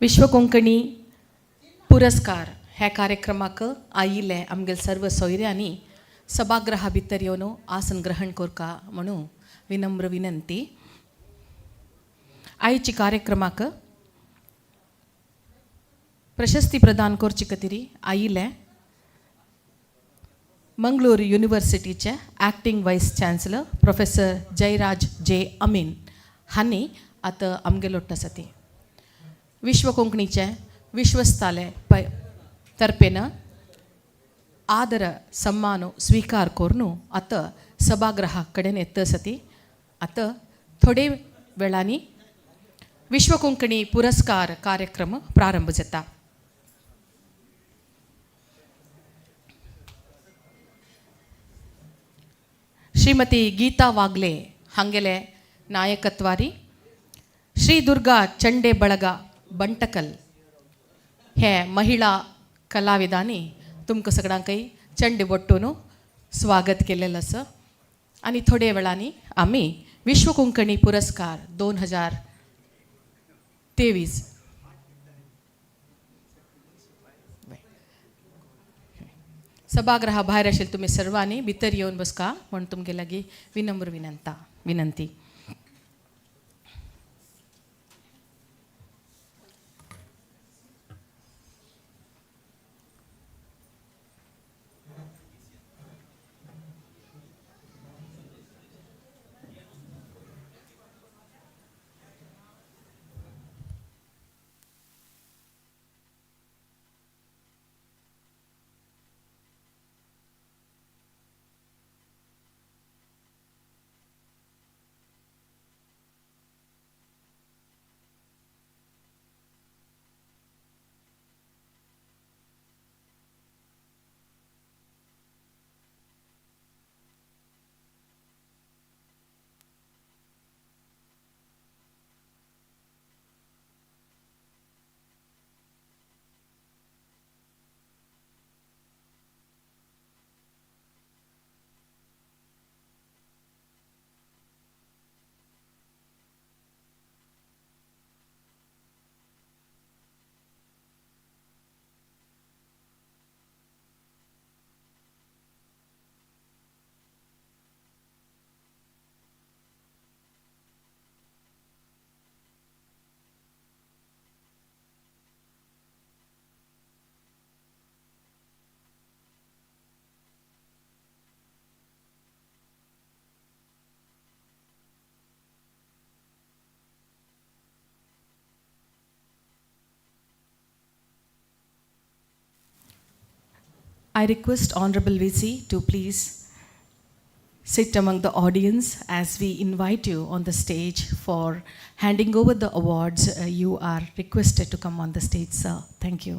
विश्व कोंकणी पुरस्कार ह्या कार्यक्रमाक आयिल्ले आमगेले सर्व सोयऱ्यांनी सभागृहा भितर येवन आसन ग्रहण करका म्हणून विनम्र विनंती. आयची कार्यक्रमाक प्रशस्ती प्रदान करचे खातीर आयिल्ले Mangalore युनिव्हर्सिटीचे acting vice chancellor professor Jayaraj J Amin हांणी आतां आमगेलो आसा ती विश्व कोंकणीचे विश्वस्ताले पै तर्फेन आदर सन्मान स्वीकार करून आतां सभागृहा कडेन येत आसा ती. आतां थोडे वेळांनी विश्व कोंकणी पुरस्कार कार्यक्रम प्रारंभ जाता. श्रीमती गीता वाग्ले हांगेले नायकत्वारी श्री दुर्गा चंडे ಬಳಗ ಬಂಟಕಲ್ हे महिला कलाविदांनी तुमकां सगळ्यांकय चंडे बट्टून स्वागत केलेलें आसा. आनी थोडे वेळांनी आमी विश्व कोंकणी पुरस्कार 2023 सभागृहा भायर आशिल्ले तुमी सर्वांनी भितर येवन बसका म्हूण तुमगे लागीं विनम्र विनंती. I request Honorable VC to please sit among the audience as we invite you on the stage for handing over the awards. You are requested to come on the stage, sir. Thank you.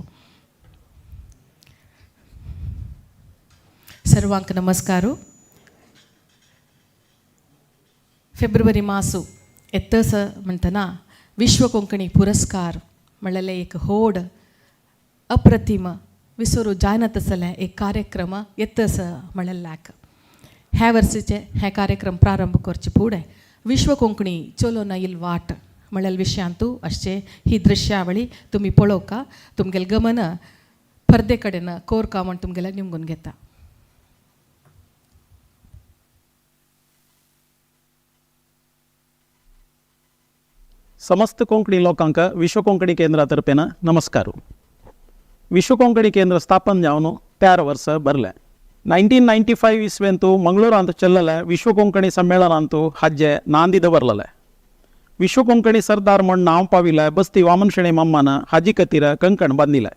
सर्वांक नमस्कारू. फेब्रुवारी मासू येतस म्हणटना विश्व कोंकणी पुरस्कार म्हणलेले एक होड अप्रतिम विसरू जायना तसलें एक कार्यक्रम येतस म्हणल्याक ह्या वर्सीचे हे कार्यक्रम प्रारंभ करचे फुडें विश्व कोंकणी चलो ना येईल वाट म्हणलेल्या विशयांतू अशें ही दृश्यावळी तुमी पळोवका. तुमगेलें गमन परदे कडेन कोरका म्हण तुमगेलें निमगून घेता. समस्त कोंकणी लोकांक विश्व कोंकणी केंद्रा तर्फेन नमस्कार. विश्व कोंकणी केंद्र स्थापन जावन 13 वर्स भरलें. 1995 इस्वेंतू मंगळूरांत चल्लले विश्व कोंकणी संमेलनांतू हाजे नांदी दवरलेले. विश्व कोंकणी सरदार म्हण नांव पाविले बस्ती वामन शणै मम्मान हाजी खातीर कंकण बांदिले.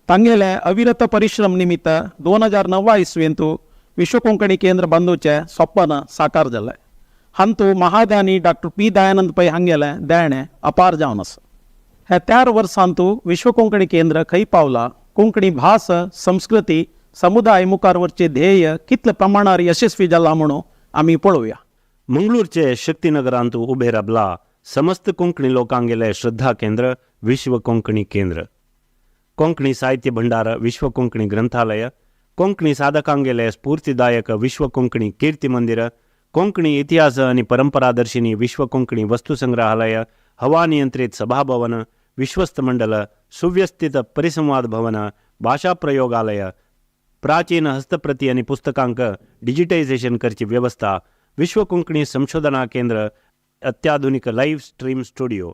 तांगेले अविरत परिश्रम निमित्त 2009 इस्वेंतू विश्व कोंकणी केंद्र बांदूचे सपन साकार जालें. हांतू महादानी डॉक्टर पी दयानंद पै हांगेलें देणें अपार जावन आसा. ह्या 13 वर्सांतू विश्व कोंकणी केंद्र खंय पावला, कोंकणी भास संस्कृती समुदाय मुखार वरचे ध्येय कितले प्रमाणार यशस्वी जाला म्हणून आमी पळोवया. मंगळूरचे शक्तीनगरांत उबे राबला समस्त कोंकणी लोकांगेले श्रद्धा केंद्र विश्व कोंकणी केंद्र, कोंकणी साहित्य भंडार विश्व कोंकणी ग्रंथालय, कोंकणी साधकांगेले स्फूर्तिदायक विश्व कोंकणी कीर्ती मंदिर, कोंकणी इतिहास आनी परंपरादर्शिनी विश्व कोंकणी वस्तू संग्रहालय, हवा नियंत्रित सभाभवन, विश्वस्त मंडल, सुव्यवस्थित परिसंवाद भवन, भाशा प्रयोगालय, प्राचीन हस्तप्रती आनी पुस्तकांक डिजिटायझेशन करची वेवस्था, विश्व कोंकणी संशोधना केंद्र, अत्याधुनिक लाईव्ह स्ट्रीम स्टुडिओ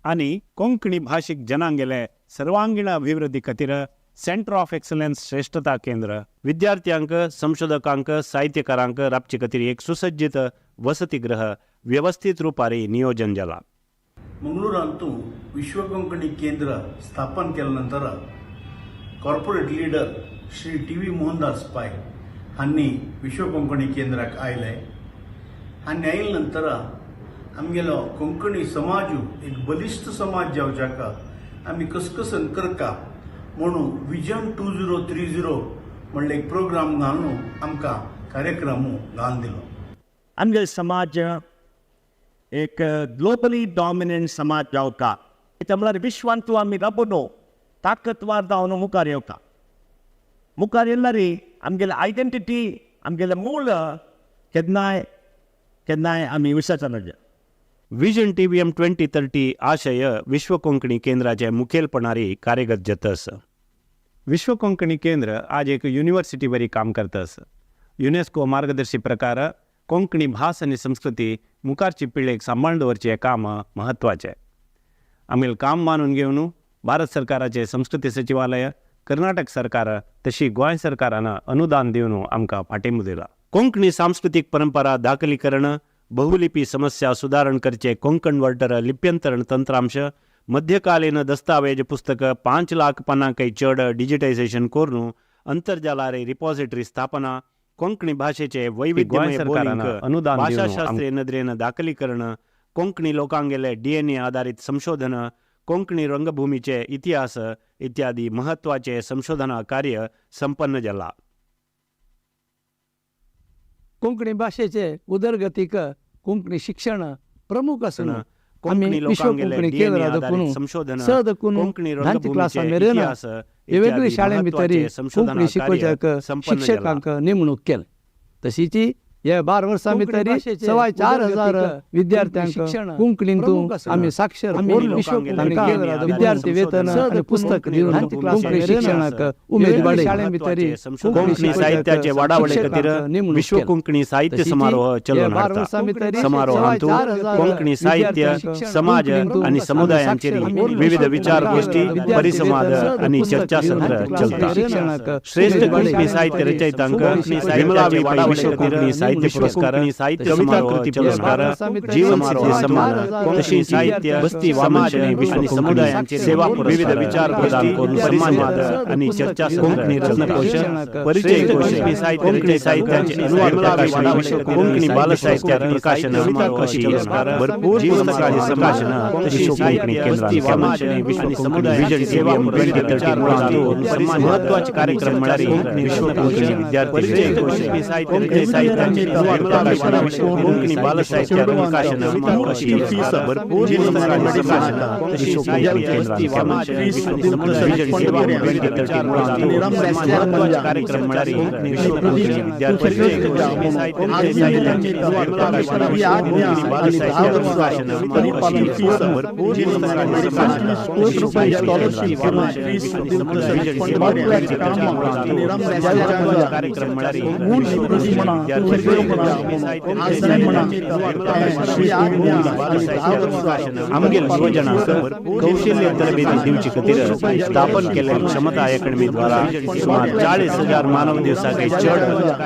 आनी कोंकणी भाशीक जनांगेले सर्वांगीण अभिवृद्धी खातीर सेंटर ऑफ एक्सलन्स श्रेष्ठता केंद्र, विद्यार्थ्यांक, संशोधकांक, साहित्यकारांक राबचे खातीर एक सुसज्जित वसतिगृह व्यवस्थित रुपारी नियोजन जाला. मंगळूरांतू विश्व कोंकणी केंद्र स्थापन केल्या नंतर corporate leader Shri T V Mohandas Pai हांणी विश्व कोंकणी केंद्राक आयले आनी आयले नंतर आमगेलो कोंकणी समाजू एक बलिश्ट समाज जावच्याक आमी कसकसन करका म्हणून विजन 2030 म्हणले एक प्रोग्राम घालून आमकां कार्यक्रम घालून दिलो. आमगेलो समाज एक ग्लोबली डॉमिनंट समाज जावका, म्हळ्यार विश्वांतू आमी राबोन ताकतवार जावन मुखार येवका. मुखार येयल्यार आमगेले आयडेंटिटी, आमगेले मूळ केन्नाय केन्नाय आमी विसरचना. विजन TVM 2030 आशय विश्व कोंकणी केंद्राचे मुखेलपणारी कार्यगत जाता. विश्व कोंकणी केंद्र आज एक युनिव्हर्सिटी बरी काम करता. युनेस्को मार्गदर्शी प्रकार कोंकणी भास आनी संस्कृती मुखारची पिळगेक सांबाळून दवरचें हें काम म्हत्वाचें. आमगेलें काम मानून घेवन भारत सरकाराचें संस्कृती सचिवालय, कर्नाटक सरकार तशी गोंय सरकारान अनुदान दिवन आमकां फाटिंबो दिला. कोंकणी सांस्कृतीक परंपरा दाखलीकरण, बहुलिपी समस्या सुदारण करचे कोंकण वर्टर लिप्यंतरण तंत्रांश, मध्यकालीन दस्तावेज पुस्तक 5 लाख पानांकय चड डिजिटायझेशन करून अंतर्जालारे रिपॉझिटरी स्थापना, कोंकणी भाशेचे वैविध्यमय सरकारान बोलिंक अनुदान दिवन भाशाशास्त्रीय नदरेन दाखलीकरण, कोंकणी लोकांगेले DNA आधारित संशोधन, कोंकणी रंगभूमीचे इतिहास इत्यादी महत्वाचे संशोधना कार्य संपन्न जाला. कोंकणी भाशेचे उदरगतीक कोंकणी शिक्षण प्रमुख आसून कोंकणी विश्व लोकांगेले कोंकणी DNA केंद्र आधारित संशोधन, स दकून कोंकणी धांची क्लासा रंगभूमीचे मेरेन इतिहास वेगवेगळी इत्यादी शाळे भितर महत्वाचे संशोधना कोंकणी कार्य शिकोवच्याक संपन्न जाला. शिक्षकांक नेमणूक केली. तशीच हे 12 वर्सां भितर 4,500 विद्यार्थ्यांक कोंकणींतून आमी साक्षर करून विश्व कोंकणी तांकां विद्यार्थी वेतन आनी पुस्तक दिवन कोंकणी शिक्षणाक उमेद वाडयली. कोंकणी साहित्याचे वाडावळे खातीर विश्व कोंकणी साहित्य समारोह चलोवन हाडटा. समारोहांतू कोंकणी साहित्य, समाज आनी समुदायांचेर विविध विचार गोष्टी, परिसंवाद आनी चर्चासत्र चलता. श्रेष्ठ कोंकणी साहित्य रचयितांक विमला वी पै विश्व कोंकणी साहित्य पुरस्कार, कविता कृती पुरस्कार, जीवन सिद्धी सन्मान, तशी साहित्य, बस्ती समाज आणि समुदायांचे सेवा विविध विचार प्रदान करून परिसंवाद आणि चर्चा, कोंकणी रत्नकोश, परिचय कोश, कोंकणी साहित्याचे अनुवाद प्रकाशन, कोंकणी बालसाहित्य प्रकाशन अशी भरपूर पुस्तकांचे प्रकाशन विश्व कोंकणी केंद्रान समाज आणि समुदाय सेवा 2030 मुळांतू महत्वाचे कार्यक्रम म्हळ्यार विश्व कोंकणी विद्यार्थी कोंकणी साहित्याचे अनुवाद प्रकाशन, कोंकणी बालसाहित्य प्रकाशन अशी भरपूर पुस्तकांचे प्रकाशन विश्व कोंकणी केंद्रान समाज आणि सेवा 2030 मुळांतू महत्वाचे कार्यक्रम म्हळ्यार विश्व कोंकणी विद्यार्थी कोंकणी साहित्याचे अनुवाद प्रकाशन, कोंकणी बालसाहित्य प्रकाशन अशी भरपूर पुस्तकांचे प्रकाशन विश्व कोंकणी केंद्रान सेवा 2030 मुळांतू महत्वाचे कार्यक्रम म्हळ्यार विश्व कोंकणी विद्यार्थी आमगेल युवजनांक कौशल्य तरबेती दिवचे खातीर स्थापन केल्ल्या क्षमता अकॅडमी द्वारा सुमार 40,000 मानव दिवसाक चड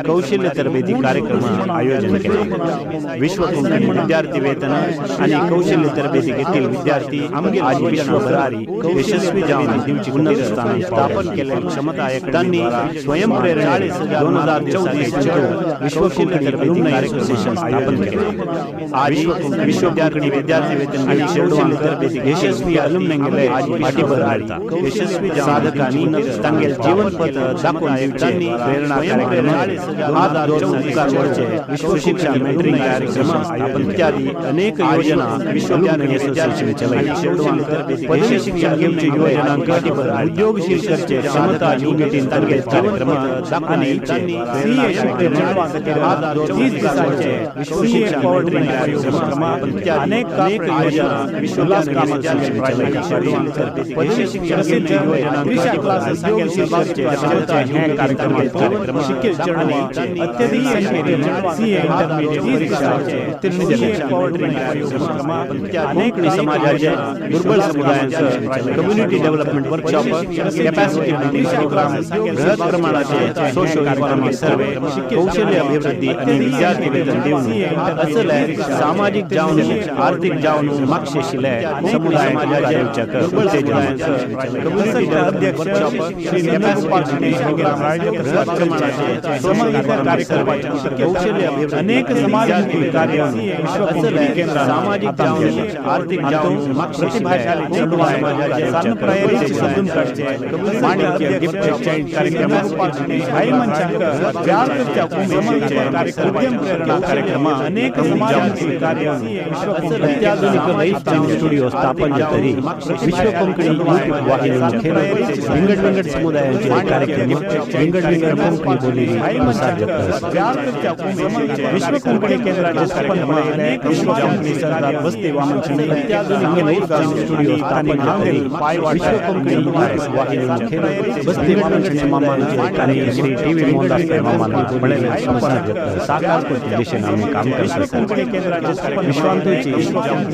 कौशल्य तरबेती कार्यक्रम आयोजन केले. विश्व कोंकणी विद्यार्थी वेतन आणि कौशल्य तरबेती घेतील विद्यार्थी आज विश्वभरारी यशस्वी जावन दिवचे उन्नत स्थान स्थापन केल्ल्या क्षमता त्यांनी स्वयंप्रेरणा 2024 विश्व कोंकणी अल्युमनाई असोसिएशन स्थापन केले. आज विश्व कोंकणी विद्यार्थी वेतन आणि कौशल्य तरबेती यशस्वी अल्युमनाईंगेले पाठिंबा मेळटा. यशस्वी साधकांनी तांगेल जीवनपथ दाखोवन दिवचे प्रेरणा कार्यक्रम 2024 वरचे विश्व शिक्षा मेंटरिंग कार्यक्रम इत्यादी अनेक योजना विश्व कोंकणी असोसिएशन चलयता. पदवी शिक्षण घेवचे युवजनांक उद्योगशील करचे क्षमता युनिटीन तांगेल कार्यक्रम आणि CA शिकपी 2024 दिसांचे विश्व पोएट्री अनेक योजना उल्हास कामत प्रसिद्ध हे कार्यक्रम अत्यधिक सीए इंटरमीडिएट अनेक समाजाचे दुर्बल समुदायांचे community development workshop, capacity building programme, बृहत प्रमाणाचे सोशल इकॉनॉमिक सर्वे, कौशल्य अभिवृद्धी आणि विद्यार्थी वेतन दिवन असले सामाजिक जावन आर्थिक जावन मागशे आशिल्ले समुदाय दुर्बल समुदायांचे कम्युनिटी डेव्हलपमेंट वर्कशॉप, बृहत प्रमाणाचे सोशल इकॉनॉमिक सर्वे, कौशल्य अभिवृद्धी अनेक समाजमुखी कार्य असले सामाजिक जावन आर्थिक जावन प्रतिभाशाली सन्न समजून काडचे माणिक्य गिफ्ट एक्सचेंज कार्यक्रम भाई मनशांक उद्यम प्रेरणा कार्यक्रम अनेक समाजमुखी कार्य अत्याधुनिक लाईफ टाइम स्टुडिओ स्थापन जातरी विश्व कोंकणी यूट्यूब वाहिनी मुखेल विंगड विंगड समुदायांचे कार्यक्रम विंगड विंगड कोंकणी बोली प्रसार जाता. विश्व कोंकणी केंद्राचे स्थापन अनेक विश्व कोंकणी सरदार बस्ती वामन शणै अत्याधुनिक लाईफ टाइम स्टुडिओ स्थापन जातरी विश्व कोंकणी यूट्यूब वाहिनी मुखेल बस्ती वामन शणै मामांचे कार्यक्रम श्री टी व्ही मोहनदास पै मामान पळयले प्रसार जाता. साकार करचे दिशेन आमी काम करता. विश्वांतूची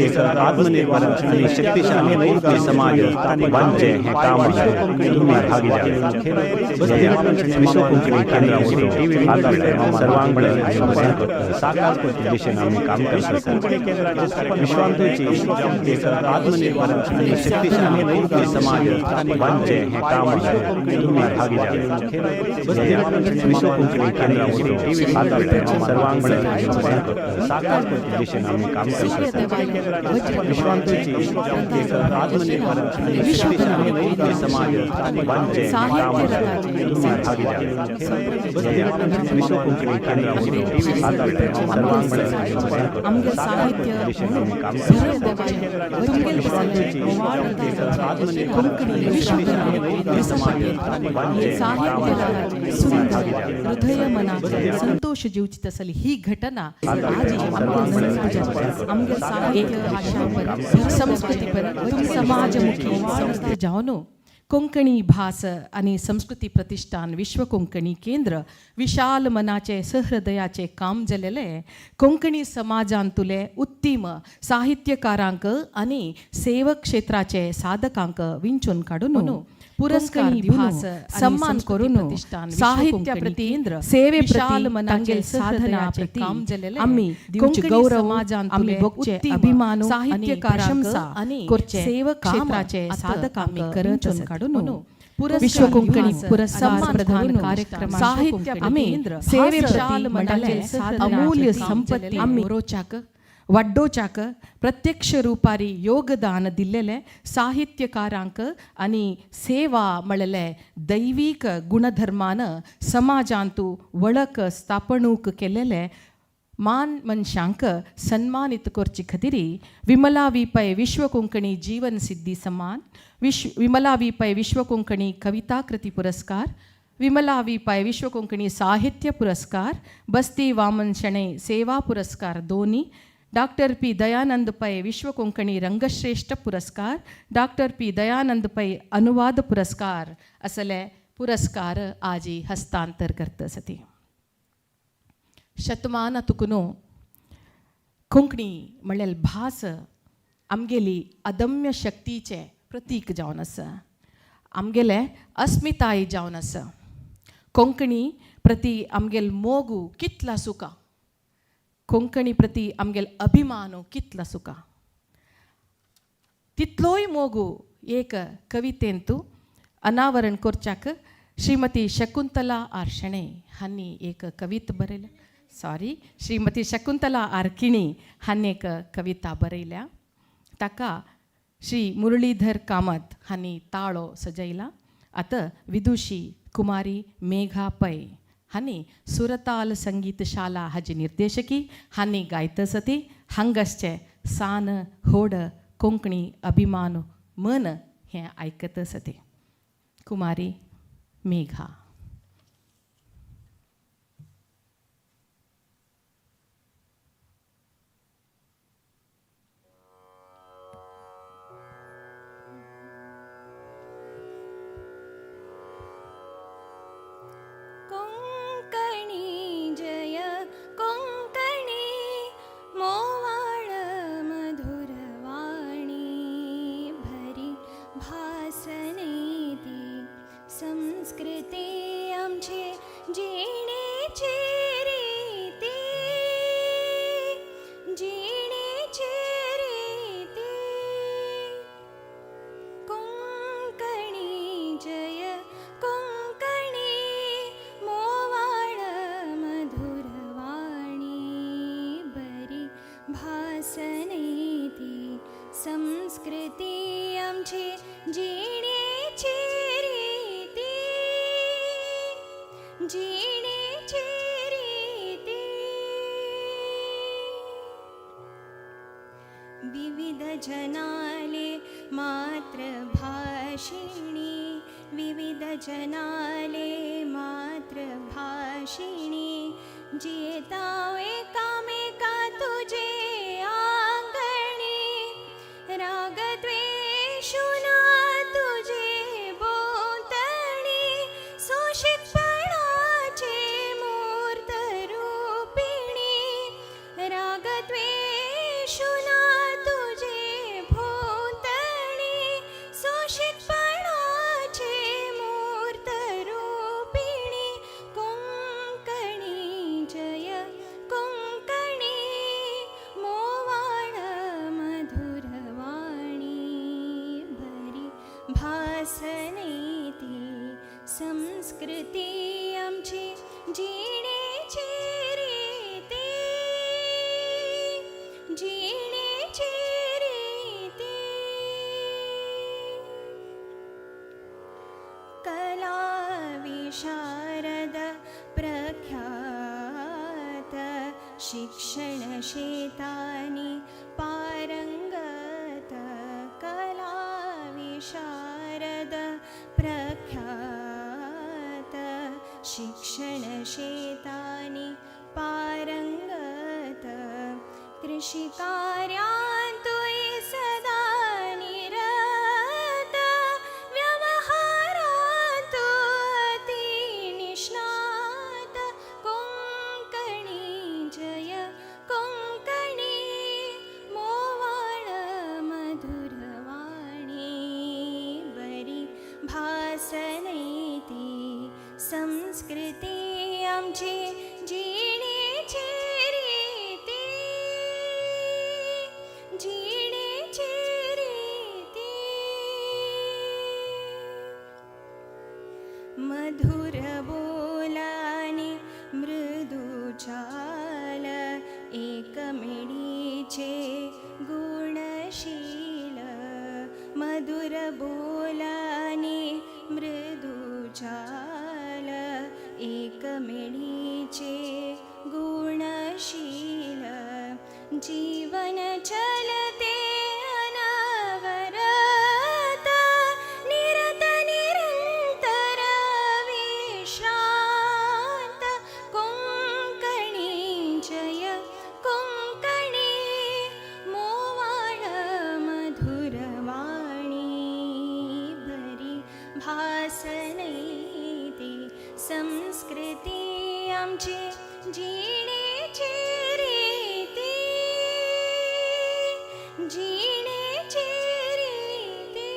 एक आत्मनिर्भर आणि शक्तिशाली समाज बांदचे हे काम तुम्ही भागीदार. विश्व कोंकणी केंद्र सर्वांग साकार करचे दिशेन आमी काम करता. विश्वांतूची एक आत्मनिर्भर आणि शक्तिशाली समाज बांदचे हे काम तुम्ही भागीदार. विश्व कोंकणी केंद्र सर्वांग साकार करचे दिशेन आमी काम करता. विश्वांतूची एक आत्मनिर्भर आणि शक्तिशाली समाज बांदचे हे काम तुम्ही भागीदार. विश्व कोंकणी केंद्र सर्वांग साहित्य हृदय मनाचे संतोष जीवची तसली ही घटना आमगे साहित्य भाषा संस्कृती पर समाजमुखी संस्था जावन कोंकणी भास आणि संस्कृती प्रतिष्ठान विश्व कोंकणी केंद्र विशाल मनाचे सहृदयाचे काम जालेले कोंकणी समाजांतुले उत्तीम साहित्यकारांक आणि सेवक क्षेत्राचे साधकांक विंचून काडून पुरस्कार भास सन्मान करून साहित्य प्रती सेवे विशाल मनाचे साधना प्रती आम्ही दिवचे गौरव, आम्ही भोगचे अभिमान, साहित्यकारांक आणि सेवक क्षेत्राचे साधकांक करत काडून विश्व कोंकणी पुरस्कार प्रदान कार्यक्रम साहित्य आम्ही सेवे प्रती मनाचे अमूल्य संपत्ती आम्ही रोचाक वाड्डोचाक प्रत्यक्ष रूपारी योगदान दिल्लेले साहित्यकारांक आणि सेवा म्हळ्ळे दैवीक गुणधर्मान समाजांतू वळख स्थापणूक केलेले मान मनशांक सन्मानित करचे खातीर विमला वी पै विश्व कोंकणी जीवन सिद्धी सन्मान, विमला वी पै विश्व कोंकणी कविता कृती पुरस्कार, विमला वी पै विश्व कोंकणी साहित्य पुरस्कार, बस्ती वामन शणै सेवा पुरस्कार दोन्ही, डॉक्टर पी दयानंद पै विश्व कोंकणी रंगश्रेष्ठ पुरस्कार, डॉक्टर पी दयानंद पै अनुवाद पुरस्कार असले पुरस्कार आजी हस्तांतर करत सती. शतमान तुकून कोंकणी म्हणल्यार भास आमगेली अदम्य शक्तीचें प्रतीक जावन आसा, आमगेले अस्मिताय जावन आसा. कोंकणी प्रती आमगेल मोगू कितला सुका, कोंकणी प्रती आमगेल अभिमानू कितला सुका, तितलोय मोगू एक कवितेंतू अनावरण करच्याक श्रीमती शकुंतला आर शणै हांणी एक कविता बरयल्या, सॉरी श्रीमती शकुंतला आर किणी हांणी एक कविता बरयल्या. ताका श्री मुरलीधर कामत हांणी ताळो सजयला. आतां विदुशी कुमारी मेघा पै हांणी सुरताल संगीत शाला हाजी निर्देशकी हांणी गायत सती हांगासचे सान होड कोंकणी अभिमान मन हें आयकत सती. कुमारी मेघा. संस्कृती आमची जिणेची रीती, जिणेची रीती. कोंकणी जय कोंकणी, मोवाळ मधुरवाणी, बरी भासनेती. संस्कृती आमची जिणेची रीती, जिणेची रीती. विविध जनाले मातृभाषिणी, विविध जनाले मातृभाषिणी, जियेता एकामेका तुजे आंगणी, रागद्वेषु ना तुजे भोवतणी, सोशिकपणाचे मूर्त रूपिणी, रागद्वेषु ना तुजे भोवतणी, सोशिकपणाचे मूर्त रूपिणी. कोंकणी जय कोंकणी, मोवाळ मधुरवाणी, बरी भासनेती. संस्कृती आमची जिणेची रीती, जिणेची रीती. कला विशारद प्रख्यात, शिक्षण शेतानी पारंगत, कला विशारद प्रख्यात, शिक्षण शेतानी पारंगत, कृषिकार्यांतुय सदा निरत, व्यवहारांतु अति निष्णात. कोंकणी जय कोंकणी, मोवाळ मधुरवाणी, बरी भासनेती. संस्कृती आमची जिणेची रीती, जिणेची रीती. मधुर बोलानी मृदू चाल, एकमेळीचे गुणशील, मधुर बोलानी मृदू चाल, एकमेळीचे गुणशील, जीवन चलते अनवरत, निरत निरंतर विश्रांत. कोंकणी जय कोंकणी, मोवाळ मधुरवाणी, बरी भासनेती. संस्कृती आमची जिणेची रीती, जिणेची रीती.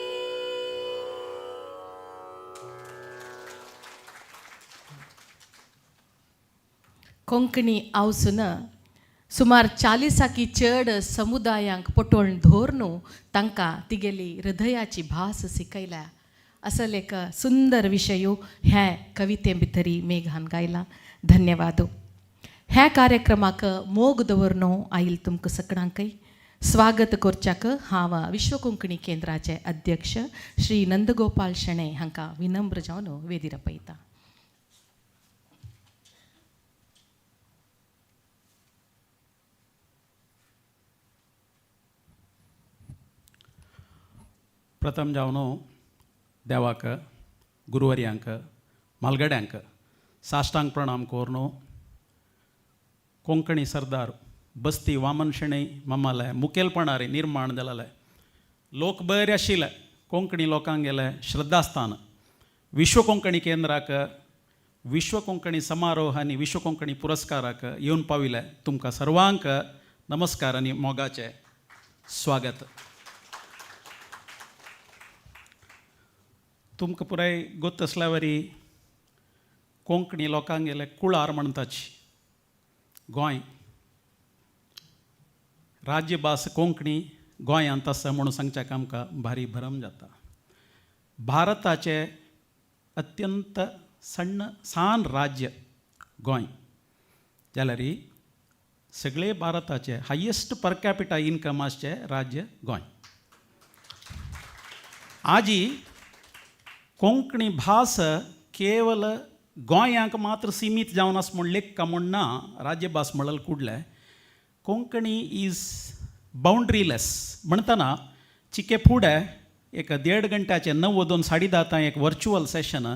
कोंकणी आवसून सुमार 40 चड समुदायांक पटोवन धोर तांकां तिगेली हृदयाची भास शिकयल्या. असले एक सुंदर विशय ह्या कविते भितरी मेघान गायला. धन्यवाद. ह्या कार्यक्रमाक मोग दवरनो आयल तुमकां सगळ्यांकय स्वागत करच्याक हांव विश्व कोंकणी केंद्राचे अध्यक्ष श्री नंदगोपाल शणै हांकां विनम्र जावन वेदीर आपयता. प्रथम जावन देवाक, गुरुवर्यांक, म्हालगड्यांक साश्टांग प्रणाम करून कोंकणी सरदार बस्ती वामन शणै मामाले मुखेलपणारे निर्माण जालेले लोक बरे आशिल्ले कोंकणी लोकांक गेले श्रद्धास्थान विश्व कोंकणी केंद्राक विश्व कोंकणी समारोह आनी विश्व कोंकणी पुरस्काराक येवन पाविल्ले तुमकां सर्वांक नमस्कार आनी मोगाचें स्वागत. तुमकां पुराय गोत आसल्या वरी कोंकणी लोकांगेले कुळार म्हणटाची गोंय राज्यभास कोंकणी गोंयांत आसा म्हणून सांगच्याक आमकां भारी भरम जाता. भारताचें अत्यंत सण्ण सान राज्य गोंय जाल्यार सगळे भारताचे हायेस्ट पर कॅपिटा इनकम आसचें राज्य गोंय. आजी कोंकणी भास केवल गोंयांक मात्र सीमीत जावन आसा म्हूण लेखका म्हूण ना, राज्यभास म्हणल कुडलें कोंकणी is बाउंड्रीलेस म्हणटना चिके फुडें एक देड घंट्याचें 9 2 10:30 एक virtual session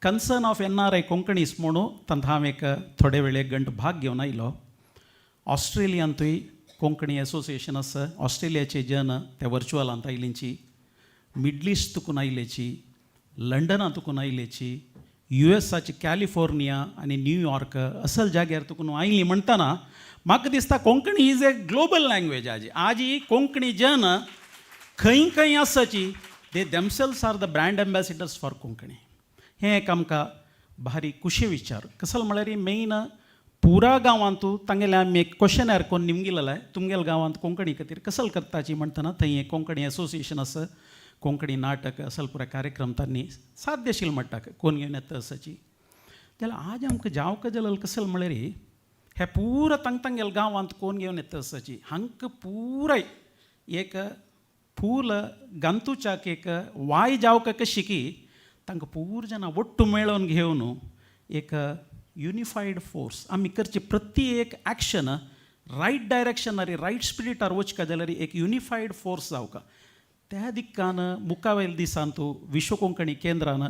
concern of NRI Konkanis म्हणून तांत हांव एक थोडे वेळ एक घंटो भाग घेवन आयलो. ऑस्ट्रेलियांतूय कोंकणी एसोसिएशन आसा, ऑस्ट्रेलियाचे जन ते वर्च्युअलांत आयलींची, मिडल इस्ट तुकून आयलेची, लंडनांत तुकून आयलेची, युएसाची कॅलिफोर्निया आनी न्यूयॉर्क असल जाग्यार तुकून आयली म्हणटना म्हाका दिसता Konkani is a global language. आजी आजी कोंकणी जन खंय खंय आसाची they themselves are the brand ambassadors for Konkani. हें एक आमकां भारी खुशी विचार. कसल म्हळ्यार मेन पुरा गांवांतू तांगेलें आमी एक क्वेशनर कोन्न निमगिलेलें, तुमगेल्या गांवांत कोंकणी खातीर कसल करताची म्हणटना थंय एक कोंकणी एसोसिएशन आसा, कोंकणी नाटक असल पुराय कार्यक्रम तांणी साध्यशील म्हणटा कोण घेवन येता आसाची. जाल्यार आज आमकां जावका जाल्यार कसल म्हळ्यार हे पुरा तांग तांगेल्या गांवांत कोण घेवन येता आसाची हांकां पुराय एक फूल गांतुच्याक एक वाय जावका कशी की तांकां पूर जाणां ಒಟ್ಟು मेळोवन घेवन एक युनिफायड फोर्स आमी करची प्रति एक एक्शन रायट डायरेक्शनार रायट स्पिरिटार वचका जाल्यार एक युनिफायड फोर्स जावका. त्या दिक्कान मुखावेल दिसांतू विश्व कोंकणी केंद्रान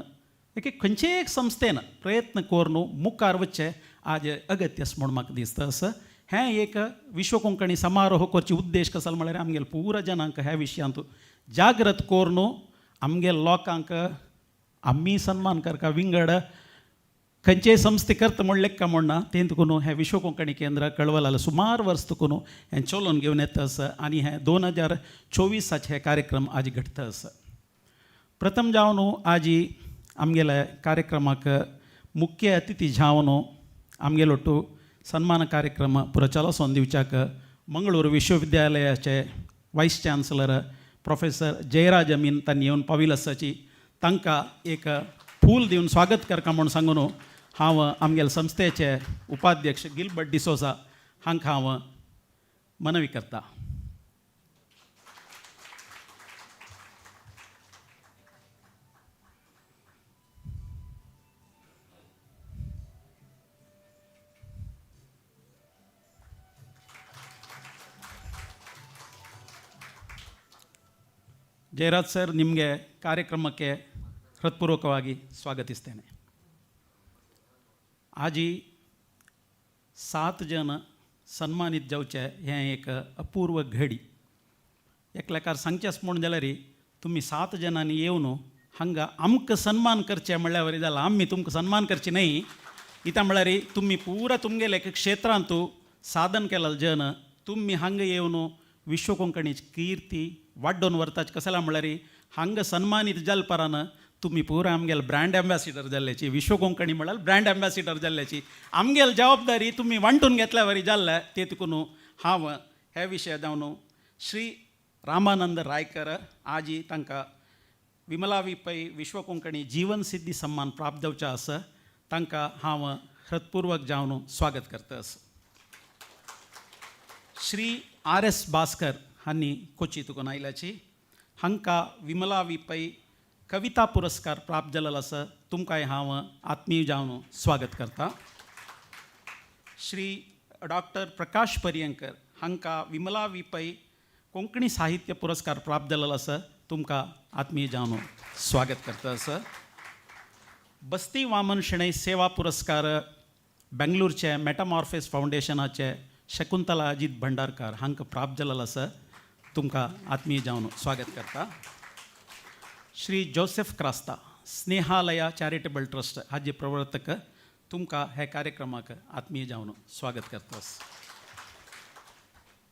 एक खंयचेय एक संस्थेन प्रयत्न करून मुखार वचचें आज अगत्य आसा म्हूण म्हाका दिसता. आसा हें एक विश्व कोंकणी समारोह करचे उद्देश कसो म्हळ्यार आमगेले पुरा जनांक ह्या विशयांत जागृत करून आमगेले लोकांक आमी सन्मान करका विंगड खंयचेय संस्थे करता म्हूण लेखका म्हूण ना तें तुकून हें विश्व कोंकणी केंद्र कळवलालें सुमार वर्स तुकून हें चलोवन घेवन येता आसा आनी हें 2024 हे कार्यक्रम आज घडटा आसा. प्रथम जावन आजी आमगेल्या कार्यक्रमाक मुख्य अतिथी जावन आमगेलो ಒಟ್ಟು सन्मान कार्यक्रम पुरो चलोवन दिवच्याक मंगळूर विश्वविद्यालयाचे vice chancellor professor Jayaraj Amin तांणी येवन पाविल आसाची तांकां एक फूल दिवन स्वागत करका म्हूण सांगून हांव आमगेले संस्थेचे उपाध्यक्ष गिलबर्ट डिसोजा हांकां हांव मनवी करता. ಜಯರಾಜ್ ಸರ್, ನಿಮಗೆ ಕಾರ್ಯಕ್ರಮಕ್ಕೆ ಹೃತ್ಪೂರ್ವಕವಾಗಿ ಸ್ವಾಗತಿಸ್ತೇನೆ. आजी 7 जन सन्मानीत जावचे हें एक अपूर्व घडी. एकल्याकार सांगचेंच म्हूण जाल्यार तुमी 7 जाणांनी येवन हांगा आमकां सन्मान करचें म्हणल्यार वरी जालां. आमी तुमकां सन्मान करचे न्हय इता म्हळ्यार तुमी पुरा तुमगेले एक क्षेत्रांतू साधन केलें जन तुमी हांगा येवन विश्व कोंकणीची कीर्ती वाडोवन व्हरताच. कसला म्हळ्यार हांगा सन्मानीत जाल परान तुमी पुरा आमगेले ब्रँड एम्बॅसिडर जाल्ल्याची, विश्व कोंकणी म्हळ्यार ब्रँड एम्बॅसिडर जाल्ल्याची आमगेले जबाबदारी तुमी वांटून घेतल्या वरी जाल्ले. ते तुकून हांव हे विशय जावन श्री रामानंद रायकर आजी तांकां विमला वी पै विश्व कोंकणी जीवन सिद्धी सन्मान प्राप्त जावचें आसा तांकां हांव हृत्पूर्वक जावन स्वागत करता आसा. श्री आर एस भास्कर हांणी कोची तुकून आयल्याची हांकां विमला वी पै कविता पुरस्कार प्राप्त जाल्लो आसा तुमकांय हांव आत्मीय जावन स्वागत करता. श्री डॉक्टर प्रकाश पर्यंकर हांकां विमला वी पै कोंकणी साहित्य पुरस्कार प्राप्त जाल्लो आसा तुमकां आत्मीय जावन स्वागत करता आसा. बस्ती वामन शणै सेवा पुरस्कार बेंगलुरचे मेटामॉर्फेस फावंडेशनाचे शकुंतला अजित भंडारकार हांकां प्राप्त जाल्लो आसा तुमकां आत्मीय जावन स्वागत करता. Shri Joseph Crasta Snehalaya charitable trust हाजे प्रवर्तक तुमकां हे कार्यक्रमाक आत्मीय जावन स्वागत करता.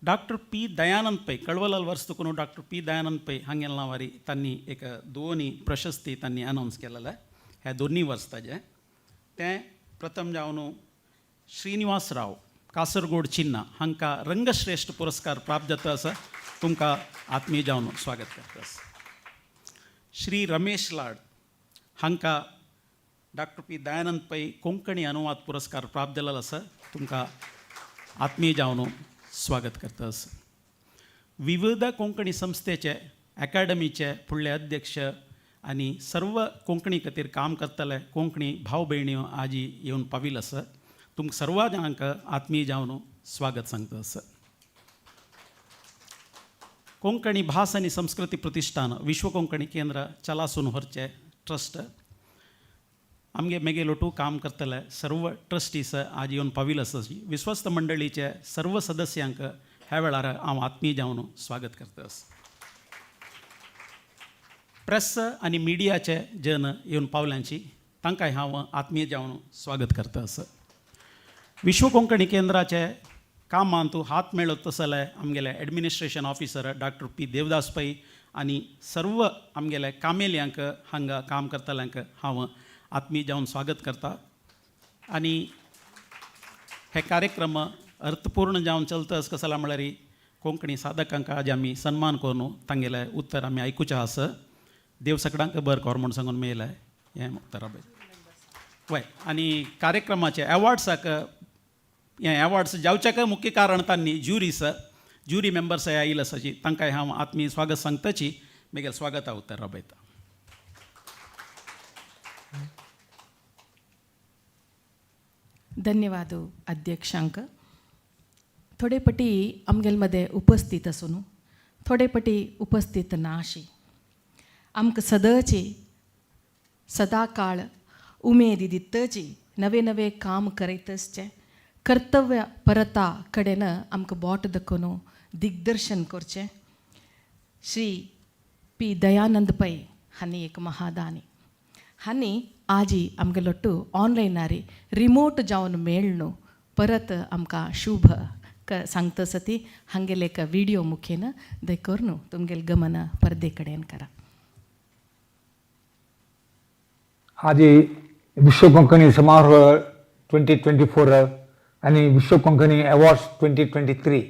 डॉक्टर पी दयानंद पै कळवलाल वर्स तुकून डॉक्टर पी दयानंद पै हांगेल नांवारी तांणी एक दोनी प्रशस्ती तांणी अनावन्स केलेले ह्या दोनी वर्स ताजे तें प्रथम जावन श्रीनिवास राव कासरगोड चिन्ना हांकां रंगश्रेश्ठ पुरस्कार प्राप्त जाता आसा. तुमकां आत्मीय जावन स्वागत करता आसा. श्री रमेश लाड हांकां डॉक्टर पी दयानंद पै कोंकणी अनुवाद पुरस्कार प्राप्त जाल्लो आसा. तुमकां आत्मीय जावन स्वागत करता आसा. विविध कोंकणी संस्थेचे एकाडमीचे फुडले अध्यक्ष आनी सर्व कोंकणी खातीर काम करतले कोंकणी भाव भयण्यो आजी येवन पाविल आसा. तुमकां सर्व जाणांक आत्मीय जावन स्वागत सांगता आसा. कोंकणी भास आनी संस्कृती प्रतिश्ठान विश्व कोंकणी केंद्र चलासून व्हरचे ट्रस्ट आमगे मेगेलोटू काम करतले सर्व ट्रस्टीस आज येवन पाविल आसा. विश्वस्त मंडळीचे सर्व सदस्यांक ह्या वेळार हांव आत्मीय जावन स्वागत करता आसा. प्रेस आनी मिडियाचे जन येवन पावल्यांची तांकांय हांव आत्मीय जावन स्वागत करता आसा. विश्व कोंकणी केंद्राचे कामांत हात मेळत तसले आमगेले administration officer doctor P Devdas Pai आनी सर्व आमगेले कामेल्यांक हांगा काम करतल्यांक हांव आत्मीय जावन स्वागत करता. आनी हे कार्यक्रम अर्थपूर्ण जावन चलता अशें कसला म्हळ्यार कोंकणी साधकांक आज आमी सन्मान करून तांगेले उत्तर आमी आयकुचें आसा. देव सगळ्यांक बरें कर म्हूण सांगून मेळ्ळें हें उत्तरा वय. आनी कार्यक्रमाचे एवॉर्ड्साक हे एवॉर्ड्स जावच्याक मुख्य कारण तांणी ज्युरीस ज्युरी मेंबर्स आयिल्ले आसाची तांकां हांव आत्मीय स्वागत सांगताची. मेगेल स्वागता उत्तर राबयता. धन्यवाद अध्यक्षांक. थोडे पटी आमगेल मदें उपस्थित आसून थोडे पटी उपस्थित ना अशी आमकां सदांची सदा काळ उमेद दितची नवे नवे काम करयत आसचें कर्तव्य परता कडेन आमकां बोट दाखोवन दिग्दर्शन करचें श्री पी दयानंद पै हांणी एक महादानी हांणी आजी आमगेलो ऑनलायनार रिमोट जावन मेळ न्हू परत आमकां शुभ सांगता सती हांगेले एक विडियो मुखेन देखून तुमगेले गमन परदे कडेन करा. आज विश्व कोंकणी समारोह 2024 आनी विश्व कोंकणी अवॉर्ड्स 2023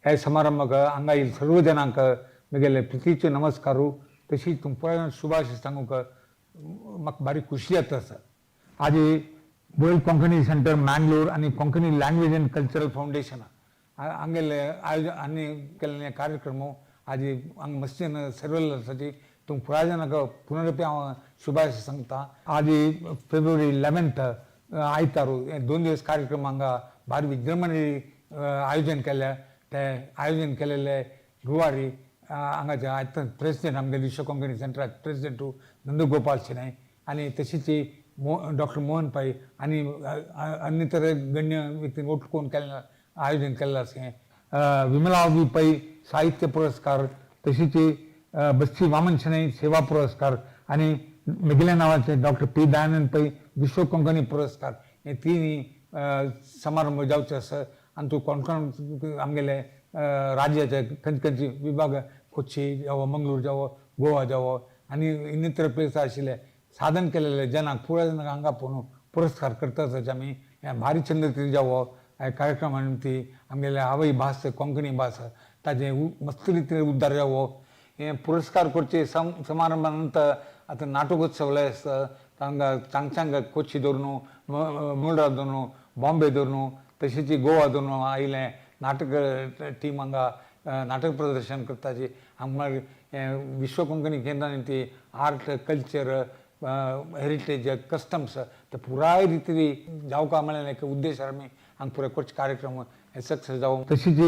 ह्या समारंभाक हांगा येयिल्ले सर्व जणांक म्हगेले प्रितीचे नमस्कारू. तशी तुमकां शुभाशय सांगूंक म्हाका बारीक खुशी जाता आसा. आज वर्ल्ड कोंकणी सेंटर मँगलोर आनी Konkani language and cultural foundation हांगेले आयोजन आनी केल्ले कार्यक्रम आज हांगा मस्तीन सर्वेल आसाची तुमकां पुराय जाणांक पुनरपी हांव शुभाशय सांगता. आज फेब्रुवारी 11 आयतार 2 दिवस कार्यक्रम हांगा भारी विजृंभणे आयोजन केल्या. ते आयोजन केलेले रुवारी हांगाचे आयतार प्रेसिडेंट आमगेले विश्व कोंकणी सेंटराचे प्रेसिडेंट नंदगोपाल शेणै आनी तशीच डॉक्टर मोहन पै आनी अन्यतर गण्य व्यक्ती ಒಟ್ಟು कोण केल्लें आयोजन केल्लें आसा. विमला वी पै साहित्य पुरस्कार तशीच बस्ती वामन शेणै सेवा पुरस्कार आनी म्हगेल्या नांवाचे डॉक्टर पी दयानंद पै विश्व कोंकणी पुरस्कार हे तिनी समारंभ जावचे आसा. आनी तूं कोण कोण आमगेले राज्याचे खंयचे खंयचे विभाग कोच्ची जावं मंगळूर जावं गोवा जावं आनी इतर प्लेस आशिल्ले साधन केलेले जनांक पुराय जाणांक हांगा पळोवन पुरस्कार करता आसाचे आमी. हें भारी चंद्र जावो ह्या कार्यक्रमा निमती आमगेले आवय भास कोंकणी भास ताजें मस्त रितीन उद्धार जावो हे पुरस्कार करचे समारंभा नंतर आतां नाटकोत्सव आसता हांगा चांग कोची धरून मुंडा धरून बॉम्बे धरून तशीच गोवा धरून आयिल्लें नाटक टीम हांगा नाटक प्रदर्शन करताची. हांगा मागीर हें विश्व कोंकणी केंद्रान ती आर्ट कल्चर हेरिटेज कस्टम्स ते पुराय रितीन जावका म्हळ्यार एक उद्देश आमी हांगा पुराय करचे कार्यक्रम हे सक्सेस जावं. तशीच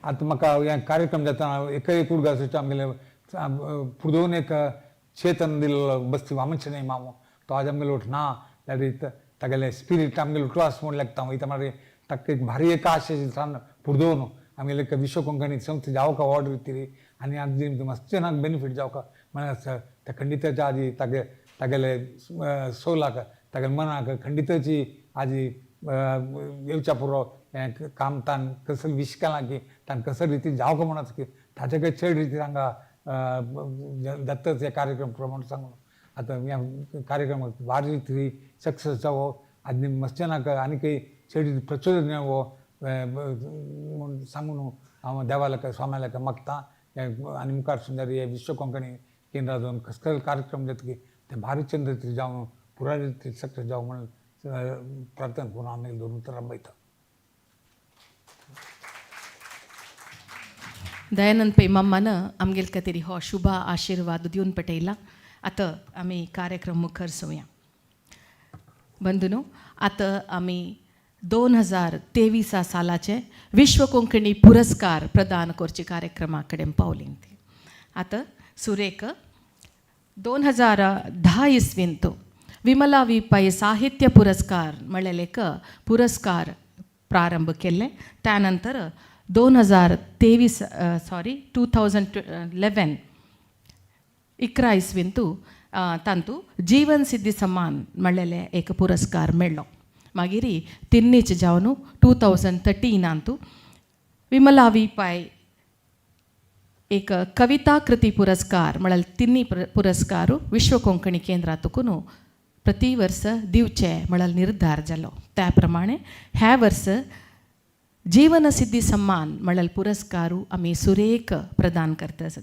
आतां म्हाका हे कार्यक्रम जाता एक एक उडगास आमगेले पुर्दोवन एक चेतन दिल्लो बस्ती वामन शेणै मामो तो आज आमगेलो ना जाल्यार तागेले स्पिरीट आमगेलो क्लास म्हूण लागता वयता मागीर ताका एक भारी एक आशय सान पुर्दोवन आमगेले एक विश्व कोंकणी संस्था जावका ऑर्डर दिली आनी आज मस्त जणांक बेनिफीट जावका म्हळ्यार त्या खंडिताच्या आजी तागे तागेले सोलाक तागेले मनाक खंडिताची आजी येवच्या पुरो हें काम तान कसं विश केलां की तान कसं रितीन जावका म्हणून की ताचे चड रितीन हांगा दत्तच हे कार्यक्रम प्रमाण सांगून आतां ह्या कार्यक्रम भारी रिती सक्सेस जावो. आनी मस्जनाक आनीकय चड प्रचोदन हो म्हूण सांगून हांव देवाक स्वाम्याक मागता. आनी मुखार सुंदर हे विश्व कोंकणी केंद्रां जावन कसले कार्यक्रम जातकीर ते भारी चंद्र जावन पुराय सक्सेस जावं म्हणून प्रार्थना करून हांव दोन उतरां बयता. दयानंद पै मम्मान आमगेल खातीर हो शुभ आशिर्वाद दिवन पटयला. आतां आमी कार्यक्रम मुखार सोया. बंधुनो, आतां आमी 2023 सालाचे विश्व कोंकणी पुरस्कार प्रदान करचे कार्यक्रमा कडेन पावलीं. आतां सुरेक 2010 इस्वींत विमला वी पै साहित्य पुरस्कार म्हळ्ळेलें एक पुरस्कार प्रारंभ केल्ले. त्या नंतर 2023, सॉरी, 2011 11 इस्वींतू तांतू जीवन सिद्धी सम्मान म्हळ्ळेलें एक पुरस्कार मेळ्ळो. मागीर तिन्नीच जावन 2013 विमला वी पै एक कविता कृती पुरस्कार म्हळ्यार तिन्ही पुरस्कार विश्व कोंकणी केंद्रातून प्रति वर्स दिवचे म्हळ्यार निर्धार जालो. त्या प्रमाणे ह्या वर्स जीवन सिद्धी सम्मान म्हळ्यार पुरस्कार आमी सुरेख प्रदान करता आसा.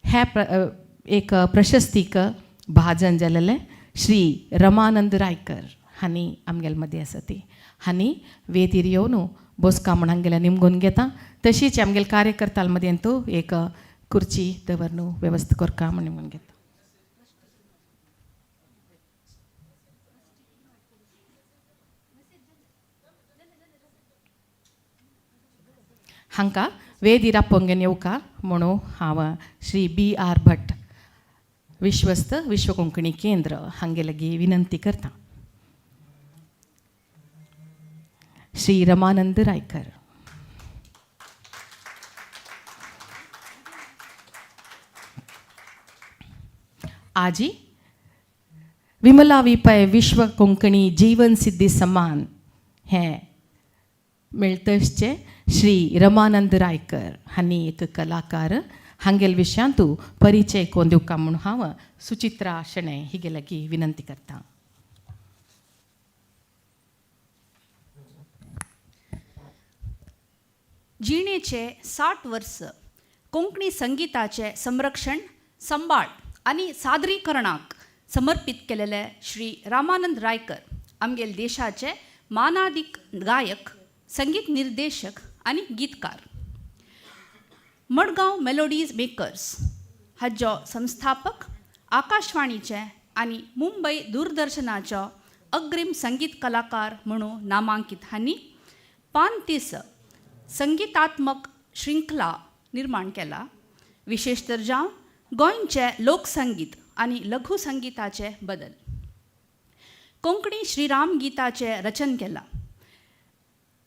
ह्या एक प्रशस्तीक भाजन जालेलें श्री रमानंद रायकर हांणी आमगेले मदीं आसा ती हांणी वेदीर येवन बसका म्हण हांगेलें निमगून घेता. तशीच आमगेले कार्यकर्त्यां मदीं तूं एक खुर्ची दवर वेवस्था करका म्हण निमगून घेता. हांकां वेदीर आपोवन येवका म्हणून हांव श्री बी आर भट, विश्वस्त विश्व कोंकणी केंद्र हांगे लागीं विनंती करता. श्री रमानंद रायकर. आजी विमला वी पै विश्व कोंकणी जीवन सिद्धी सम्मान हें मेळतशचे श्री रमानंद रायकर हांणी एक कलाकार हांगेल विशयांतू परिचय कोन दिवका म्हूण हांव सुचित्रा शणै हिगे लागीं विनंती करता. जिणेचे 60 वर्स कोंकणी संगीताचे संरक्षण, संबाळ आनी सादरीकरणाक समर्पीत केलेले श्री रामानंद रायकर आमगेल देशाचे मानादीक गायक, संगीत निर्देशक आनी गीतकार. मडगांव मेलोडीज मेकर्स हाजो संस्थापक, आकाशवाणीचे आनी मुंबय दूरदर्शनाचो अग्रीम संगीत कलाकार म्हणून नामांकीत हांणी 35 संगीतात्मक श्रृंखला निर्माण केला, विशेश तर जावन गोंयचे लोकसंगीत आनी लघु संगीताचे बदल. कोंकणी श्रीराम गीताचें रचन केलां.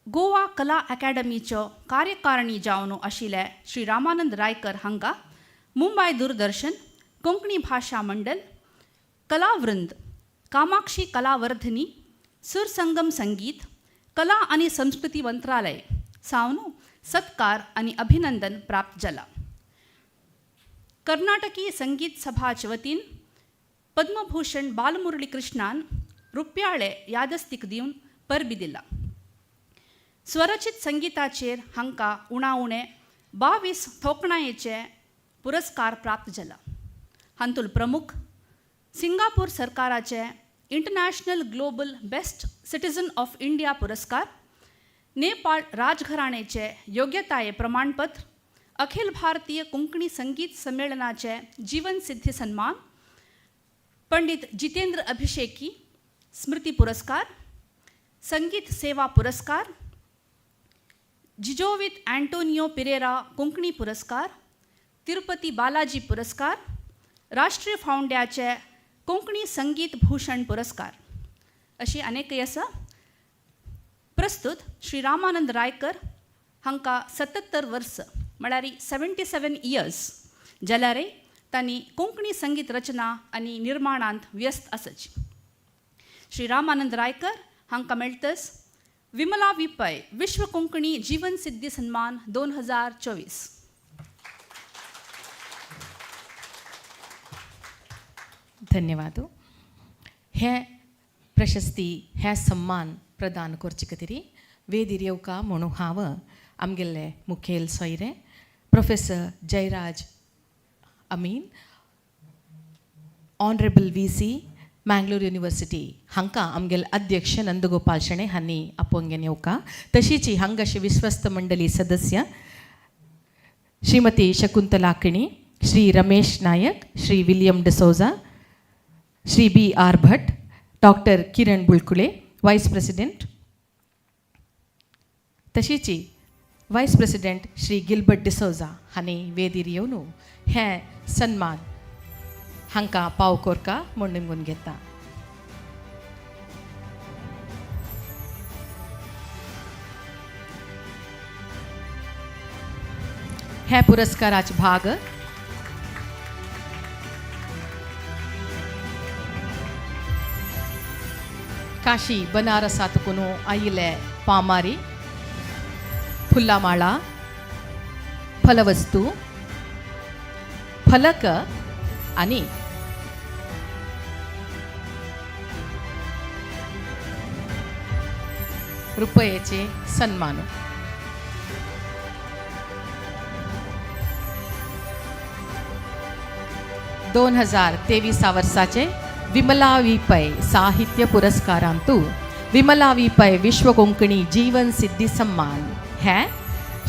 गोवा कला अकादमीचो कार्यकारिणी जावन आशिल्ले श्री रामानंद रायकर हांकां मुंबय दूरदर्शन, कोंकणी भाशा मंडल, कलावृंद, कामाक्षी कलावर्धनी, सुरसंगम संगीत, कला आनी संस्कृती मंत्रालय सावन सत्कार आनी अभिनंदन प्राप्त जाला. कर्नाटकी संगीत सभाचे वतीन पद्मभूषण बालमुरळी कृष्णान रुपयाळे यादस्तीक दिवन परबी दिला. स्वरचित संगीताचेर हांकां उणा उणें 22 थोकणायेचे पुरस्कार प्राप्त जाला. हातूंत प्रमुख सिंगापूर सरकाराचे international global best citizen of India पुरस्कार, नेपाळ राजघराण्याचे योग्यताये प्रमाणपत्र, अखिल भारतीय कोंकणी संगीत संमेलनाचे जीवन सिद्धी सन्मान, पंडित जितेंद्र अभिषेकी स्मृती पुरस्कार, संगीत सेवा पुरस्कार, जिजोवित अँटोनियो पिरेरा कोंकणी पुरस्कार, तिरुपती बालाजी पुरस्कार, राष्ट्रीय फावंड्याचे कोंकणी संगीत भूषण पुरस्कार अशी अनेकय आसा. प्रस्तुत श्री रामानंद रायकर हांकां 77 वर्स म्हळ्यार 77 इयर्स जाल्यारय तांणी कोंकणी संगीत रचना आनी निर्माणांत व्यस्त आसची. श्री रामानंद रायकर हांकां मेळटस विमला वी पै विश्व कोंकणी जीवन सिद्धी सन्मान 2024. धन्यवाद. हे प्रशस्ती हे सन्मान प्रदान करचे खातीर वेदीर येवका म्हणून हांव आमगेले मुखेल सोयरे professor Jairaj Amin, honourable VC Mangalore university हांकां आमगेले अध्यक्ष नंदगोपाल शणै हांणी आपोवन घेवन येवका. तशीच हांगाशी विश्वस्त मंडळी सदस्य श्रीमती शकुंतला किणी, Shri Ramesh Naik, Shri William D'Souza, Shri B R Bhat, doctor Kiran Bulkule vice president, तशीच vice president Shri Gilbert D'Souza हांणी वेदीर येवन हे सन्मान हांकां पाव कोरका म्हूण निमगून घेता. हे पुरस्काराचे भाग काशी बनारसांत कोणू आयिल्ले पामारी, फुलामाळा, फलवस्तू, फलक आनी रुपयेचे सन्मान. 2023 वर्साचे विमला वी पै साहित्य पुरस्कारांतू विमला वी पै विश्व कोंकणी जीवन सिद्धी सन्मान हे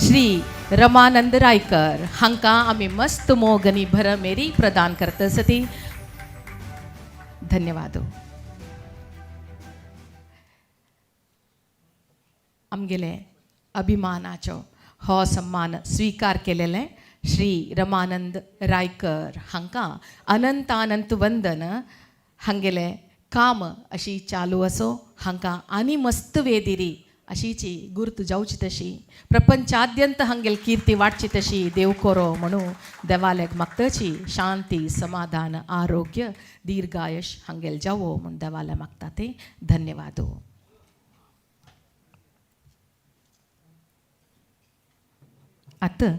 श्री रमानंद रायकर हांकां आमी मस्त मोग आनी भरमेरी प्रदान करता सती. धन्यवाद. आमगेले अभिमानाचो हो सन्मान स्वीकार केलेले श्री रमानंद रायकर हांकां अनंत अनंत वंदन. हांगेले काम अशी चालू असो, हांकां आनी मस्त वेदिरी अशीची गुर्त जावची तशी, प्रपंचाद्यंत हांगेल कीर्ती वाडची तशी देव कोरो म्हणून देवाल्याक मागताची शांती, समाधान, आरोग्य, दीर्घायश हांगेल जावो म्हूण देवाल्या मागता ते. धन्यवाद. आतां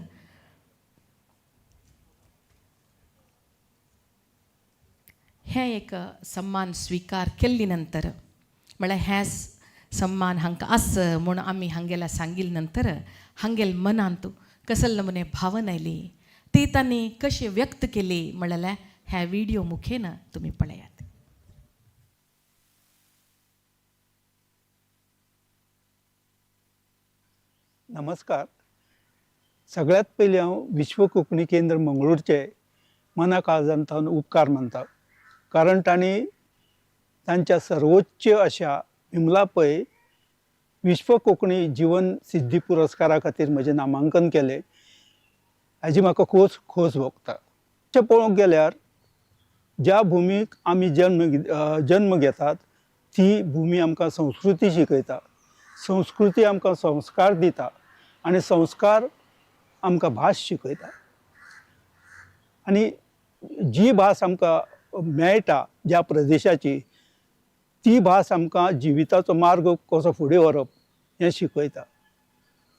हें एक सन्मान स्विकार केल्ली नंतर म्हळ्यार हें सन्मान हांकां आस म्हूण आमी हांगेल्या सांगिल्ले नंतर हांगेल मनांत कसले नमुने भावना आयली ती तांणी कशी व्यक्त केली म्हणल्यार ह्या व्हिडियो मुखेन तुमी पळयात. नमस्कार. सगळ्यात पयलीं हांव विश्व कोंकणी केंद्र मंगळूरचे मना काळजांतल्यान उपकार मानता, कारण तांणी तांच्या सर्वोच्च अशा विमला पै विश्व कोंकणी जीवन सिद्धी पुरस्कारा खातीर म्हजें नामांकन केलें हाजी म्हाका खोस खोस भोगता. अशें पळोवंक गेल्यार ज्या भुमीक आमी जन्म घेतात ती भुमी आमकां संस्कृती शिकयता, संस्कृती आमकां संस्कार दिता आनी संस्कार आमकां भास शिकयता. आनी जी भास आमकां मेळटा ज्या प्रदेशाची ती भास आमकां जिविताचो मार्ग कसो फुडें व्हरप हें शिकयता.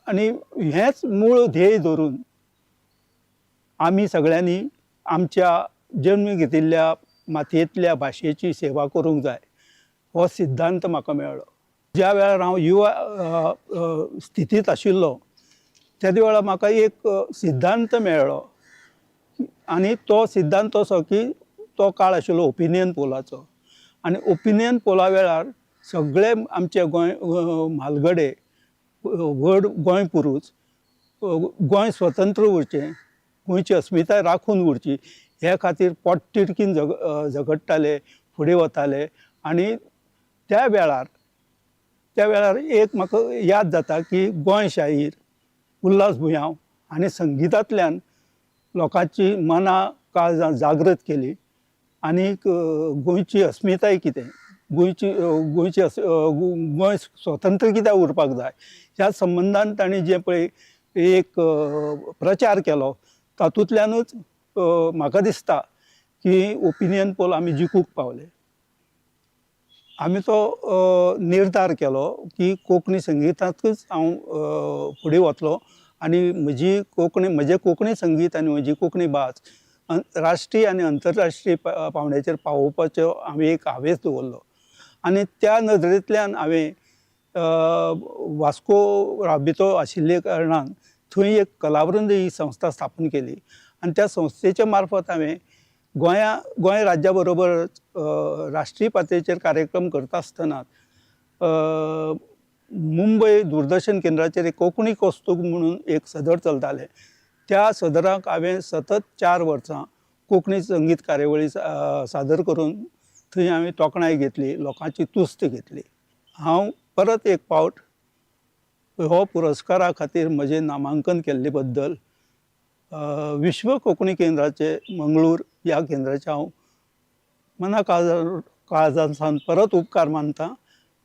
आनी हेंच मूळ ध्येय धरून आमी सगळ्यांनी आमच्या जन्म घेतिल्ल्या मातयेंतल्या भाशेची सेवा करूंक जाय हो सिद्धांत म्हाका मेळ्ळो. ज्या वेळार हांव युवा स्थितींत आशिल्लो तेदे वेळार म्हाका एक सिद्धांत मेळ्ळो आनी तो सिद्धांत असो की तो काळ आशिल्लो ओपिनियन पोलाचो. आनी ओपिनियन पोला वेळार सगळे आमचे गोंय म्हालगडे व्हड गोंय पुरूस गोंय स्वतंत्र उरचें, गोंयची अस्मिताय राखून उरची हे खातीर पोटतिडकीन झगडटाले, फुडें वताले. आनी त्या वेळार एक म्हाका याद जाता की गोंय शाहीर उल्हास बुयांव आनी संगितांतल्यान लोकांची मनां काळजां जागृत केली आनीक गोंयची अस्मिताय कितें, गोंयची गोंयची गोंय स्वतंत्र कित्याक उरपाक जाय ह्या संबंदान तांणी जें पळय एक प्रचार केलो तातूंतल्यानूच म्हाका दिसता की ओपिनियन पोल आमी जिखूंक पावले. आमी तो निर्धार केलो की कोंकणी संगितांतूच हांव फुडें वतलो आनी म्हजी कोंकणी, म्हजें कोंकणी संगीत आनी म्हजी कोंकणी भास राष्ट्रीय आनी अंतरराष्ट्रीय पावंड्याचेर पावोवपाचो हांवें एक हावेस दवरलो. आनी त्या नदरेंतल्यान हांवें वास्को राबितो आशिल्ले कारणान थंय एक कलावृंद ही संस्था स्थापन केली आनी त्या संस्थेच्या मार्फत हांवें गोंय राज्या बरोबर राष्ट्रीय पातळेचेर कार्यक्रम करता आसतना मुंबय दूरदर्शन केंद्राचेर एक कोंकणी कौस्तूभ म्हणून एक सदर चलतालें. त्या सदराक हांवें सतत 4 वर्सां कोंकणी संगीत कार्यावळी सादर करून थंय हांवें तोखणाय घेतली, लोकांची तुस्त घेतली. हांव परत एक पावट हो पुरस्कारा खातीर म्हजें नामांकन केल्ले बद्दल विश्व कोंकणी केंद्राचे मंगळूर ह्या केंद्राचे हांव मना काळजांतल्यान परत उपकार मानता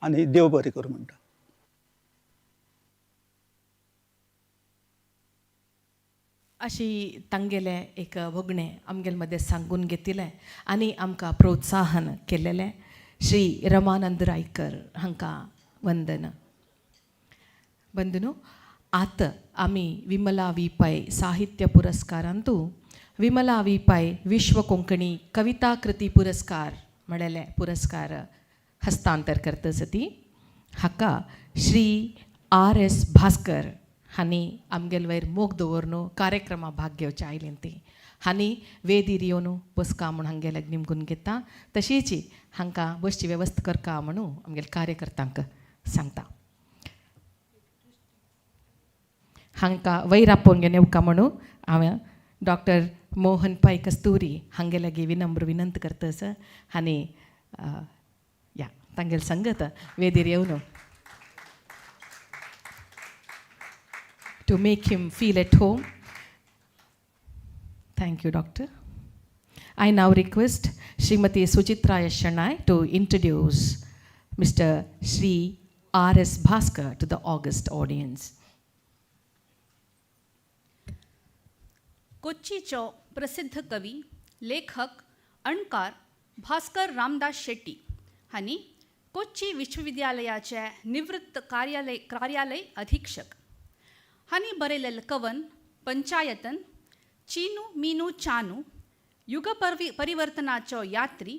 आनी देव बरें करूं म्हणटा. अशी तांगेलें एक भोगणें आमगेले मदें सांगून घेतिल्लें आनी आमकां प्रोत्साहन केलेलें श्री रमानंद रायकर हांकां वंदन. बंधुनो, आतां आमी विमला वी पै साहित्य पुरस्कारांतू विमला वी पै विश्व कोंकणी कविता कृती पुरस्कार म्हणलेले पुरस्कार हस्तांतर करता सती हाका श्री आर एस भास्कर हांणी आमगेले वयर मोग दवरनु कार्यक्रमा भाग घेवचे आयलीं ती हांणी वेदीर येवन बसका म्हूण हांगेले निमगून घेता, तशीच हांकां बसची वेवस्था करका म्हणून आमगेले कार्यकर्त्यांक सांगता. हांकां वयर आपोवन घेवन येवका म्हणून हांवें डॉक्टर मोहन पै कस्तुरी हांगे लागीं विनम्र विनंत करतस आनी या तांगेले संगत वेदीर येवन to make him feel at home. Thank you, Doctor. I now request Srimati Suchitra S. Shanai to introduce Mr. Shri R.S. Bhaskar to the august audience. कोच्चीचो प्रसिद्ध कवी, लेखक, अणकार भास्कर रामदास शेट्टी हांणी कोच्ची विश्वविद्यालयाचे निवृत्त कार्यालय अधीक्षक हांणी बरयलेलें कवन पंचायतन, चीनू मीनू चानू, युग परिवर्तनाचो यात्री,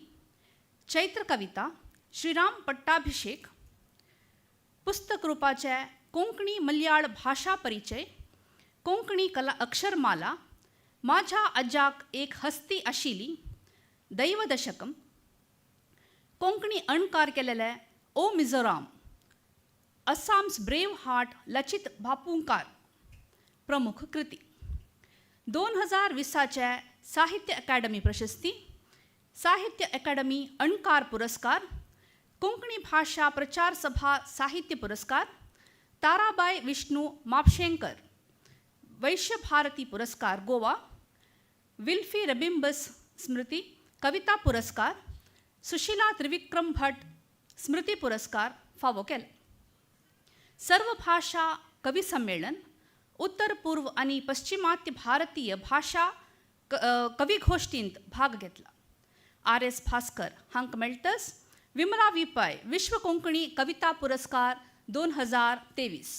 चैत्र कविता, श्रीराम पट्टाभिषेक, पुस्तक रुपाचे कोंकणी मलयाळ भाशा परिचय, कोंकणी कला अक्षरमाला, माझ्या आज्याक एक हस्ती आशिल्ली, दैवदशकम, कोंकणी अणकार केलेले O Mizoram, Assam's brave heart Lachit Barphukan प्रमुख कृती. 2020 साहित्य अकादमी प्रशस्ती, साहित्य अकादमी अणकार पुरस्कार, कोंकणी भाषा प्रचार सभा साहित्य पुरस्कार, ताराबाई विष्णू मापशेंकर वैश्य भारती पुरस्कार गोवा, विल्फी रबिंबस स्मृती कविता पुरस्कार, सुशीला त्रिविक्रम भट स्मृती पुरस्कार फावो केले. सर्व भाषा कवी संमेलन, उत्तर पूर्व आनी पश्चिमात्य भारतीय भाशा कविगोष्ठींत भाग घेतला. आर एस भास्कर हांकां मेळटस विमला वी पै विश्व कोंकणी कविता पुरस्कार 2023.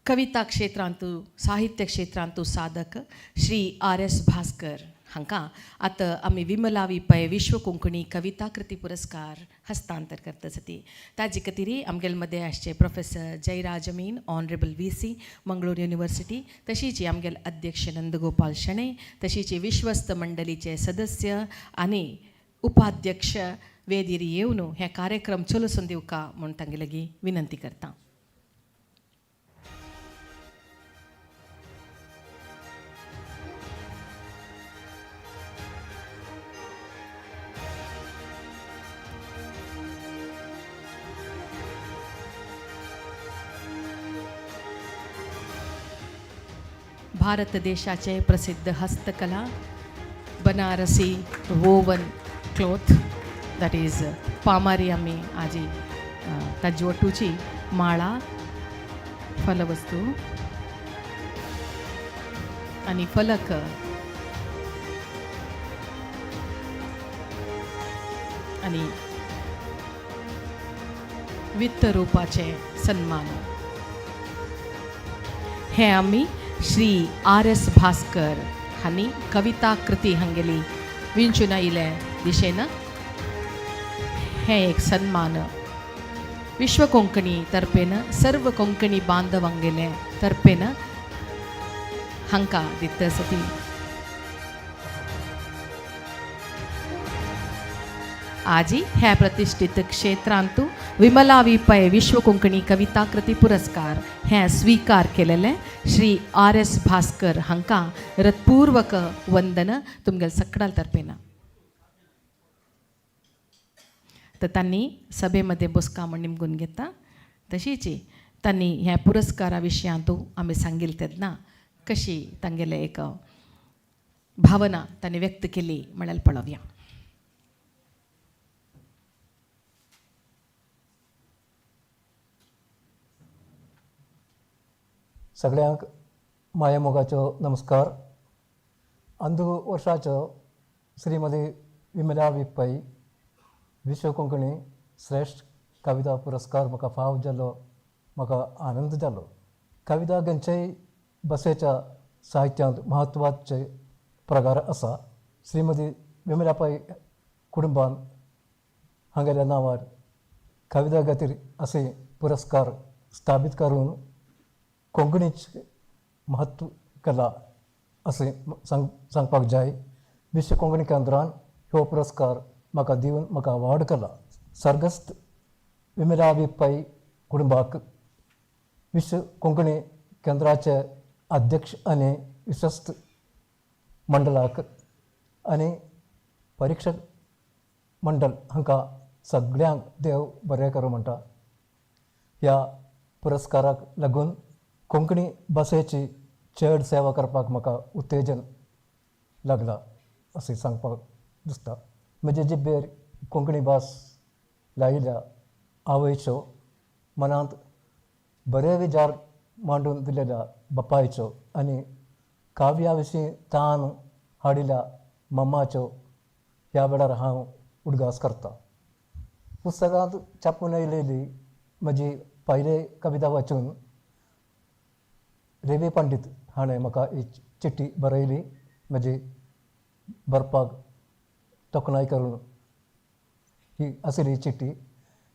कविता क्षेत्रांतू साहित्य क्षेत्रांतू साधक श्री आर एस भास्कर हांकां आतां आमी विमला वी पै विश्व कोंकणी कविता कृती पुरस्कार हस्तांतर करता सती. ताजे खातीर आमगेले मदें आसचे professor Jayaraj Amin, honourable V C Mangalore university, तशीच आमगेले अध्यक्ष नंदगोपाल शणै, तशीच विश्वस्त मंडळीचे सदस्य आनी उपाध्यक्ष वेदीर येवन हे कार्यक्रम चलोवन दिवका म्हूण तांगे लागीं विनंती करता. भारत देशाचे प्रसिद्ध हस्तकला Banarasi woven cloth, that is पामारी आमी आजी ताजी वटूची माळा, फलवस्तू आनी फलक आनी वित्त रुपाचे सन्मान हे आमी श्री आर एस भास्कर हांणी कविता कृती हांगेली विंचून आयिल्ले दिशेन हें एक सन्मान विश्व कोंकणी तर्फेन सर्व कोंकणी बांधवांगेले तर्फेन हांकां दिता आसा ती. आजी ह्या प्रतिष्ठित क्षेत्रांतु विमला वी पै विश्व कोंकणी कविता कृती पुरस्कार हे स्वीकार केलेले श्री आर एस भास्कर हांकां हृत्पूर्वक वंदन तुमगेले सगळ्या तर्फेन. तर तांणी सभेमध्ये बसका म्हण निमगून घेता. तशीच तांणी ह्या पुरस्कारा विशयांतू आमी सांगिल्लें तेन्ना कशी तांगेले एक भावना तांणी व्यक्त केली म्हळ्यार पळोवया. सगळ्यांक माया मोगाचो नमस्कार. अंदू वर्साचो श्रीमती विमला वी पै विश्व कोंकणी श्रेश्ठ कविता पुरस्कार म्हाका फाव जालो, म्हाका आनंद जालो. कविता खंयच्याय भाशेच्या साहित्यांत म्हत्वाचे प्रकार आसा. श्रीमती विमला पै कुटुंबान हांगेल्या नांवार कविता खातीर असे पुरस्कार स्थापीत करून कोंकणीचें म्हत्व केलां अशें सांगपाक जाय. विश्व कोंकणी केंद्रान हो पुरस्कार म्हाका दिवन म्हाका वाड केला. सर्गस्त विमला वी पै कुटुंबाक विश्व कोंकणी केंद्राचे अध्यक्ष आनी विश्वस्त मंडळाक आनी परिक्षक मंडळ हांकां सगळ्यांक देव बरें करूं म्हणटा. ह्या पुरस्काराक लागून कोंकणी भाशेची चड सेवा करपाक म्हाका उत्तेजन लागलां अशें सांगपाक दिसता. म्हजे जिब्बेर कोंकणी भास लायिल्ल्या आवयचो, मनांत बरे विचार मांडून दिलेल्या बापायचो आनी काव्या विशीं तान हाडिल्ल्या मम्माचो ह्या वेळार हांव उडगास करता. पुस्तकांत छापून आयिल्ली म्हजी पयली कविता वाचून रेवी पंडीत हाणें म्हाका ही चिट्ठी बरयली. म्हजी बरपाक तोखणाय करून ही आशिल्ली चिट्ठी.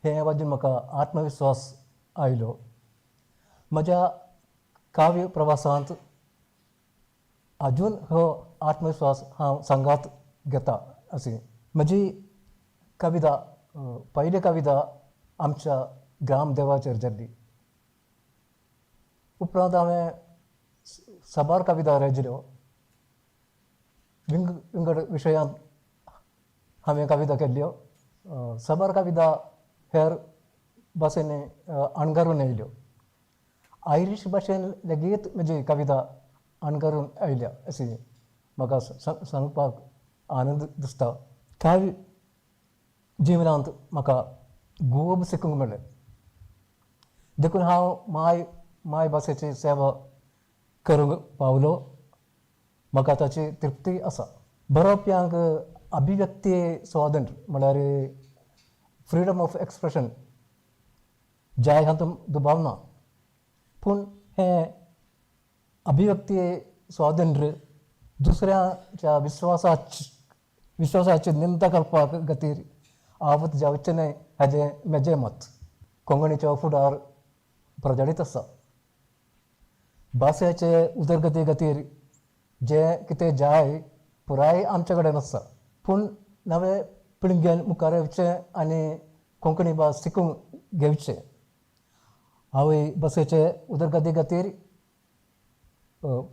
हें वाचून म्हाका आत्मविस्वास आयलो. म्हज्या काव्य प्रवासांत अजून हो आत्मविस्वास हांव सांगात घेता अशी म्हजी कविता, पयली कविता आमच्या ग्रामदेवाचेर जाल्ली. उपरांत हांवें साबार कविता रचल्यो. विंगड विंगड विशयांत हांवें कविता केल्ल्यो. साबार कविता हेर भाशेंनी अणकारून आयल्यो. आयरीश भाशेन लेगीत म्हजी कविता अणकारून आयल्या अशी म्हाका सांगपाक आनंद दिसता. काव्य जिवनांत म्हाका खूब शिकूंक मेळ्ळें. देखून हांव माय भाशेची सेवा करूंक पावलो. म्हाका ताची तृप्ती आसा. बरोवप्यांक अभिव्यक्ती स्वातंत्र्य म्हळ्यार फ्रिडम ऑफ एक्सप्रेशन जाय हातूंत दुबाव ना, पूण हें अभिव्यक्ती स्वातंत्र्य दुसऱ्याच्या विश्वासाची निंदा करपाक खातीर आवत जावचें न्हय हाजें म्हजें मत. कोंकणीचो फुडार प्रजळीत आसा. भाशेचे उदरगती खातीर जें कितें जाय पुराय आमचे कडेन आसा, पूण नवे पिळगेन मुखार येवचें आनी कोंकणी भास शिकूंक घेवचें. आवय भाशेचे उदरगती खातीर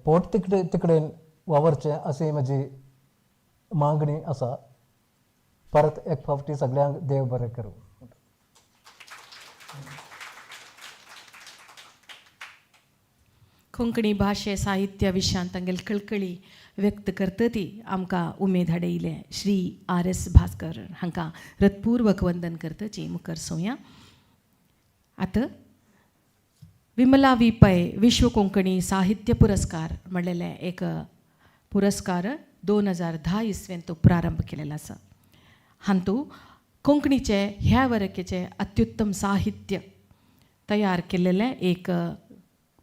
पोट तिकडेन वावरचें अशी म्हजी मागणी आसा. परत एक फावटी सगळ्यांक देव बरें करूं. कोंकणी भाशे साहित्य विशयांत तांगेली कळकळी व्यक्त करता ती आमकां उमेद हाडयले श्री आर एस भास्कर हांकां हृत्पूर्वक वंदन करताची मुखार सोया. आतां विमला वी पै विश्व कोंकणी साहित्य पुरस्कार म्हणलेले एक पुरस्कार 2010 इसवेंत तो प्रारंभ केलेलो आसा. हांतू कोंकणीचे ह्या वरकेचे अत्युत्तम साहित्य तयार केलेलें एक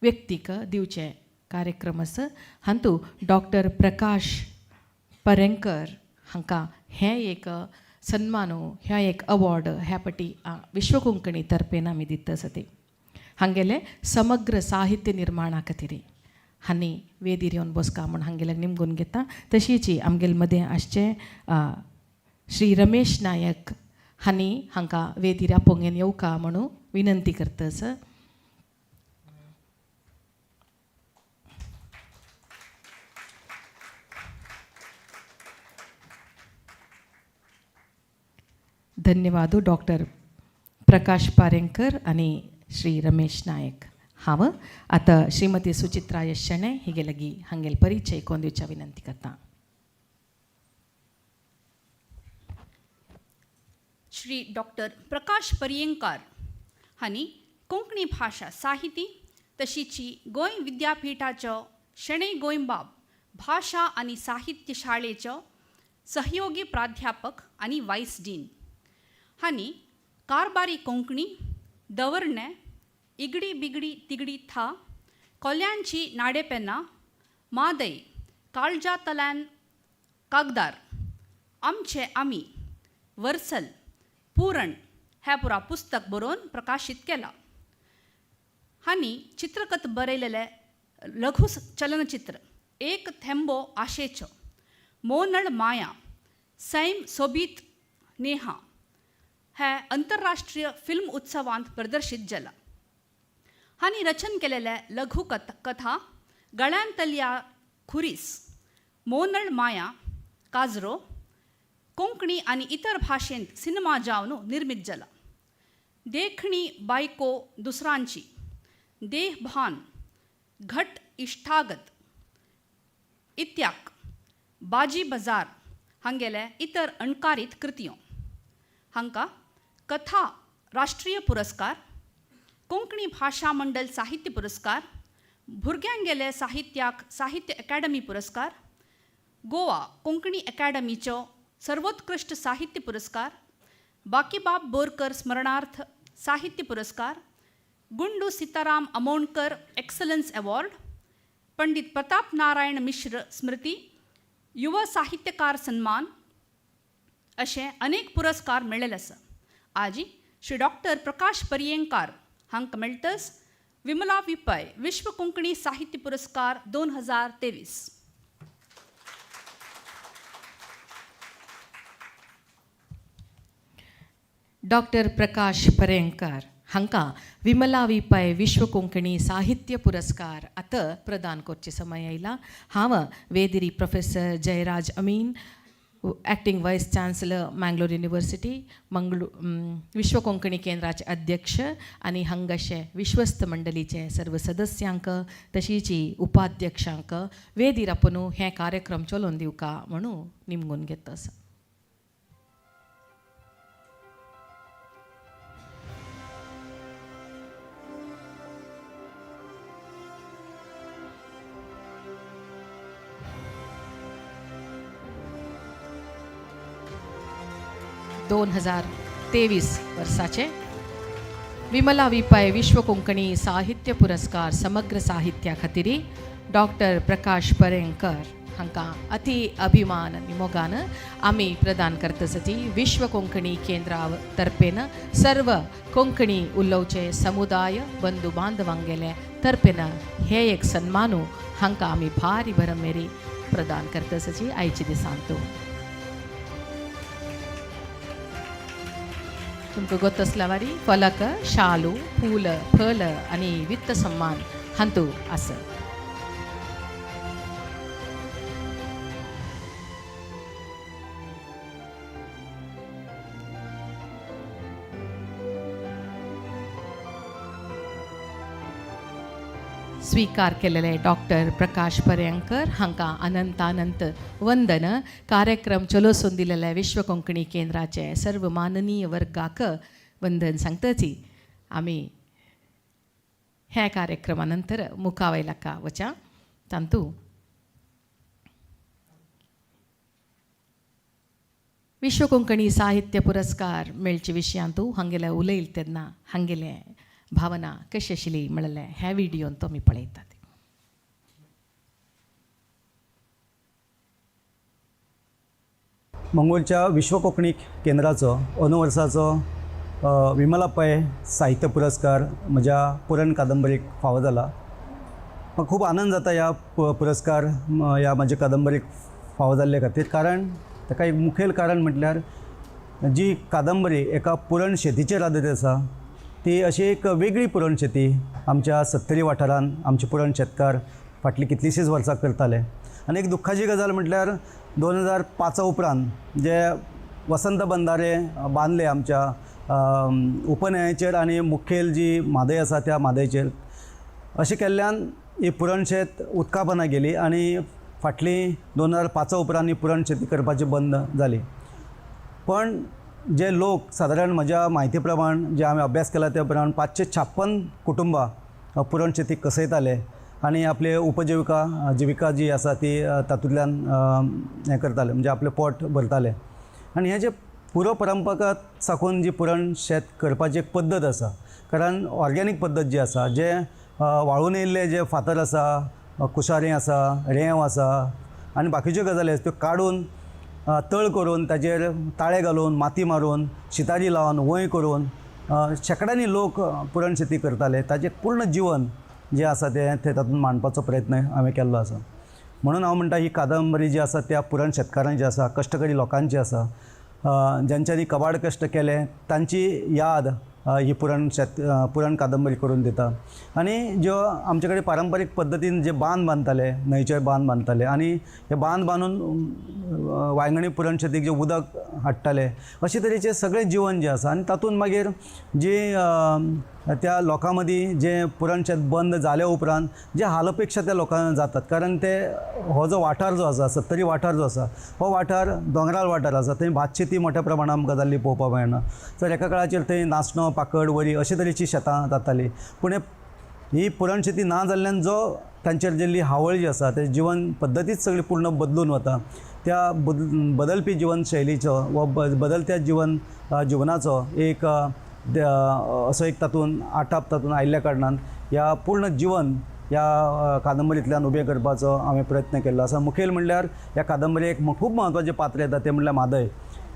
व्यक्तीक दिवचें कार्यक्रम आसा. हातूंत डॉक्टर प्रकाश पर्येंकर हांकां हें एक सन्मान, ह्या एक अवॉर्ड ह्या पटी विश्व कोंकणी तर्फेन आमी दिता आसा. ती हांगेले समग्र साहित्य निर्माणा खातीर हांणी वेदीर येवन बसका म्हूण हांगेले निमगून घेता. तशीच आमगेले मदें आसचे श्री रमेश नायक हांणी हांकां वेदीर आपोवंक येवका म्हणून विनंती करता आसा. धन्यवाद डॉक्टर प्रकाश पारेंकर आनी श्री रमेश नायक. हांव आतां श्रीमती सुचित्रा यश शणै हिगे लागीं हांगेल परिचय कोन दिवच्या विनंती करता. श्री डॉक्टर प्रकाश पर्येंकार हांणी कोंकणी भाशा साहिती तशीची गोंय विद्यापीठाचो शणै गोंयबाब भाशा आनी साहित्य शाळेचो सहयोगी प्राध्यापक आनी वायस डीन हांणी कारबारी कोंकणी, दवरणें, इगडी बिगडी तिगडी था, कोल्यांची नाडेपेन्नां, मादय, काळजातल्यान कागदार, आमचे आमी, वर्सल, पुरण ह्या पुरा पुस्तक बरोवन प्रकाशीत केला. हांणी चित्रकथ बरयलेले लघु चलनचित्र एक थेंबो आशेचो, मोनळ माया, सैम सोबीत नेहा हे अंतरराष्ट्रीय फिल्म उत्सवांत प्रदर्शीत जाला. हांणी रचन केलेले लघु कथा गळ्यांतल्या खुरीस, मोनळ माया, काजरो कोंकणी आनी इतर भाशेंत सिनेमा जावन निर्मीत जाला. देखणी बायको दुसरांची, देहभान, घट इश्टागत इत्याक, बाजी बाजार हांगेले इतर अणकारीत कृतियो. हांकां कथा राष्ट्रीय पुरस्कार, कोंकणी भाशा मंडळ साहित्य पुरस्कार, भुरग्यांगेले साहित्याक साहित्य अकादमी पुरस्कार, गोवा कोंकणी अकादमीचो सर्वोत्कृष्ट साहित्य पुरस्कार, बाकीबाब बोरकर स्मरणार्थ साहित्य पुरस्कार, गुंडू सीताराम आमोणकर एक्सलन्स अवॉर्ड, पंडित प्रताप नारायण मिश्र स्मृती युवा साहित्यकार सन्मान अशे अनेक पुरस्कार मेळ्ळेले आसा. आजी श्री डॉक्टर प्रकाश पर्येंकार हांकां मेळटस विमला वी पै विश्व कोंकणी साहित्य पुरस्कार 2023. डॉक्टर प्रकाश पर्येंकार हांकां विमला वी पै विश्व कोंकणी साहित्य पुरस्कार आतां प्रदान करचे समय आयला. हांव वेदिरी professor Jayaraj Amin, acting vice chancellor Mangalore university, विश्व कोंकणी केंद्राचे अध्यक्ष आनी हांगाशे विश्वस्त मंडळीचे सर्व सदस्यांक तशीच उपाध्यक्षांक वेदीर आपूण हे कार्यक्रम चलोवन दिवका म्हणून निमगून घेता आसा. 2023 वर्साचे विमला वी पै विश्व कोंकणी साहित्य पुरस्कार समग्र साहित्या खातीर डॉक्टर प्रकाश पर्येंकर हांकां अति अभिमान आनी मोगान आमी प्रदान करतसती विश्व कोंकणी केंद्रा तर्फेन सर्व कोंकणी उलोवचे समुदाय बंधू बांधवांगेले तर्फेन हे एक सन्मानू हांकां आमी भारी भरमेरी प्रदान करतसची आयचे दिसांतू. तुमकां गोत आसल्यावारी फलक, शालू, फूल, फल आनी वित्त सन्मान हांतू आसा. स्वीकार केलेले डॉक्टर प्रकाश पर्येंकर हांकां अनंत अनंत वंदन. कार्यक्रम चलोसून दिलेले विश्व कोंकणी केंद्राचे सर्व माननीय वर्गाक वंदन सांगताची. आमी ह्या कार्यक्रमा नंतर मुखावयलाका वचा तांतू विश्व कोंकणी साहित्य पुरस्कार मेळचे विशयांतू हांगेले उलयल तेन्ना हांगेले भावना कशी आशिल्ली म्हणलें ह्या व्हिडियोन तो आमी पळयतात. मंगळूरच्या विश्व कोंकणी केंद्राचो अंदू वर्साचो विमला पै साहित्य पुरस्कार म्हज्या पुरण कादंबरीक फावो जाला. म्हाका खूब आनंद जाता ह्या पुरस्कार ह्या म्हज्या कादंबरीक फावो जाल्ले खातीर, कारण ताका एक मुखेल कारण म्हटल्यार जी कादंबरी एका पुरण शेतीचेर आदारीत आसा ती अशी एक वेगळी पुरण शेती आमच्या सत्तरी वाठारांत आमचे पुरण शेतकार फाटलीं कितलींशींच वर्सां करताले. आनी एक दुख्खाची गजाल म्हटल्यार 2005 उपरांत जे वसंत बंधारे बांदले आमच्या उपन्हंयेचेर आनी मुखेल जी म्हादय आसा त्या म्हादयचेर, अशें केल्ल्यान ही पुरण शेत उदका पोंदा गेली आनी फाटलीं 2005 उपरांत ही पुरण शेती करपाची बंद जाली. पण जे लोक सादारण म्हज्या म्हायती प्रमाण जे आमी अभ्यास केला त्या प्रमाण 556 कुटुंबां पुरण शेती कसयताले आनी आपले उपजिविका जिविका जी आसा ती तातूंतल्यान हें करताले, म्हणजे आपलें पोट भरताले. आनी हें जें पुरो परंपरागत साकून जी पुरण शेत करपाची एक पद्दत आसा, कारण ऑर्गेनीक पद्दत जी आसा, जे वाळून येयल्ले जे फातर आसा, कुशारी आसा, रेंव आसा आनी बाकीच्यो गजाली आसा त्यो काडून तळ करून ताजेर ताळे घालून माती मारून शितारी लावन वंय करून शेंकड्यांनी लोक पुरण शेती करताले. ताजें पूर्ण जिवन जें आसा तें तातूंत मांडपाचो प्रयत्न हांवें केल्लो आसा. म्हणून हांव म्हणटा ही कादंबरी जी आसा त्या पुरण शेतकारांची आसा, कश्टकरी लोकांची आसा, ज्यांच्यांनी कबाड कश्ट केले तांची याद ही पुरण शेत पुरण कादंबरी करून दिता. आनी ज्यो आमचे कडेन पारंपारीक पद्दतीन जे बांद बांदताले, न्हंयचे बांद बांदताले आनी हे बांद बांदून वांयगणी पुरण शेतीक जे उदक हाडटाले, अशे तरेचें सगळें जिवन जें आसा आनी तातूंत मागीर जी त्या लोकां मदीं जें पुरण शेत बंद जाल्या उपरांत जे हाल अपेक्षा त्या लोकांक जातात, कारण ते हो जो वाठार जो आसा सत्तरी वाठार जो आसा हो वाठार दोंगराळ वाठार आसा, थंय भात शेती मोठ्या प्रमाणान आमकां जाल्ली पळोवपाक मेळना. तर एका काळाचेर थंय नाचणो, पाकड, वरी अशे तरेचीं शेतां जातालीं, पूण ही पुरण शेती ना जाल्ल्यान जो तांचेर जाल्ली हावळ जी आसा ते जिवन पद्दतीच सगळी पूर्ण बदलून वता. त्या बदलपी जिवनशैलीचो वा बदलत्या जिवनाचो एक असो एक तातूंत आटाप तातूंत आयिल्ल्या कारणान ह्या पूर्ण जिवन ह्या कादंबरींतल्यान उबें करपाचो हांवें प्रयत्न केल्लो आसा. मुखेल म्हणल्यार ह्या कादंबरेक खूब म्हत्वाचें पात्र येता तें म्हणल्यार म्हादय.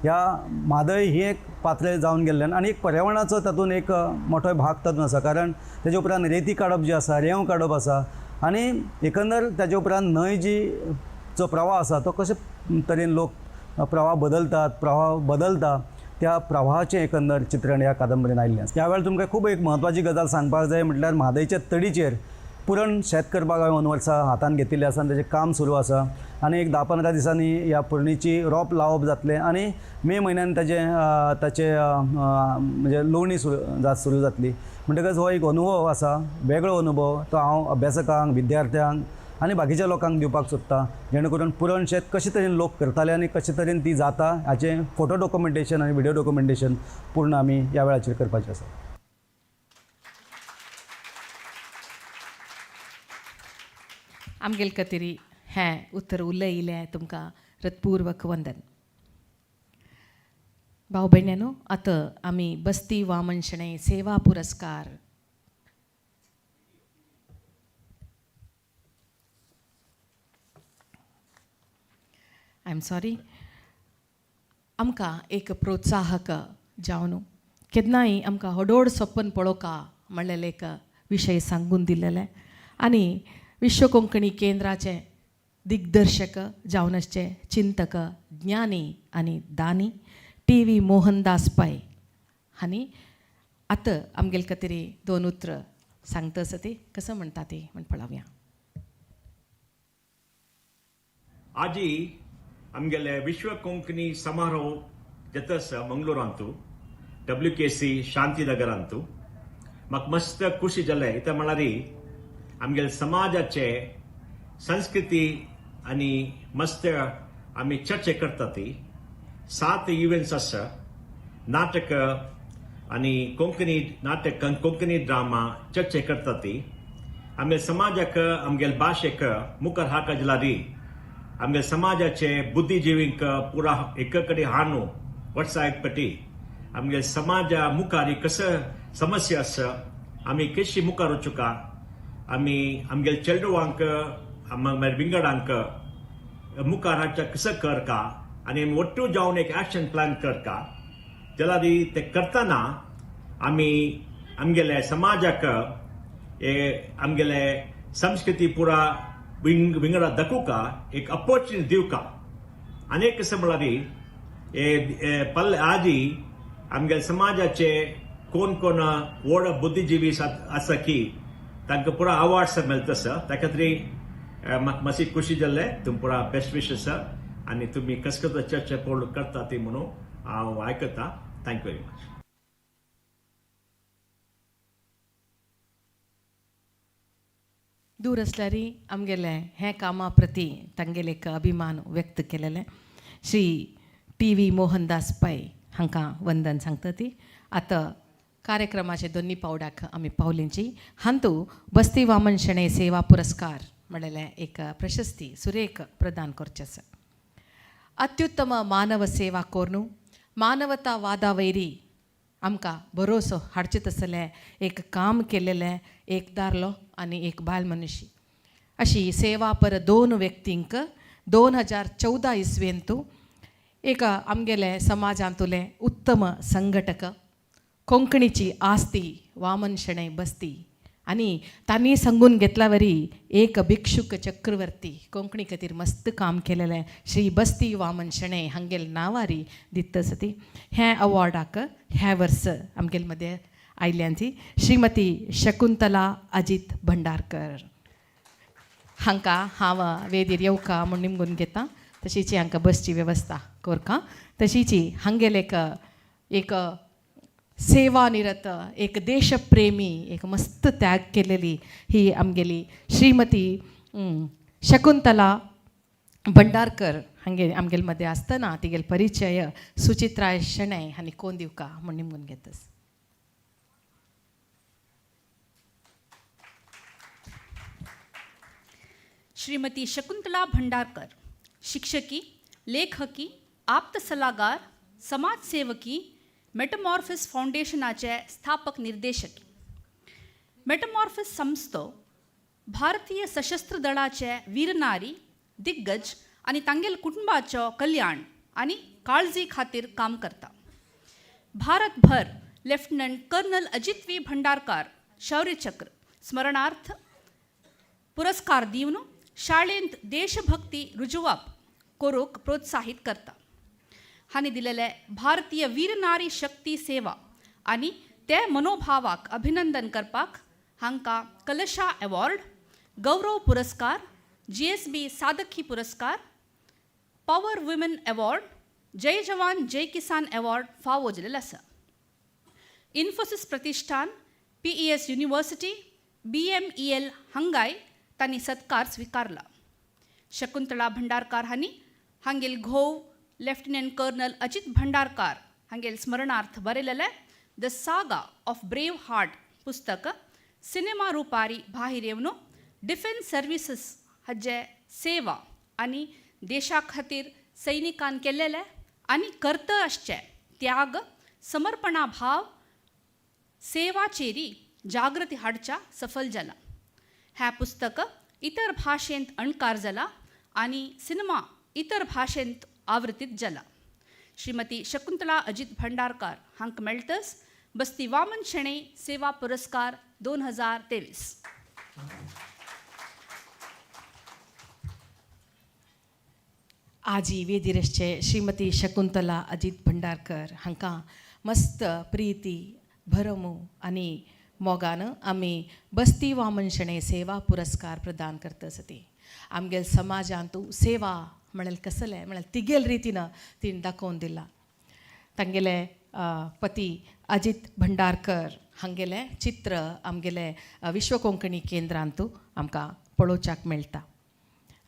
ह्या म्हादय ही एक पात्र जावन गेल्ल्यान आनी एक पर्यावरणाचो तातूंत एक मोठो भाग तातूंत आसा, कारण तेजे उपरांत रेती काडप जी आसा, रेंव काडप आसा आनी एकंदर ताजे उपरांत न्हंय जी जो प्रवाह आसा तो कशे तरेन लोक प्रवाह बदलतात, प्रवाह बदलता, त्या प्रवाहाचें एकंदर चित्रण ह्या कादंबरीन आयिल्लें आसा. ह्या वेळार तुमकां खूब एक म्हत्वाची गजाल सांगपाक जाय म्हटल्यार म्हादयच्या तडीचेर पुरण शेत करपाक हांवें अंदू वर्सा हातान घेतिल्लें आसा आनी ताजें काम सुरू आसा आनी एक 10-15 दिसांनी ह्या पुरणीची रोप लावप जातलें आनी मे म्हयन्यान ताजें ताचें म्हणजे लुवणी सुरू जातली. म्हणटकच हो एक अनुभव आसा, वेगळो अनुभव, तो हांव अभ्यासकांक, विद्यार्थ्यांक आनी बाकीच्या लोकांक दिवपाक सोदता, जेणे करून पुरण शेत कशे तरेन लोक करताले आनी कशे तरेन ती जाता हाचें फोटो डॉक्युमेंटेशन आनी व्हिडियो डॉक्युमेंटेशन पूर्ण आमी ह्या वेळाचेर करपाचें आसा. आमगेल खातीर हें उतर उलयलें तुमकां हृत्पूर्वक वंदन. भाव भयण्यानो, आतां आमी बस्ती वामन शणै सेवा पुरस्कार I am sorry, आमकां एक प्रोत्साहक जावन केन्नाय आमकां होडोड सपन पळोवका म्हणलेलें एक विशय सांगून दिलेलें आनी विश्व कोंकणी केंद्राचे दिग्दर्शक जावन आसचे चिंतक, ज्ञानी आनी दानी टी.व्ही. मोहनदास पै हांणी आतां आमगेले खातीर दोन उतरां सांगता आसा ती कसं म्हणटा ती म्हण पळोवया. आजी आमगेले विश्व कोंकणी समारोह जाता मंगळूरांतू WKC शांतीनगरांतू म्हाका मस्त खुशी जालें. इतलें म्हळ्यार आमगेले समाजाचे संस्कृती आनी मस्त आमी चर्चा करता ती 7 इव्हेंट्स आसा, नाटक आनी कोंकणी नाटक, कोंकणी ड्रामा चर्चा करता ती आमगे समाजाक, आमगेले भाशेक मुखार हाडटा जाल्यार आमगे समाजाचे बुद्धिजिवींक पुरा एक कडेन हाडून वर्सा एक पटी आमगे समाजा मुखार कसं समस्या आसा आमी कशी मुखार वचुका, आमी आमगेले चेडवांक मागीर विंगडांक मुखार हाडच्या कसं करका आनी आमी ಒಟ್ಟು जावन एक एक्शन प्लॅन करता जाल्यार ते करतना आमी आमगेले समाजाक आमगेले संस्कृती पुरा विंग विंगडा दाखोवका एक ऑपॉर्च्युनिटी दिवका. आनी एक कशें म्हळ्यार पल्ले आजी आमगेले समाजाचे कोण कोण व्हड बुद्धिजिवी आसा की तांकां पुरा अवॉर्ड्स मेळटा आसा. त्या खातीर म्हाका मातशी खुशी जाल्ले. तुमी पुरा बेस्ट विशेस आनी तुमी कस कस चर्चा पळोवन करता ती म्हणून हांव आयकता. Thank you very much. दूर आसल्यार आमगेलें हें कामा प्रती तांगेले एक अभिमान व्यक्त केलेलें श्री टी वी मोहनदास पै हांकां वंदन सांगता ती. आतां कार्यक्रमाचे दोन्ही पावड्याक आमी पावलींची हांतू बस्ती वामन शणै सेवा पुरस्कार म्हणलेलें एक प्रशस्ती सुरेख प्रदान करचें आसा. अत्युत्तम मानव सेवा कोरनू मानवतावादा वयरी आमकां भरोसो हाडचें तसलें एक काम केलेलें एक दारलो आनी एक बायल मनुशी अशी सेवा पर दोन व्यक्तींक 2014 इस्वेंतू एक आमगेले समाजांतुले उत्तम संघटक कोंकणीची आस्ती वामन शणै बस्ती आनी तांणी सांगून घेतल्या वरी एक भिक्षुक चक्रवर्ती कोंकणी खातीर मस्त काम केलेलें श्री बस्ती वामन शणै हांगेल नांवारी दित्त आसा. हें अवॉर्डाक ह्या वर्स आमगेले मदें आयल्यांची श्रीमती शकुंतला अजीत भंडारकर हांकां हांव वेदीर येवका म्हूण निमगून घेता. तशीच हांकां बसची वेवस्था करका. तशीच हांगेले एक एक सेवानिरत एक देशप्रेमी एक मस्त त्याग केलेली ही आमगेली श्रीमती शकुंतला भंडारकर हांगे आमगेले मदें आसतना तिगेलो परिचय सुचित्रा शणै हांणी कोण दिवका म्हूण निमगून घेतस. श्रीमती शकुंतला भंडारकर शिक्षकी, लेखकी, आप्त सल्लागार, समाजसेवकी, मेटामॉर्फिस फाउंडेशनाचे स्थापक निर्देशक. मेटामॉर्फिस संस्थो भारतीय सशस्त्र दळाचे वीरनारी, दिग्गज आनी तांगेल कुटुंबाचो कल्याण आनी काळजी खातीर काम करता. भारतभर lieutenant colonel Ajit V Bhandarkar Shaurya Chakra स्मरणार्थ पुरस्कार दिवन शाळेंत देशभक्ती रुजुवाप करूंक प्रोत्साहीत करता. हांणी दिलेले भारतीय वीरनारी शक्ती सेवा आनी ते मनोभावाक अभिनंदन करपाक हांकां कलशा अवॉर्ड, गौरव पुरस्कार, GSB सादखी पुरस्कार, power women award, Jai Jawan Jai Kisan award फावो जाल्लें आसा. इन्फोसिस प्रतिष्ठान, PES university, BMEL हांगाय तांणी सत्कार स्विकारला. शकुंतला भंडारकार हांणी हांगेल घोव लेफ्टिनंट कर्नल अजित भंडारकार हांगेल स्मरणार्थ बरयलेलें the saga of brave heart पुस्तक सिनेमा रुपारी भायर येवन डिफेन्स सर्विसीस हाजे सेवा आनी देशा खातीर सैनिकान केलेले आनी करत आसचे त्याग, समर्पणा भाव, सेवाचेरी जागृती हाडच्या सफल जाला. ह्या पुस्तक इतर भाशेंत अणकार जाला आनी सिनेमा इतर भाशेंत आवृत्तीत जाला. श्रीमती शकुंतला अजित भंडारकार हांकां मेळटस बस्ती वामन शणै सेवा पुरस्कार 2023. आजी वेदिरसचे श्रीमती शकुंतला अजित भंडारकर हांकां मस्त प्रिती भरमू आनी मोगान आमी बस्ती वामन शणै सेवा पुरस्कार प्रदान करता आसा. आमगेल समाजांतू सेवा म्हणल्यार कसलें म्हणल्यार तिगेल रितीन तिणें दाखोवन दिलां. तांगेले पती अजित भंडारकर हांगेलें चित्र आमगेले विश्व कोंकणी केंद्रांतू आमकां पळोवच्याक मेळटा.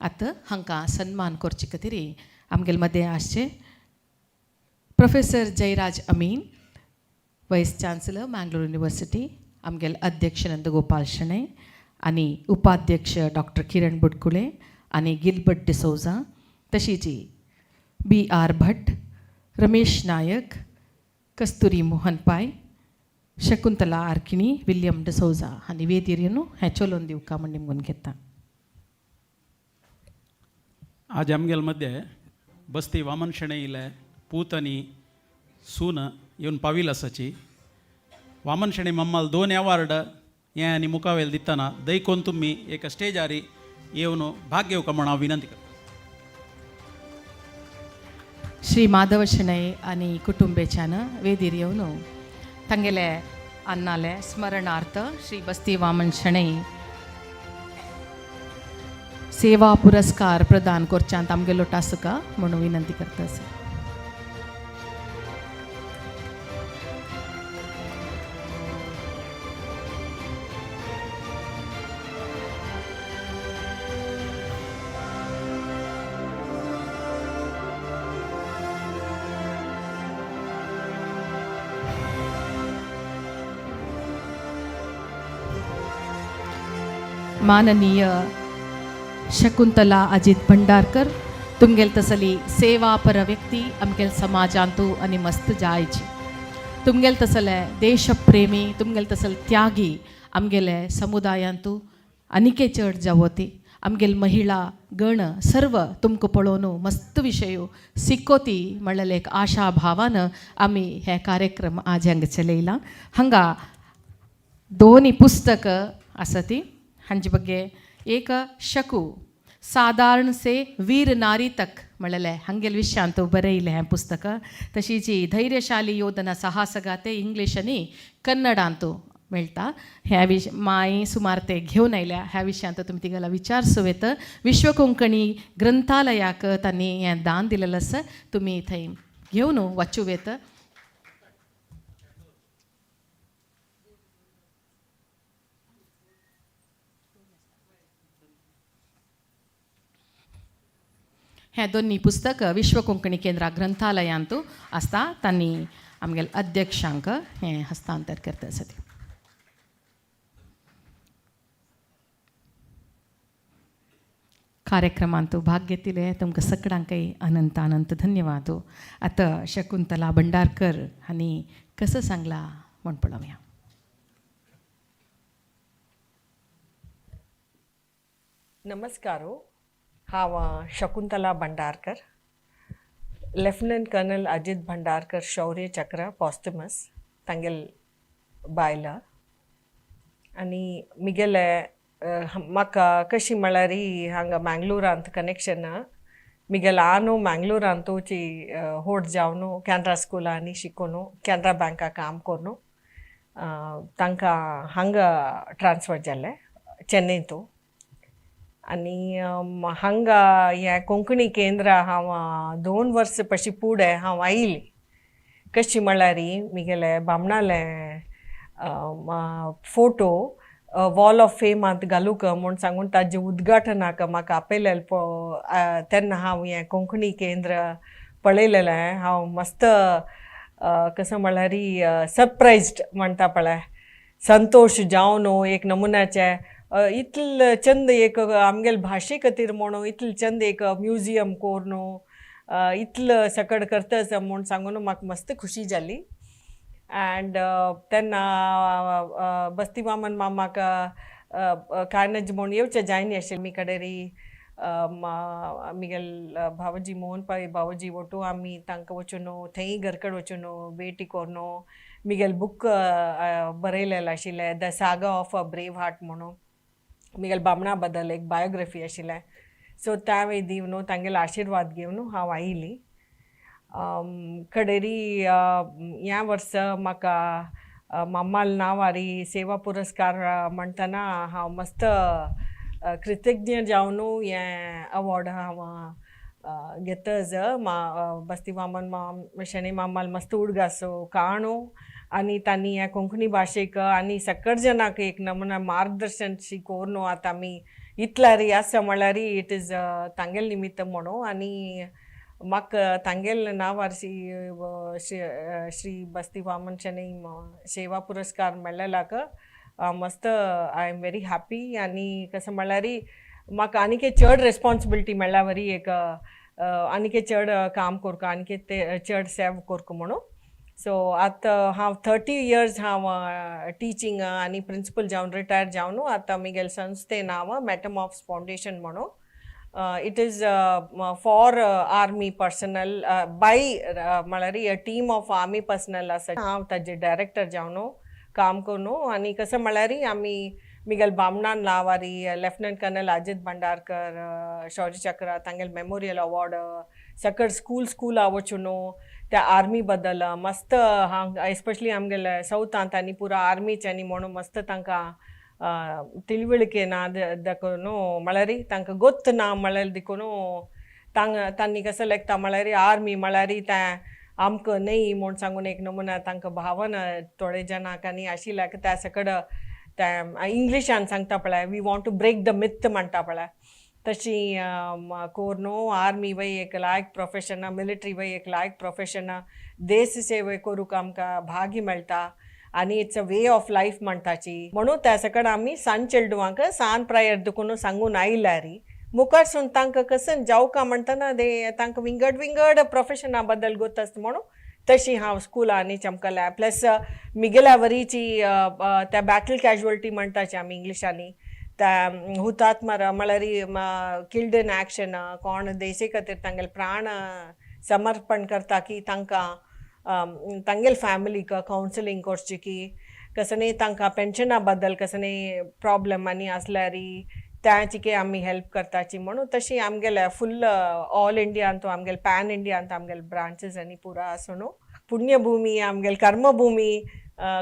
आतां हांकां सन्मान करचे खातीर आमगेले मदें आसचे professor Jayaraj Amin, vice chancellor Mangalore university, आमगेले अध्यक्ष नंदगोपाल शणै आनी उपाध्यक्ष डॉक्टर किरण बुडकुले आनी गिलबर्ट डिसोजा, तशीच BR Bhat, Ramesh Naik, Kasturi Mohan Pai, Shakuntala Arkini, William D'Souza आनी वेदीर येवन हें चलोवन दिवका म्हूण निमगून घेता. आज आमगेले मदें बस्ती वामन शणैले पूत आनी सून येवन पाविल आसाची. वामन शणै मम्माल 2 अवार्ड हें आनी मुखावेल दितना दैकोन तुमी एका स्टेजार येवन भाग घेवका म्हूण हांव विनंती करता. श्री माधव शणै आनी कुटुंबेच्यान वेदीर येवन तांगेले अन्नाले स्मरणार्थ श्री बस्ती वामन शणै सेवा पुरस्कार प्रदान करच्यांत आमगेलो टासका म्हणून विनंती करता. माननीय शकुंतला अजित भंडारकर तुमगेल तसली सेवापर व्यक्ती आमगेल समाजांतू आनी मस्त जायची. तुमगेल तसले देशप्रेमी, तुमगेल तसल त्यागी आमगेले समुदायांतू आनिके चड जावोती. आमगेल महिला गण सर्व तुमकां पळोवन मस्त विशय सिकोती म्हणलेले एक आशा भावान आमी हे कार्यक्रम आज हांगा चलयला. हांगा दोनी पुस्तक आसा ती हांचे बगे एक शकू सादारण से वीर नारी तक म्हणलेले हांगेल विशयांत बरयलें हें पुस्तक. तशीच धैर्यशाली योधना साहसगाते इंग्लीश आनी कन्नडांतू मेळटा. ह्या विश माय सुमार ते घेवन आयल्या. ह्या विशयांत तुमी तिगेला विचार सुवेत. विश्व कोंकणी ग्रंथालयाक तांणी हें दान दिलेलें आसा, तुमी थंय घेवन वाचूं येत. हें दोन्ही पुस्तक विश्व कोंकणी केंद्रा ग्रंथालयांतू आसता. तांणी आमगेले अध्यक्षांक हें हस्तांतर करता आसा. कार्यक्रमांतू भाग घेतिले तुमकां सगळ्यांकय अनंत अनंत धन्यवाद. आतां शकुंतला भंडारकर हांणी कसं सांगलां म्हूण पळोवया. नमस्कार, हांव Shakuntala Bhandarkar, lieutenant colonel Ajit Bhandarkar Shaurya Chakra posthumous तांगेल बायला. आनी मिगेले म्हाका कशी म्हळ्यार हांगा मँगलोरांत कनेक्शन. मिगेल आनो मँगलोरांतूची होड जावन कॅनरा स्कुलांनी शिकोवन कॅनरा बँका काम करून तांकां हांगा ट्रान्सफर जालें चेन्नय. आनी हांगा हें कोंकणी केंद्र हांव 2 वर्स पशी फुडें हांव आयली. कशी म्हळ्यार मिगेले बामणाले फोटो वॉल ऑफ फेमांत घालूंक म्हूण सांगून ताजें उद्घाटनाक म्हाका आपयलेलें तेन्ना हांव हें कोंकणी केंद्र पळयलेलें. हांव मस्त कसो म्हळ्यार सरप्रायज्ड म्हणटा पळय, संतोश जावन एक नमुन्याचें इतलें चंद एक आमगेले भाशे खातीर म्हणून इतलें चंद एक म्युजियम कोरून इतलें सकड करता म्हूण सांगून म्हाका मस्त खुशी जाली. अँड तेन्ना बस्ती वामन मामाक कांय नज म्हूण येवचें जायनी आशिल्लें. मी कडेन मिगेल भावजी मोहन पाय भावजी ओटू आमी तांकां वचून थंय घरकड वचून भेटी करून मिगेल बूक बरयलेलें आशिल्लें, the saga of a brave heart म्हणून मिगेल बामणा बद्दल एक बायोग्राफी आशिल्लें. सो त्या दिवन तांगेलो आशिर्वाद घेवन हांव आयली. कडेरी ह्या वर्सा म्हाका मामाल नांवारी सेवा पुरस्कार म्हणटना हांव मस्त कृतज्ञ जावन हें अवॉर्ड हांव घेतच. बस्ती वामन माम शणै मामाल मस्त उडगासो काणो आनी तांणी ह्या कोंकणी भाशेक आनी सकट जनाक एक नमुना मार्गदर्शन शिकोवन आतां आमी इतल्यारी आसा म्हळ्यार it is तांगेल निमित्त म्हणून. आनी म्हाका तांगेल नांवार श्री श्री बस्ती वामन शणै सेवा पुरस्कार मेळ्ळेल्याक मस्त I am very happy. आनी कसं म्हळ्यार म्हाका आनीक चड रेस्पॉन्सिबिलिटी मेळ्ळ्या वरी एक आनीक चड काम करता, आनीक ते चड सेव करता म्हणून. सो आतां हांव 30 इयर्स हांव टिचींग आनी प्रिंसिपल जावन रिटायर जावन आतां मिगेल संस्थे नांव मॅटमॉफ्स फावंडेशन म्हणून It is for army personnel by म्हळ्यार a team of army personnel आसा. हांव ताजे डायरेक्टर जावन काम करून आनी कसं म्हळ्यार आमी मिगेल बामणान नावारी लेफ्टनंट कर्नल अजित भंडारकर शौर्य चक्र तांगेल मेमोरियल अवॉर्ड सकड स्कूल स्कुला वचून त्या आर्मी बद्दल मस्त हांव एस्पेशली आमगेले सावथांत आनी पुरा आर्मीचे आनी म्हणून मस्त तांकां ತಿಳುವಳಿಕೆ ना दाखोवन म्हळ्यार तांकां गोत्त ना म्हळ्यार देखून तांणी कसं लेखता म्हळ्यार आर्मी म्हळ्यार तें आमकां न्हय म्हूण सांगून एक नमुना तांकां भावना थोडे जाणांक आनी आशिल्ल्या त्या सकड त्या इंग्लिशान सांगता पळय, we want to break the myth म्हणटा पळय, तशी कोर न्हू आर्मी वय एक लायक प्रोफेशन, मिलिटरी वय एक लायक प्रोफेशन, देश सेवे करूंक आमकां भाग्य मेळटा आनी it's a way of life म्हणटाची. म्हणून त्या सकड आमी सान चेडवांक सान प्रायर देखून सांगून आयल्यारी मुखारसून तांकां कसन जावका म्हणटना ते तांकां विंगड विंगड प्रोफेशना बद्दल गोत आसता म्हणून तशी हांव स्कुलांनी चमकल्या. प्लस मिगेल्या वरीची त्या बॅटल कॅज्युअलिटी म्हणटाची आमी इंग्लिशांनी, त्या हुतात्मर म्हळ्यार किल्ड इन एक्शन, कोण देशे खातीर तांगेले प्राण समर्पण करता की तांकां तांगेले फॅमिलीक कावन्सिलींग करची की कसनी तांकां पेन्शना बद्दल कसनी प्रॉब्लम आनी आसल्यार त्याची आमी हेल्प करताची. म्हणून तशी आमगेले फुल ऑल इंडियांत आमगेले पॅन इंडियांत आमगेले ब्रांचीस आनी पुरा आसून पुण्यभूमी आमगेले कर्मभूमी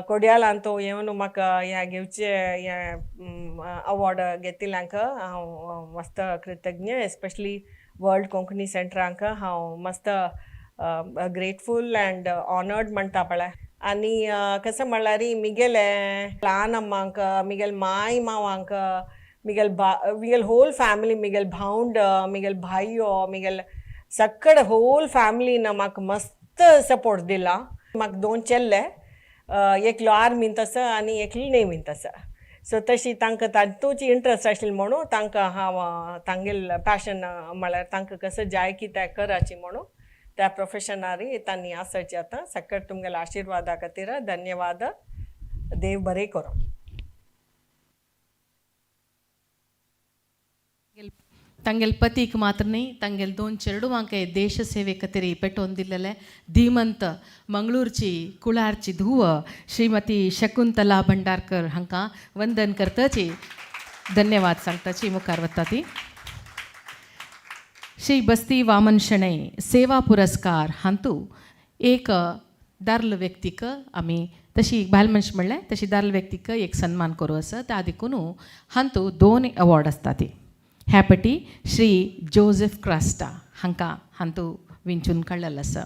कोड्यालांत येवन म्हाका ह्या घेवचे हें अवॉर्ड घेतिल्ल्यांक हांव मस्त कृतज्ञ. एस्पेशली वर्ल्ड कोंकणी सेंटरांक हांव मस्त ग्रेटफूल अँड ऑनर्ड म्हणटा पळय. आनी कसं म्हणल्यार मिगेले ल्हान अम्मांक, मिगेल माय मावांक, मिगेल मिगेल होल फॅमिली, मिगेल भावंड, मिगेल भाययो, मिगेल सकड होल फॅमिलीन म्हाका मस्त सपोर्ट दिला. म्हाका दोन चेल्ले, एकलो आर्मींत आसा आनी एकलो नेवींत आसा. सो तशी तांकां तातूंच इंट्रस्ट आशिल्लो म्हणून तांकां हांव तांगेल पॅशन म्हळ्यार तांकां कसं जाय की तें कराची म्हणून त्या प्रोफेशनारी तांणी आसाची. आतां सकट तुमगेल्या आशिर्वादा खातीर धन्यवाद. देव बरें करूं. तांगेल पतीक मात्र न्ही, तांगेल दोन चेडवांक देश सेवे खातीर पेटोवन दिल्लेले धीमंत मंगळूरची कुळारची धुव श्रीमती शकुंतला भंडारकर हांकां वंदन करताची धन्यवाद सांगताची मुखार वता ती. श्री बस्ती वामन शणै सेवा पुरस्कार हांतू एक दारल व्यक्तीक आमी तशी बायल मनीस म्हणलें तशी दारल व्यक्तीक एक सन्मान करूं आसा. त्या देखून हांतू दोन अवॉर्ड आसता ती. ह्या पटी श्री जोसेफ क्रास्टा हांकां हांतू विंचून काडलेलो आसा.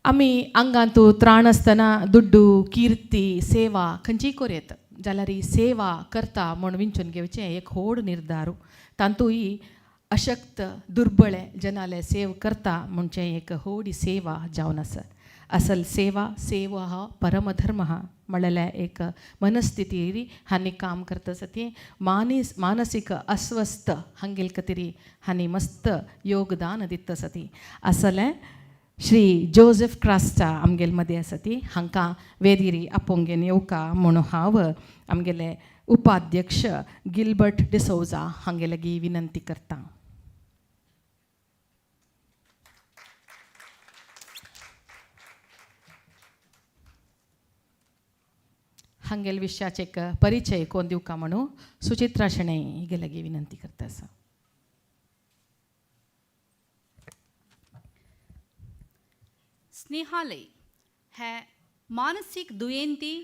आमी आंगांतू त्राण आसतना दुड्डू किर्ती सेवा खंयचीय कोरयेत जाल्यार ही सेवा करता म्हूण विंचून घेवचें एक व्हड निर्धारू. तातूंय अशक्त दुर्बळे जनाले सेव करता म्हणचें एक व्हड सेवा जावन आसा. असल सेवा सेवा हा परमधर्म हा म्हणलेल्या एक मनस्थिती हांणी काम करता आसा ती मानसीक अस्वस्थ हांगेल खातीर हांणी मस्त योगदान दिता आसा ती. असलें श्री जोसेफ क्रास्टा आमगेल मदें आसा ती हांकां वेदिरी आपोवंक येवका म्हणून हांव आमगेले उपाध्यक्ष गिलबर्ट डिसोजा हांगे लागीं विनंती करता. हांगेल विशयाचे एक परिचय कोण दिवका म्हणून सुचित्रा शणै हिगे लागीं विनंती करता आसा. स्नेहालय हे मानसीक दुयेंती,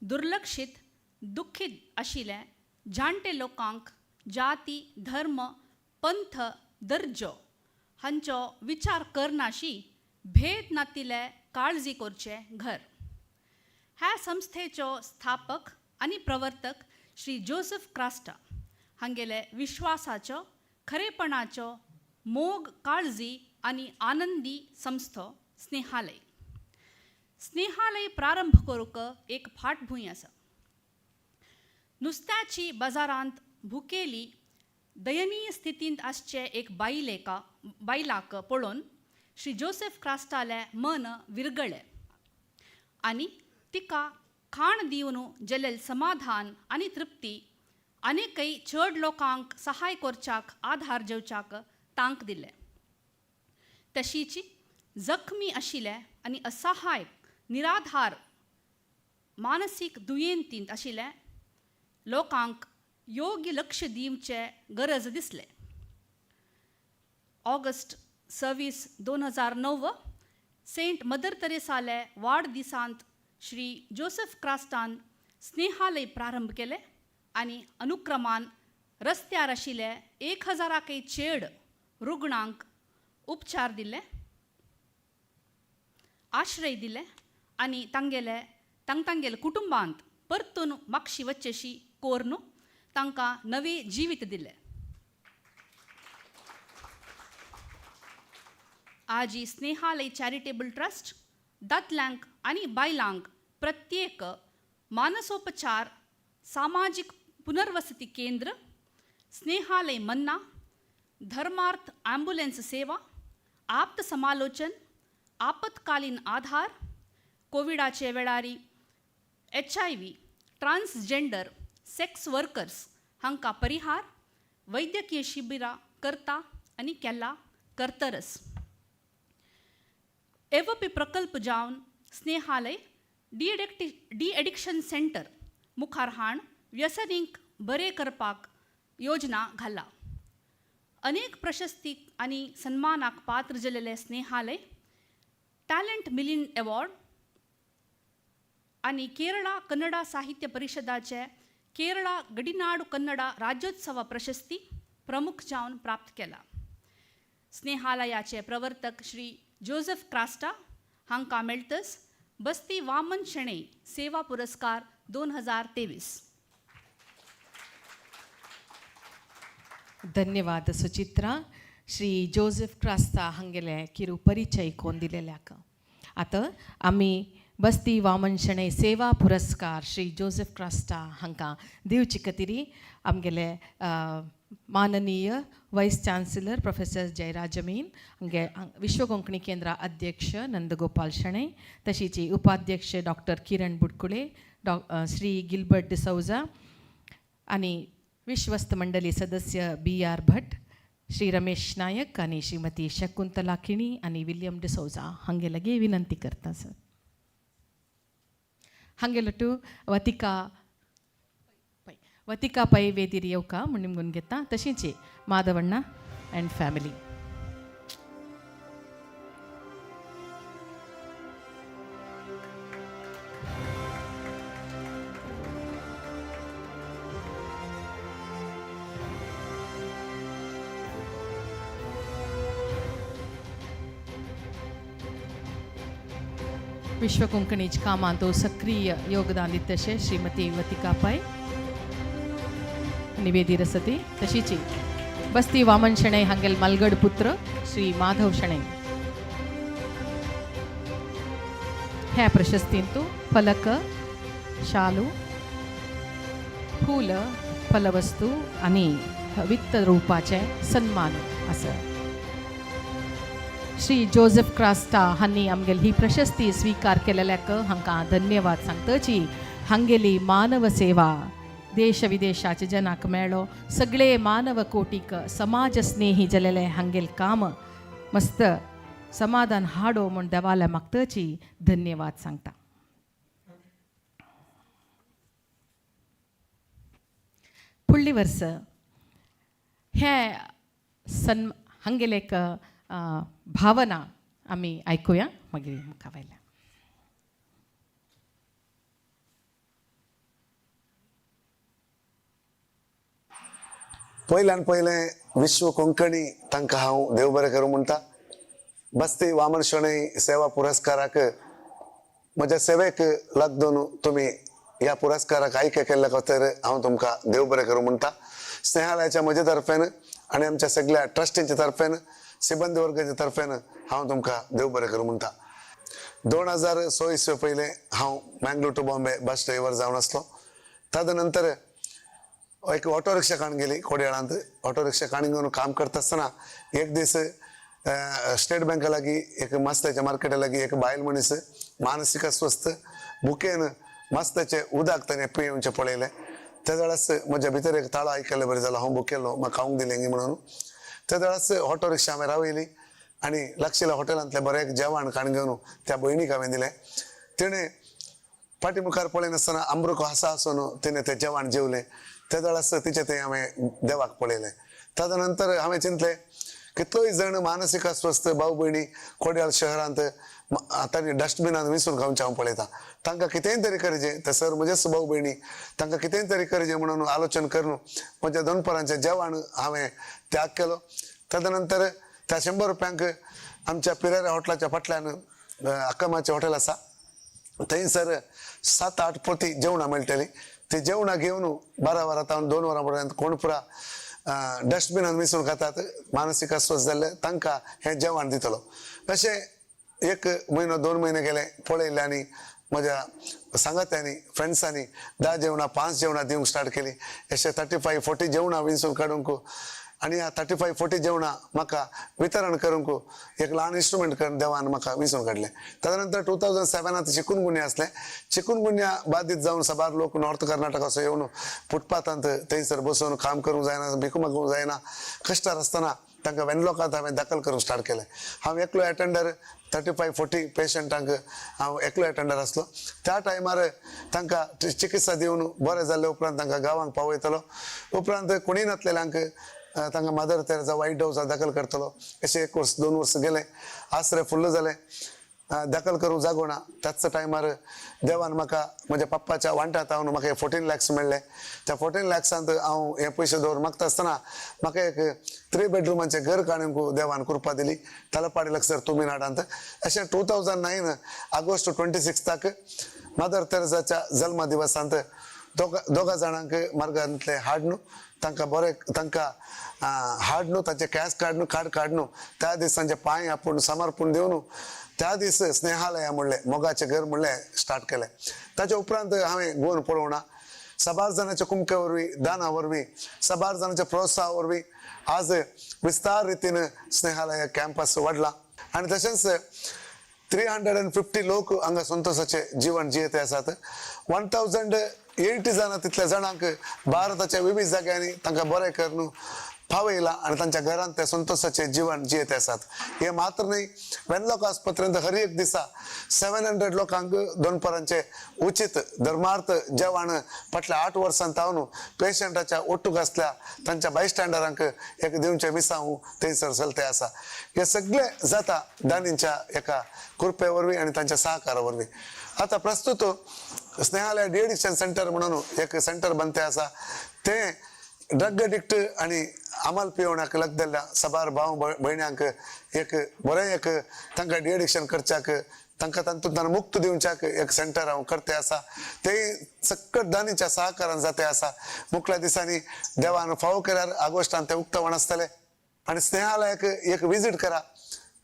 दुर्लक्षीत, दुख्खीत आशिल्ले जाणटे लोकांक जाती, धर्म, पंथ, दर्जो हांचो विचार करनाशी भेद नातिल्ले काळजी करचें घर. ह्या संस्थेचो स्थापक आनी प्रवर्तक श्री जोसेफ क्रास्टा हांगेले विश्वासाचो, खरेपणाचो, मोग, काळजी आनी आनंदी संस्थो स्नेहालय. स्नेहालय प्रारंभ करूंक एक फाटभूंय आसा. नुस्त्याची बाजारांत भुकेली दयनीय स्थितींत आसचे एक बायलेका बायलाक पळोवन श्री जोसेफ क्रास्टाले मन विरगळें आनी तिका खाण दिवन जेलेल समाधान आनी तृप्ती आनीकय चड लोकांक सहाय करच्याक आधार जेवच्याक तांक दिले. तशीच जखमी आशिल्ले आनी असहाय निराधार मानसीक दुयेंतींत आशिल्ले लोकांक योग्य लक्ष दिवचे गरज दिसले. ऑगस्ट 26 2009 सेंट मदर तेरेसाले वाडदिसांत श्री जोसेफ क्रास्टान स्नेहालय प्रारंभ केले आनी अनुक्रमान रस्त्यार आशिल्ले 1000 चेड रुग्णांक उपचार दिले, आश्रय दिले आनी तांगेले तांगेले कुटुंबांत परतून मागशी वच्चेशी कोर्न तांकां नवे जिवीत दिले. आजी स्नेहालय चॅरिटेबल ट्रस्ट दादल्यांक आनी बायलांक प्रत्येक मानसोपचार सामाजीक पुनर्वसती केंद्र, स्नेहालय मन्ना, धर्मार्थ ॲम्ब्युलन्स सेवा, आप्त समालोचन, आपत्कालीन आधार, कोविडाचे वेळारी HIV, transgender, sex workers हांकां परिहार, वैद्यकीय शिबिरां करता आनी केला करतरस. एवपी प्रकल्प जावन स्नेहालय डी एडिक्शन सेंटर मुखार हाण व्यसनींक बरें करपाक योजना घाला. अनेक प्रशस्तीक आनी सन्मानाक पात्र जाल्लेले स्नेहालय टॅलंट मिलिंद अवॉर्ड आनी केरळा कन्नडा साहित्य परिशदाचे केरळा गडिनाडू कन्नडा राज्योत्सव प्रशस्ती प्रमुख जावन प्राप्त केला. स्नेहालयाचे प्रवर्तक श्री जोसेफ क्रास्टा हांकां मेळटस बस्ती वामन शणै सेवा पुरस्कार 2023. धन्यवाद सुचित्रा. श्री जोसेफ क्रास्ता हांगेले किरू परिचय कोण दिलेल्याक. आतां आमी बस्ती वामन शणै सेवा पुरस्कार श्री जोसेफ क्रास्टा हांकां दिवचे खातीर आमगेले माननीय vice chancellor professor Jayaraj Amin, हांगे विश्व कोंकणी केंद्र अध्यक्ष नंदगोपाल शणै, तशीच उपाध्यक्ष डॉक्टर किरण बुडकुले, श्री गिलबर्ट डिसौजा आनी विश्वस्त मंडळी सदस्य बी.आर. भट, श्री रमेश नायक आनी श्रीमती शकुंतला किणी आनी विल्यम डिसौजा हांगे लागीं विनंती करता सर. हांगे लटू वतिका वतिका पै वेदीर येवका म्हूण निमगून घेता. तशीच माधवण्णा अँड फॅमिली. विश्व कोंकणीच कामांत सक्रीय योगदान दितशे श्रीमती वतिका पै निवेदी रसती. तशीची बस्ती वामन शणै हांगेल मलगड पुत्र श्री माधव शणै ह्या प्रशस्तींतु फलक, शालू, फूल, फलवस्तू आनी वित्त रूपाचे सन्मान आसा. श्री जोसेफ क्रास्टा हांणी आमगेली ही प्रशस्ती स्वीकार केलेल्याक हांकां धन्यवाद सांगतची. हांगेली मानव सेवा देश विदेशाचे जनाक मेळो, सगळे मानव कोटीक समाज स्नेही जालेले हांगेल काम मस्त समाधान हाडो म्हूण देवाल्या मागतची धन्यवाद सांगता. फुडली वर्स हे सन हांगेले एक भावना आमी आयकुया मागीर मुखा वयल्या. पयल्यान पयलें विश्व कोंकणी तांकां हांव देव बरें करूं म्हणटा. बस्ती वामन शणै सेवा पुरस्काराक म्हज्या सेवेक लागून तुमी ह्या पुरस्काराक आयके केल्ल्या खातीर हांव तुमकां देव बरें करूं म्हणटा. स्नेहालयाच्या म्हज्या तर्फेन आनी आमच्या सगळ्या ट्रस्टींच्या तर्फेन, सिबंदी वर्गाच्या तर्फेन हांव तुमकां देव बरें करूं म्हणटा. 2006 इसवे पयलें हांव Mangalore to Bombay bus driver जावन आसलो. तदनंतर एक ऑटो रिक्षा काडून गेली कोडयाळांत. ऑटो रिक्षा काडून घेवन काम करता आसतना एक दीस स्टेट बँका लागीं एक मस्त्याच्या मार्केटा लागीं एक बायल मनीस मानसीक अस्वस्थ भुकेन मस्त्याचें उदक ताणें पियेवचें पळयलें. त्या वेळास म्हज्या भितर एक ताळो आयकल्ले बरें जालो, हांव भुकेलो, म्हाका खावंक दिलें म्हणून. त्या वेळास ऑटो रिक्षा हांवें रावयली आनी लागशिल्ल्या हॉटेलांतलें बरें एक जेवण खाण घेवन त्या भयणीक हांवें दिलें. तिणें फाटी मुखार पळयनासतना आमरुको हासा आसून तिणें तें जेवण जेवलें. त्या वेळास तिचें तें हांवें देवाक पळयलें. ताज्या नंतर हांवें चिंतलें कितलोय जण मानसीक अस्वस्थ भाव भयणी कोडयाळ शहरांत तांणी डस्टबिनांत विसून खावचें हांव पळयतां. तांकां कितेंय तरी करचें, ते सर म्हजेच भाव भयणी, तांकां कितेंय तरी करचें म्हणून आलोचन करून म्हज्या दनपरांचें जेवण हांवें त्याग केलो. ताज्या नंतर त्या 100 रुपयांक आमच्या पिरेरा हॉटेलाच्या फाटल्यान अक्कमाचें हॉटेल आसा, थंयसर 7-8 पोती जेवणां मेळटलीं. ती जेवणां घेवन 12 वरां तावन 2 वरां पर्यंत कोण पुरा डस्टबिनान मिसळून खातात, मानसीक अस्वस्थ जाल्ले तांकां हें जेवण दितलो. अशें 1 म्हयनो 2 म्हयने गेले पळयलें आनी म्हज्या सांगात्यांनी फ्रेंड्सांनी 10 जेवणां 5 जेवणां दिवंक स्टार्ट केली. अशें 35-40 जेवणां विंचून काडूंक आनी ह्या 35-40 जेवणां म्हाका वितरण करूंक एक ल्हान इन्स्ट्रुमेंट करून देवान म्हाका विंचून काडलें. ताज्या नंतर 2007 चिकूनगुन्या आसलें. चिकूनगुन्या बादीत जावन साबार लोक नॉर्थ कर्नाटकाचो येवन फुटपाथांत थंयसर बसून काम करूंक जायना, भिकू मागूंक जायना, कश्टार आसतना तांकां वेनलॉकांत हांवें दाखल करूंक स्टार्ट केलें. हांव एकलो एटेंडर 35-40 पेशंटांक हांव एकलो एटेंडर आसलो. त्या टायमार तांकां चिकित्सा दिवन बरें जाल्ले उपरांत तांकां गांवांक पावयतलो. उपरांत कोणीय नासलेल्यांक तांकां मदर तेरेजा वायट हावसांत दाखल करतलो. अशें 1 वर्स 2 वर्स गेलें, आसरे फुल्ल जालें, दाखल करूंक जागो ना. त्याच टायमार देवान म्हाका म्हज्या पप्पाच्या वांट्यांत हांव म्हाका 14 लॅक्स मेळ्ळे. त्या 14 लॅक्सांत हांव हे पयशे दवरून मागता आसतना म्हाका एक 3 बेडरुमाचें घर काडूंक देवान कृपा दिली तलपाडी लागसर तुमिनाडांत. अशें 2009 ऑगस्ट 26 मदर तेरेजाच्या जल्म दिवसांत दोगा जाणांक मार्गांतले हाडून तांकां बरें तांकां हाडून तांचे कॅश काडून कार्ड काडून त्या दीस तांचे पांय आपूण समर्पण दिवन त्या दीस स्नेहालया म्हणलें मोगाचें घर म्हणलें स्टार्ट केलें. ताच्या उपरांत हांवें गोवन पळोवना साबार जाणाच्या कुमके वरवीं, दाना वरवीं, साबार जाणाच्या प्रोत्साहा वरवीं आज विस्तार रितीन स्नेहालय कॅम्पस वाडला आनी तशेंच 350 लोक हांगा संतोषाचे जीवन जियेते आसात. 1080 जाणां तितल्या जाणांक भारताच्या विविध जाग्यांनी तांकां बरें करून पावयला आनी तांच्या घरांत ते संतोषाचे जीवन जियेते आसात. हे मात्र न्हय, वेनलॉक आस्पत्रेंत हर एक दिसा 700 लोकांक दनपरांचे उचीत धर्मार्थ जेवण फाटल्या 8 वर्सां तावन पेशंटाच्या ओटूक आसल्या तांच्या बायस्टँडरांक एक दिवचें मिसांव थंयसर चलते आसा. हे सगळे जाता दानींच्या एका कृपे वरवीं आनी तांच्या सहकारा वरवीं. आतां प्रस्तुत स्नेहालय डी एडिक्शन सेंटर म्हणून एक सेंटर बनते आसा. तें ड्रग एडिक्ट आनी अमल पिवण्याक लागदिल्ल्या साबार भाव भयण्यांक एक बरें एक तांकां डी एडिक्शन करच्याक तांकां तातूंतल्यान मुक्त दिवच्याक एक सेंटर हांव करते आसा. तेय सकट दानीच्या सहकारान जाते आसा. मुखल्या दिसांनी देवान फावो केल्यार ऑगस्टान ते उक्तावण आसतलें आनी स्नेहालयाक एक विजीट करा.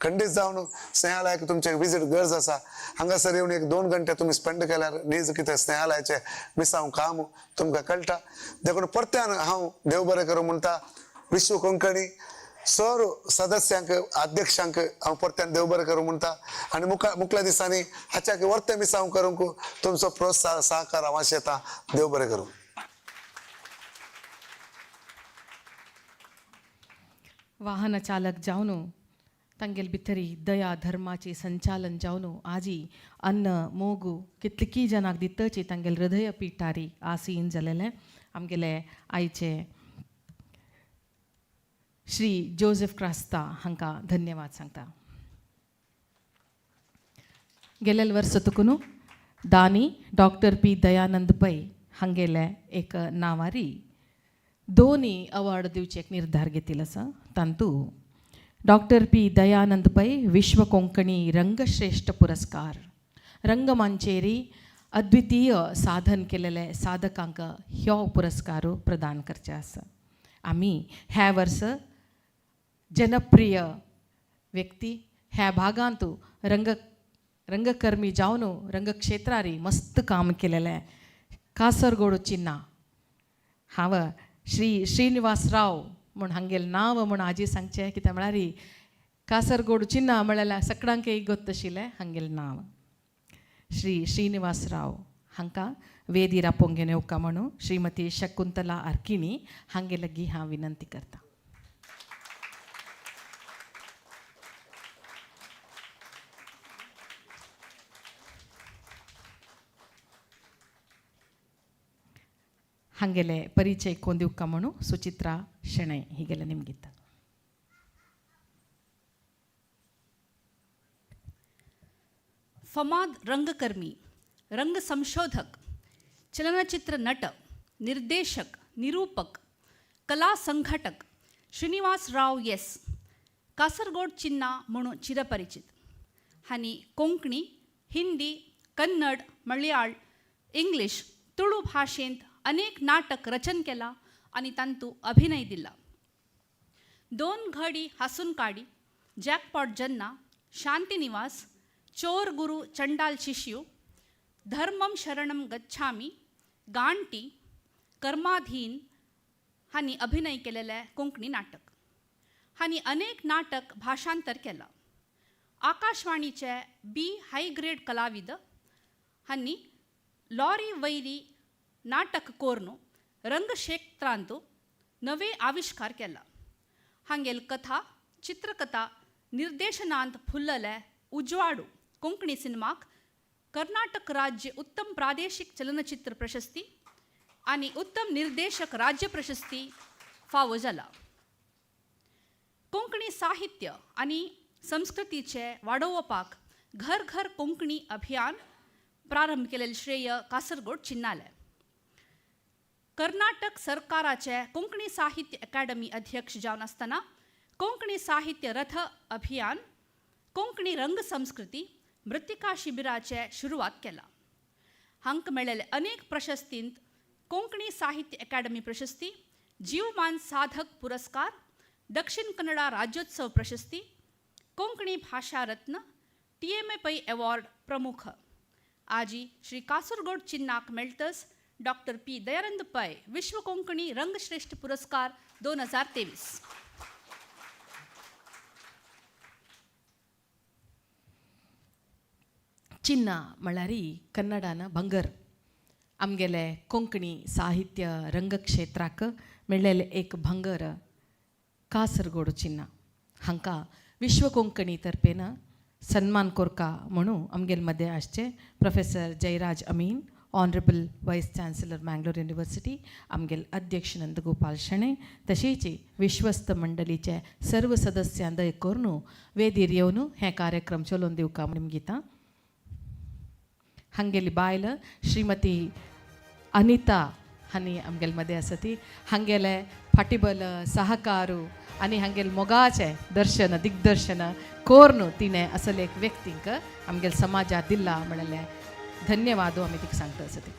खंडीत जावन स्नेहालयाक तुमचें विजीट गरज आसा. हांगासर येवन 1-2 घंटे तुमी स्पेंड केल्यार नीज कितें स्नेहालयाचें मिसांव काम तुमकां कळटा. देखून परत्यान हांव देव बरें करूं म्हणटा विश्व कोंकणी सर सदस्यांक अध्यक्षांक हांव परत्यान देव बरें करूं म्हणटा आनी मुखल्या दिसांनी हाच्या वर्ते मिसांव करूंक तुमचो प्रोत्साह सहकार हांव आशेता. देव बरें करूं. वाहन चालक जावन तांगेल भितरी दया धर्माची संचालन जावन आजी अन्न मोगू कितलीकी जनाक दितची तांगेल हृदय पिठारी आसीन जालेलें आमगेले आयचे श्री जोसेफ क्रास्ता हांकां धन्यवाद सांगता. गेलेल वर्स तुकून दानी डॉक्टर पी दयानंद पै हांगेले एक नांवारी दोनी अवॉर्ड दिवचे एक निर्धार घेतिल्लो आसा. तांतू डॉक्टर पी दयानंद पै विश्व कोंकणी रंगश्रेष्ठ पुरस्कार रंगमांचेरी अद्वितीय साधन केलेले साधकांक ह्यो पुरस्कार प्रदान करचे आसा. आमी ह्या वर्स जनप्रिय व्यक्ती ह्या भागांत रंगकर्मी जावन रंगक्षेत्रारी मस्त काम केलेलें कासरगोड चिन्ना हांव श्री श्रीनिवास राव म्हूण हांगेल नांव म्हूण आजी सांगचें कितें म्हळ्यार कासरगोड चिन्ना म्हळ्यार सगळ्यांक एक गोत्त आशिल्लें हांगेल नांव श्री श्रीनिवास राव हांकां वेदीर आपोवंक घेवन येवका म्हणून श्रीमती शकुंतला आर्किणी हांगे लागीं हांव विनंती करता. हांगेले परिचय कोण दिवका म्हणून सुचित्रा शेणै हिगेले निमगिता. फमाद रंगकर्मी, रंग संशोधक, चलनचित्र नट, निर्देशक, निरूपक, कला संघटक श्रीनिवास राव एस कासरगोड चिन्ना म्हणून चिरपरिचित. हांणी कोंकणी, हिंदी, कन्नड, मलयाळ, इंग्लीश, तुळू भाशेंत अनेक नाटक रचन केला आनी तांतू अभिनय दिला. दोन घडी हासून काडी, जॅकपॉट जन्ना, शांतिनिवास, चोर गुरु चंडाल शिष्यू, धर्मम शरणम गच्छामी, गांटी, कर्माधीन हांणी अभिनय केलेले कोंकणी नाटक. हांणी अनेक नाटक भाषांतर केला. आकाशवाणीचे बी हाय ग्रेड कलाविद हांणी लॉरी वैरी नाटक कोर्नु रंगक्षेत्रांतु नवे आविष्कार केला. हांगेल कथा, चित्रकथा निर्देशनांत फुल्लले उजवाडू कोंकणी सिनेमाक कर्नाटक राज्य उत्तम प्रादेशिक चलनचित्र प्रशस्ती आनी उत्तम निर्देशक राज्य प्रशस्ती फावो जाला. कोंकणी साहित्य आनी संस्कृतीचे वाडोवपाक घर घर कोंकणी अभियान प्रारंभ केलेले श्रेय कासरगोड चिन्नाले. कर्नाटक सरकाराचे कोंकणी साहित्य अकादमी अध्यक्ष जावन आसतना कोंकणी साहित्य रथ अभियान, कोंकणी रंग संस्कृती, मृत्तिका शिबिराचे सुरवात केला. हांकां मेळिल्ले अनेक प्रशस्तींत कोंकणी साहित्य अकादमी प्रशस्ती, जीवमान साधक पुरस्कार, दक्षिण कन्नडा राज्योत्सव प्रशस्ती, Konkani Bhasha Ratna, TMA Pai award प्रमुख. आजी श्री कासरगोड चिन्नाक मेळटस डॉक्टर पी दयानंद पै विश्व कोंकणी रंगश्रेष्ठ पुरस्कार 2023. चिन्ना म्हळ्यार कन्नडान भंगर. आमगेले कोंकणी साहित्य रंगक्षेत्राक मेळ्ळेलें एक भंगर कासरगोड चिन्ना. हांकां विश्व कोंकणी तर्फेन सन्मान कोरका म्हणून आमगेले मदें आसचे professor Jayaraj Amin, honourable vice chancellor Mangalore university, आमगेले अध्यक्ष नंदगोपाल शणै, तशेंच विश्वस्त मंडळीचे सर्व सदस्यां दय करून वेदीर येवन हे कार्यक्रम चलोवन दिवका म्हणून गीता. हांगेली बायल श्रीमती अनिता हांणी आमगेले मदें आसा ती हांगेले फाटीबल सहकारू आनी हांगेले मोगाचें दर्शन दिग्दर्शन कोर्न तिणें असले एक व्यक्तींक आमगेले समाजात दिला म्हणलें धन्यवाद आमी तिका सांगता आसा ती.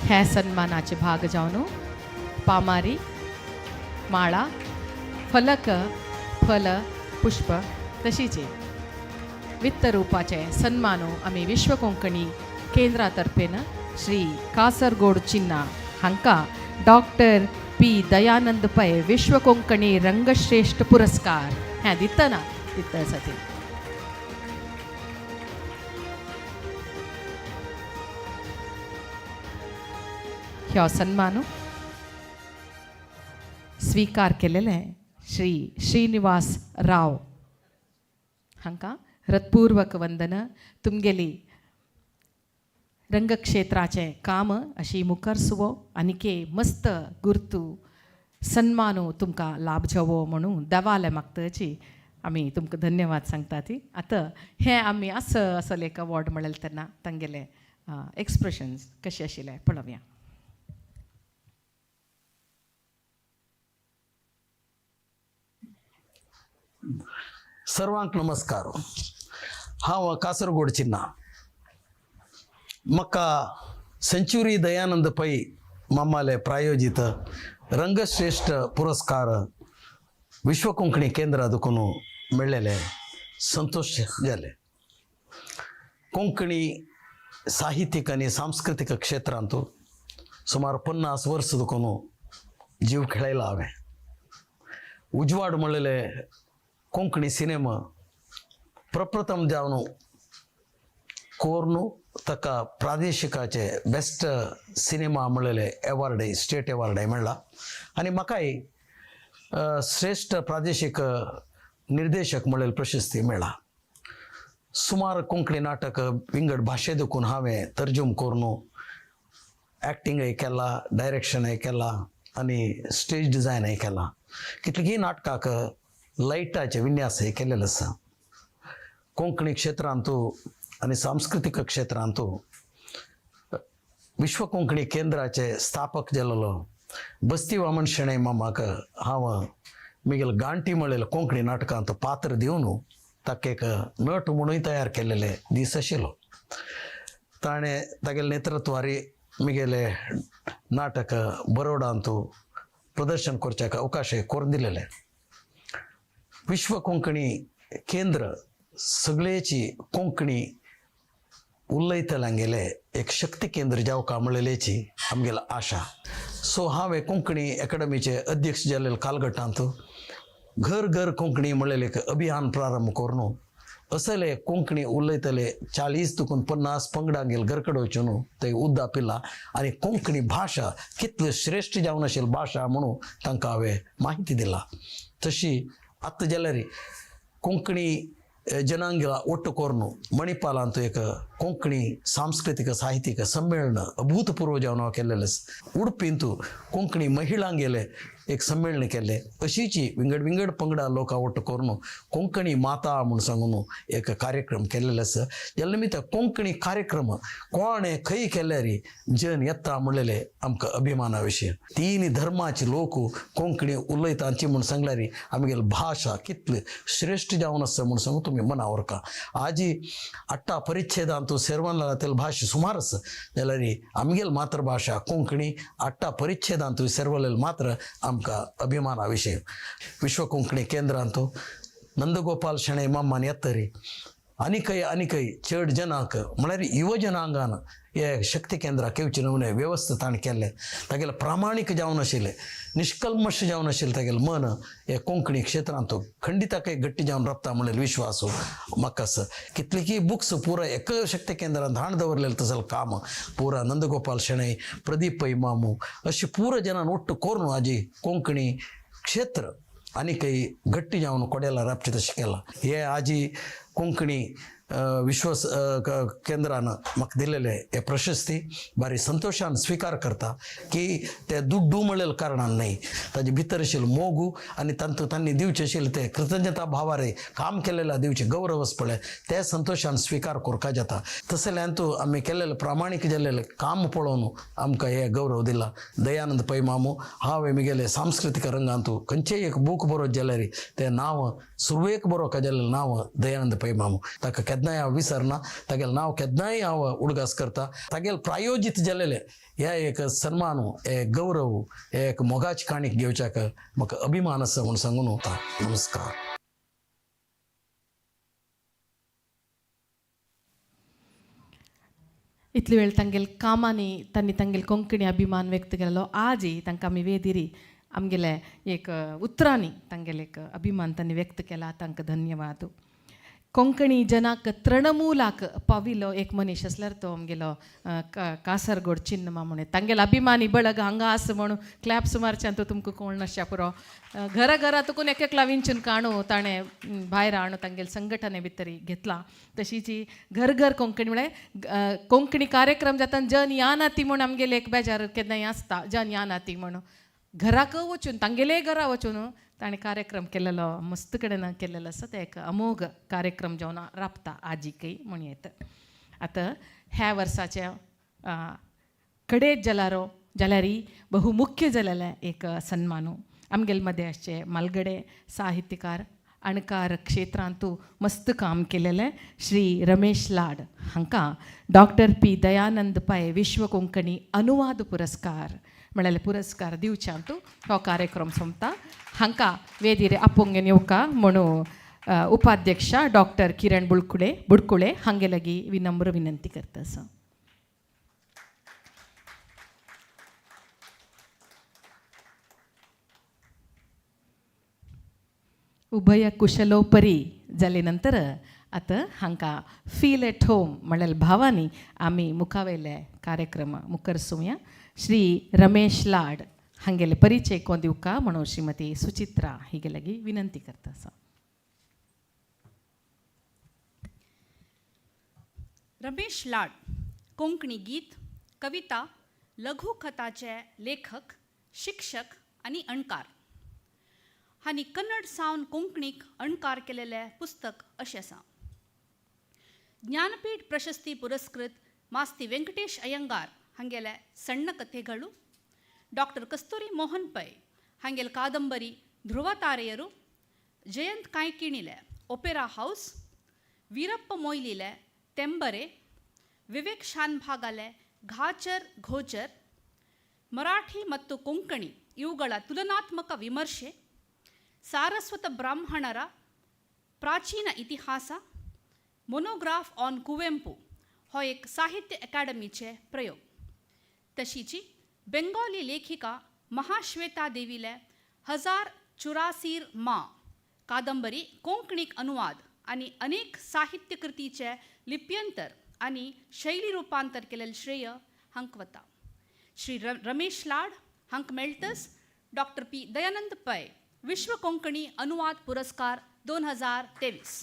ह्या सन्मानाचे भाग जावन पामारी, माळा, फलक, फल, पुष्प तशीच वित्त रूपाचे सन्मानो आमी विश्व कोंकणी केंद्रा तर्फेन श्री कासरगोड चिन्ना हांकां डॉक्टर पी दयानंद पै विश्व कोंकणी रंगश्रेष्ठ पुरस्कार हें दितना दिता आसा ती. ह्यो सन्मान स्वीकार केलेले श्री श्रीनिवास राव हांकां हृत्पूर्वक वंदन. तुमगेली रंगक्षेत्राचें काम अशी मुखार सुवो आनीके मस्त गुर्तू सन्मानो तुमकां लाभ जावो म्हणून देवाले मागताची आमी तुमकां धन्यवाद सांगता ती. आतां हें आमी असं असले एक अवॉर्ड मेळ्ळें तेन्ना तांगेले एक्सप्रेशन्स कशें आशिल्लें पळोवया. सर्वांक नमस्कार. हांव कासरगोड चिन्ना. म्हाका सेंचुरी दयानंद पै मामाले प्रायोजित रंगश्रेष्ठ पुरस्कार विश्व कोंकणी केंद्रा देखून मेळ्ळेले संतोष जाले. कोंकणी साहित्यीक आनी सांस्कृतीक क्षेत्रांत सुमार 50 वर्स देखून जीव खेळयला हांवें. उजवाड म्हणलेले कोंकणी सिनेमा प्रप्रथम जावन कोर्नु ताका प्रादेशिकाचे बेस्ट सिनेमा म्हणलेले एवॉर्डय स्टेट एवॉर्डय मेळ्ळा आनी म्हाकाय श्रेश्ठ प्रादेशीक निर्देशक म्हणलेली प्रशस्ती मेळ्ळा. सुमार कोंकणी नाटक विंगड भाशे देखून हांवें तर्जूम करून एक्टिंगय केला, डायरेक्शनय केला आनी स्टेज डिझायनय केला. कितलीं नाटकाक लायटाचे विन्यासय केल्लेले आसा. कोंकणी क्षेत्रांत आनी सांस्कृतीक क्षेत्रांत विश्व कोंकणी केंद्राचे स्थापक जाल्लो बस्ती वामन शणै मामाक हांव मिगेल गांठी म्हणलेले कोंकणी नाटकांत पात्र दिवन ताका एक नट म्हणूय तयार केल्लेले दीस आशिल्लो. ताणें तागेले नेतृत्वारी मिगेले नाटक बरोडांत प्रदर्शन करच्याक अवकाश करून दिलेले. विश्व कोंकणी केंद्र सगळेची कोंकणी उलयतल्यांगेले एक शक्ती केंद्र जावका म्हणलेल्याची आमगेली आशा. सो हांवें कोंकणी एकाडमीचे अध्यक्ष जाल्ले कालगटांत घर घर कोंकणी म्हणलेले एक अभियान प्रारंभ करून असले कोंकणी उलयतले 40 तुकून 50 पंगडांगेल घरकडे वचून ते उद्दा पिला आनी कोंकणी भाशा कितली श्रेश्ठ जावन आशिल्ली भाशा म्हणून तांकां हांवें माहिती दिला. तशी आतां जाल्यार कोंकणी जनांगेला ಒಟ್ಟು करून मणिपालांत एक कोंकणी सांस्कृतीक साहित्यिक सम्मेलन अभूतपूर्व जावन केल्लेलें. उडपींतू कोंकणी महिलांगेले एक सम्मेलन केल्लें. अशीची विंगड विंगड पंगडा लोकां ಒಟ್ಟು करून कोंकणी माता म्हूण सांगून एक कार्यक्रम केल्लेले आसा. ज्या निमित्त कोंकणी कार्यक्रम कोणें खंय केल्यार जन येता म्हणलेले आमकां अभिमाना विशय. तीन धर्माचे लोक कोंकणी उलयतांची म्हूण सांगल्यार आमगेली भाशा कितली श्रेश्ठ जावन आसा म्हूण सांगू तुमी मना व्हरका. आजी अट्टा परिच्छेदांत सेरवान तेल भाशा सुमार आसा जाल्यार आमगेली मातृभाशा कोंकणी अट्टा परिच्छेदांत सेरवलेल मात्र आमकां अभिमाना विशय. विश्व कोंकणी केंद्रांत नंदगोपाल शणै मामान येतरी आनीकय आनीकय चड जनांक म्हळ्यार युव जनांगान हे शक्ती केंद्राक घेवचे नमुने व्यवस्था ताणें केल्लें. तागेलें प्रामाणीक जावन आशिल्लें, निष्कल्मश जावन आशिल्लें तागेलें मन हे कोंकणी क्षेत्रांत खंडिताकय गट्टी जावन राबता म्हणलेलो विश्वास म्हाका आसा. कितलींकी बुक्स पुरा एक शक्ती केंद्रांत हाण दवरलेलें तसलें काम पुरा नंदगोपाल शणै, प्रदीप पै मामू अशें पुरा जनान ಒಟ್ಟು करून आजी कोंकणी क्षेत्र आनीकय गट्टी जावन कोडेला राबचें तशें केलां. हे आजी कोंकणी विश्व केंद्रान म्हाका दिलेले हे प्रशस्ती बारी संतोशान स्विकार करता की ते दुड्डू म्हणलेले कारणान न्हय, ताजे भितर आशिल्लो मोगू आनी तांतू तांणी दिवचें आशिल्लें ते कृतज्ञता भावारे काम केलेले दिवचें गौरव पळय ते संतोशान स्विकार करपा जाता. तसल्यान तूं आमी केल्लेले प्रामाणीक जाल्लेले काम पळोवन आमकां हे गौरव दिला. दयानंद पै मामू हांवें मिगेले सांस्कृतीक रंगांतू खंयचेय एक बूक बरोवप जाल्यार तें नांव सुरवेक बरोवपा जाल्लें नांव दयानंद पै मामू. ताका केन्नाय हांव विसरना, तागेलें नांव केन्नाय हांव उडगास करता. तागेले प्रायोजीत जाल्लेले हे एक सन्मान, हे गौरव, हे एक मोगाची काणीक घेवच्याक म्हाका अभिमान आसा म्हूण सांगून वता. नमस्कार. इतले वेळ तांगेल कामांनी तांणी तांगेल कोंकणी अभिमान व्यक्त केलो. आजय तांकां आमी वेदिरी आमगेले एक उतरांनी तांगेले एक अभिमान तांणी व्यक्त केला. तांकां धन्यवाद. कोंकणी जनाक तृणमूलाक पाविल्लो एक मनीस आसल्यार तो आमगेलो कासरगोड चिन्नमा म्हणून तांगेलो अभिमानी बळग हांगा आसा म्हणून क्लॅप्स मारच्यान तो तुमकां कोण नासच्या पुरो. घरा घरा तुकून एक एकला विंचून काणू ताणें भायर हाणू तांगेले संघटने भितर घेतला. तशीच घर घर कोंकणी म्हळ्यार कोंकणी कार्यक्रम जाता जन या नाती म्हूण आमगेले एक बेजार केन्नाय आसता जन या नाती म्हणून घराक वचून तांगेले घरा वचून ताणें कार्यक्रम केलेलो मस्त कडेन केलेलो आसा. ते एक अमोघ कार्यक्रम जावन राबता आजीकय म्हण येता. आतां ह्या वर्साच्या कडेच जाल्यारो जाल्यारी बहुमुख्य जालेलें एक सन्मानू आमगेले मदें आसचे मालगडे साहित्यकार अणकार क्षेत्रांतू मस्त काम केलेलें श्री रमेश लाड हांकां डॉक्टर पी दयानंद पै विश्व कोंकणी अनुवाद पुरस्कार म्हळ्यार पुरस्कार दिवच्यांतू हो कार्यक्रम सोंपता. हांकां वेदीर आपोवंक येवका म्हणून उपाध्यक्ष डॉक्टर किरण बुडकुळे हांगे लागीं विनम्र विनंती करता आसा. उभय कुशलोपरी जाले नंतर आतां हांकां फील एट होम म्हणलेल्या भावांनी आमी मुखावेले कार्यक्रम मुखार सुया. श्री रमेश लाड हांगेले परिचय कोण दिवका म्हणून श्रीमती सुचित्रा हिगे लागीं विनंती करता आसा. रमेश लाड कोंकणी गीत, कविता, लघुकथाचे लेखक, शिक्षक आनी अणकार. हांणी कन्नड सावन कोंकणीक अणकार केलेलें पुस्तक अशें आसा. ज्ञानपीठ प्रशस्ती पुरस्कृत मास्ती वेंकटेश अय्यंगार हांगेले सण्ण कथेಗಳು, डॉक्टर कस्तुरी मोहन पै हांगेले काದಂಬರಿ ಧ್ರುವತಾರೆಯರು, ಜಯಂತ್ ಕಾಯ್ಕಿಣಿಲೆ ಒಪೆರಾ ಹೌಸ್, ವೀರಪ್ಪ ಮೊಯ್ಲಿಲೆ ತೆಂಬರೆ, ವಿವೇಕ್ ಶಾನ್ಭಾಗಲೆ ಘಾಚರ್ ಘೋಚರ್, ಮರಾಠಿ ಮತ್ತು ಕೊಂಕಣಿ ಇವುಗಳ ತುಲನಾತ್ಮಕ ವಿಮರ್ಶೆ, ಸಾರಸ್ವತ ಬ್ರಾಹ್ಮಣರ ಪ್ರಾಚೀನ ಇತಿಹಾಸ, मोनोग्राफ ऑन कुवेंपू हो एक साहित्य अकादमीचे प्रयोग. तशीची बेंगॉली लेखिका महाश्वेता देवीले हजार चुरासीर मा कादंबरी कोंकणीक अनुवाद आनी अनेक साहित्यकृतीचे लिप्यंतर आनी शैली रुपांतर केलेलें श्रेय हांक वता. श्री रमेश लाड हांक मेळटस डॉक्टर पी दयानंद पै विश्व कोंकणी अनुवाद पुरस्कार 2023.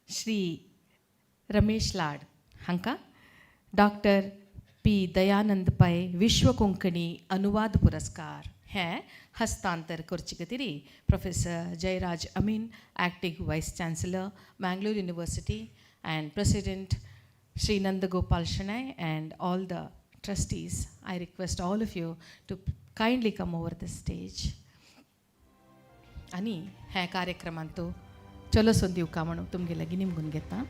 श्री रमेश लाड हांकां डॉक्टर पी दयानंद पै विश्व कोंकणी अनुवाद पुरस्कार हें हस्तांतर करचे खातीर professor Jayaraj Amin, acting vice chancellor, Mangalore university and president Shri Nandagopal Shenoy and all the trustees, I request all of you to kindly come over the stage. आनी ह्या कार्यक्रमांत चलो सोन दिवका म्हणून तुमगे लागीं निमगून घेता.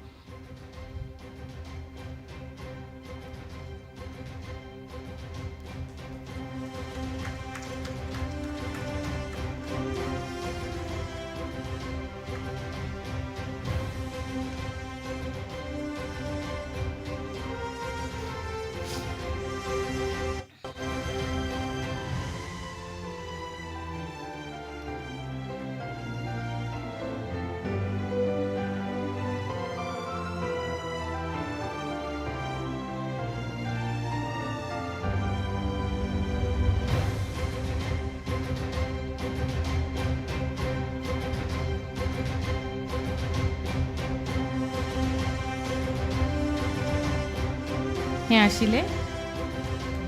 हें आशिल्लें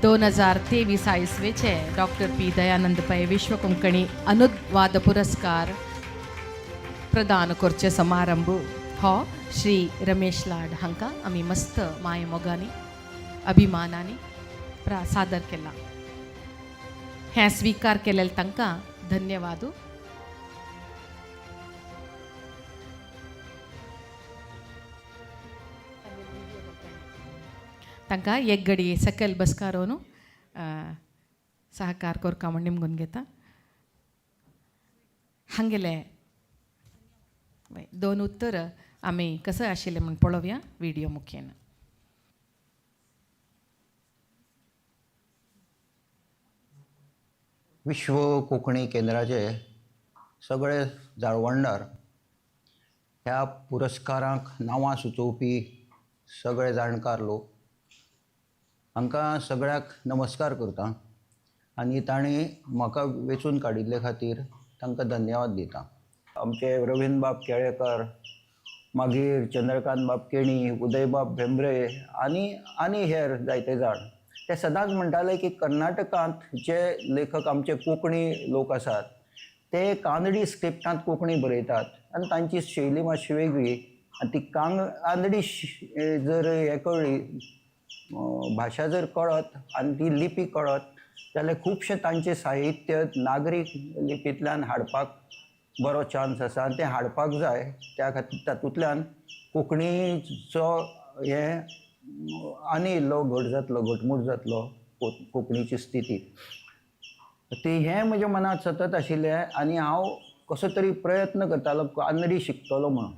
2023 आयसवेचे डॉक्टर पी दयानंद पै विश्व कोंकणी अनुवाद पुरस्कार प्रदान करचे समारंभ. हो श्री रमेश लाड हांकां आमी मस्त माय मोगांनी अभिमानांनी सादर केला. हें स्विकार केलें तांकां धन्यवाद. तांकां एक घडी सकयल बसकारोन सहकार कोरका म्हूण निमगून घेता. हांगेले दोन उत्तर आमी कसं आशिल्लें म्हूण पळोवया व्हिडियो मुखेन. विश्व कोंकणी केंद्राचे सगळे जाळवणदार, ह्या पुरस्कारांक नांवां सुचोवपी सगळे जाणकार लोक, हांकां सगळ्याक नमस्कार करता आनी तांणी म्हाका वेंचून काडिल्ले खातीर तांकां धन्यवाद दिता. आमचे रवींद्रबाब केळेकार, मागीर चंद्रकांत बाब केणी, उदयबाब भेंब्रे आनी आनी हेर जायते जाण, ते सदांच म्हणटाले की कर्नाटकांत जे लेखक आमचे कोंकणी लोक आसात ते कानडी स्क्रिप्टांत कोंकणी बरयतात आनी तांची शैली मातशी वेगळी आनी ती कानडी जर हें कळ्ळी, भाशा जर कळत आनी ती लिपी कळत जाल्यार खुबशें तांचें साहित्य नागरीक लिपींतल्यान हाडपाक बरो चान्स आसा आनी तें हाडपाक जाय. त्या खातीर तातूंतल्यान कोंकणीचो हें आनी इल्लो घट जातलो, घटमूट जातलो कोंकणीची स्थिती. ती हें म्हज्या मनांत सतत आशिल्लें आनी हांव कसो तरी प्रयत्न करतालो कानडी शिकतलो म्हणून.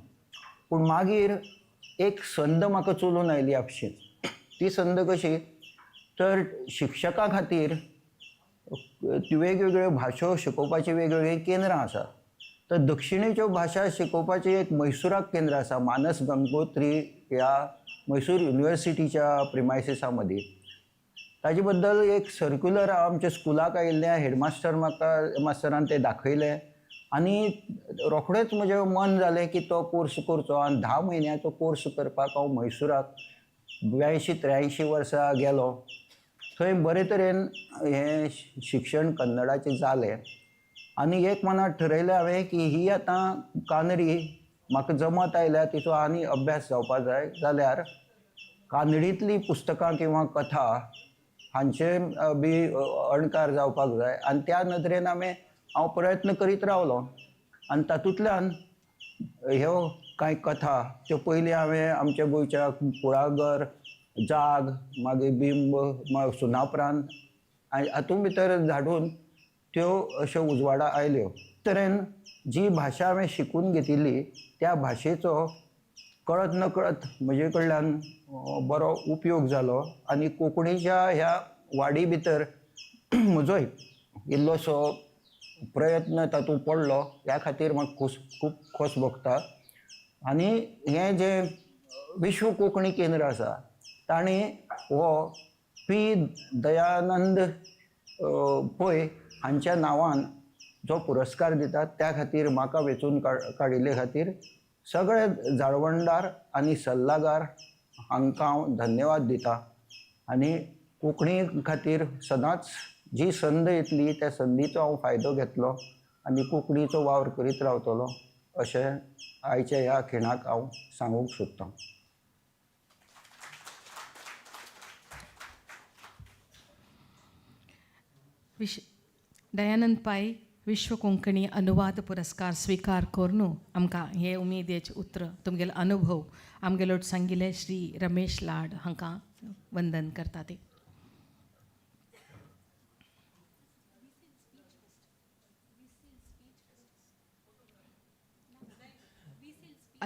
पूण मागीर एक संद म्हाका चलून आयली आपशींच. ती संद कशी, तर शिक्षकां खातीर वेगवेगळ्यो भाशो शिकोवपाची वेगवेगळीं केंद्रां आसा. तर दक्षिणेच्यो भाशा शिकोवपाचें एक मैसुराक केंद्र आसा, मानस गंगोत्री ह्या मैसूर युनिवर्सिटीच्या प्रिमायसिसा मदीं. ताजे बद्दल एक सर्क्युलर आमच्या स्कुलाक आयिल्लें, हेडमास्टर म्हाका मास्टरान तें दाखयलें आनी रोखडेंच म्हजें मन जालें की तो कोर्स करचो. आनी 10 म्हयन्याचो कोर्स करपाक हांव म्हैसुराक 82-83 वर्सां गेलो. थंय बरे तरेन हें शिक्षण कन्नडाचें जालें आनी एक मनांत ठरयलें हांवें की ही आतां कानडी म्हाका जमत आयल्या, तिचो आनी अभ्यास जावपा जाय जाल्यार कानडींतलीं पुस्तकां किंवा कथा हांचे बी अणकार जावपाक जाय. आनी त्या नदरेन हांव प्रयत्न करीत रावलो आनी तातूंतल्यान ह्यो कांय कथा त्यो पयलीं हांवें आमच्या गोंयच्या कुळागर, जाग, मागीर बिंब, सुनापरांत हातूंत भितर धाडून त्यो अश्यो उजवाडा आयल्यो. तरेन जी भाशा हांवें शिकून घेतिल्ली त्या भाशेचो कळत नकळत म्हजे कडल्यान बरो उपयोग जालो आनी कोंकणीच्या ह्या वाडी भितर म्हजोय इल्लोसो प्रयत्न तातूंत पडलो. ह्या खातीर म्हाका खूब खोस भोगता. आनी हें जें विश्व कोंकणी केंद्र आसा तांणी हो पी दयानंद पै हांच्या नांवान जो पुरस्कार दितात त्या खातीर म्हाका वेंचून काडिल्ले खातीर सगळे जाळवणदार आनी सल्लागार हांकां हांव धन्यवाद दिता. आनी कोंकणी खातीर सदांच जी संद येतली त्या संदीचो हांव फायदो घेतलो आनी कोंकणीचो वावर करीत रावतलो अशें आयच्या ह्या खिणाक हांव सांगूंक सोदतां. दयानंद पाय विश्व कोंकणी अनुवाद पुरस्कार स्वीकार करून आमकां हे उमेदेचे उतर तुमगेलो अनुभव आमगेलो सांगिल्ले श्री रमेश लाड हांकां वंदन करता. ते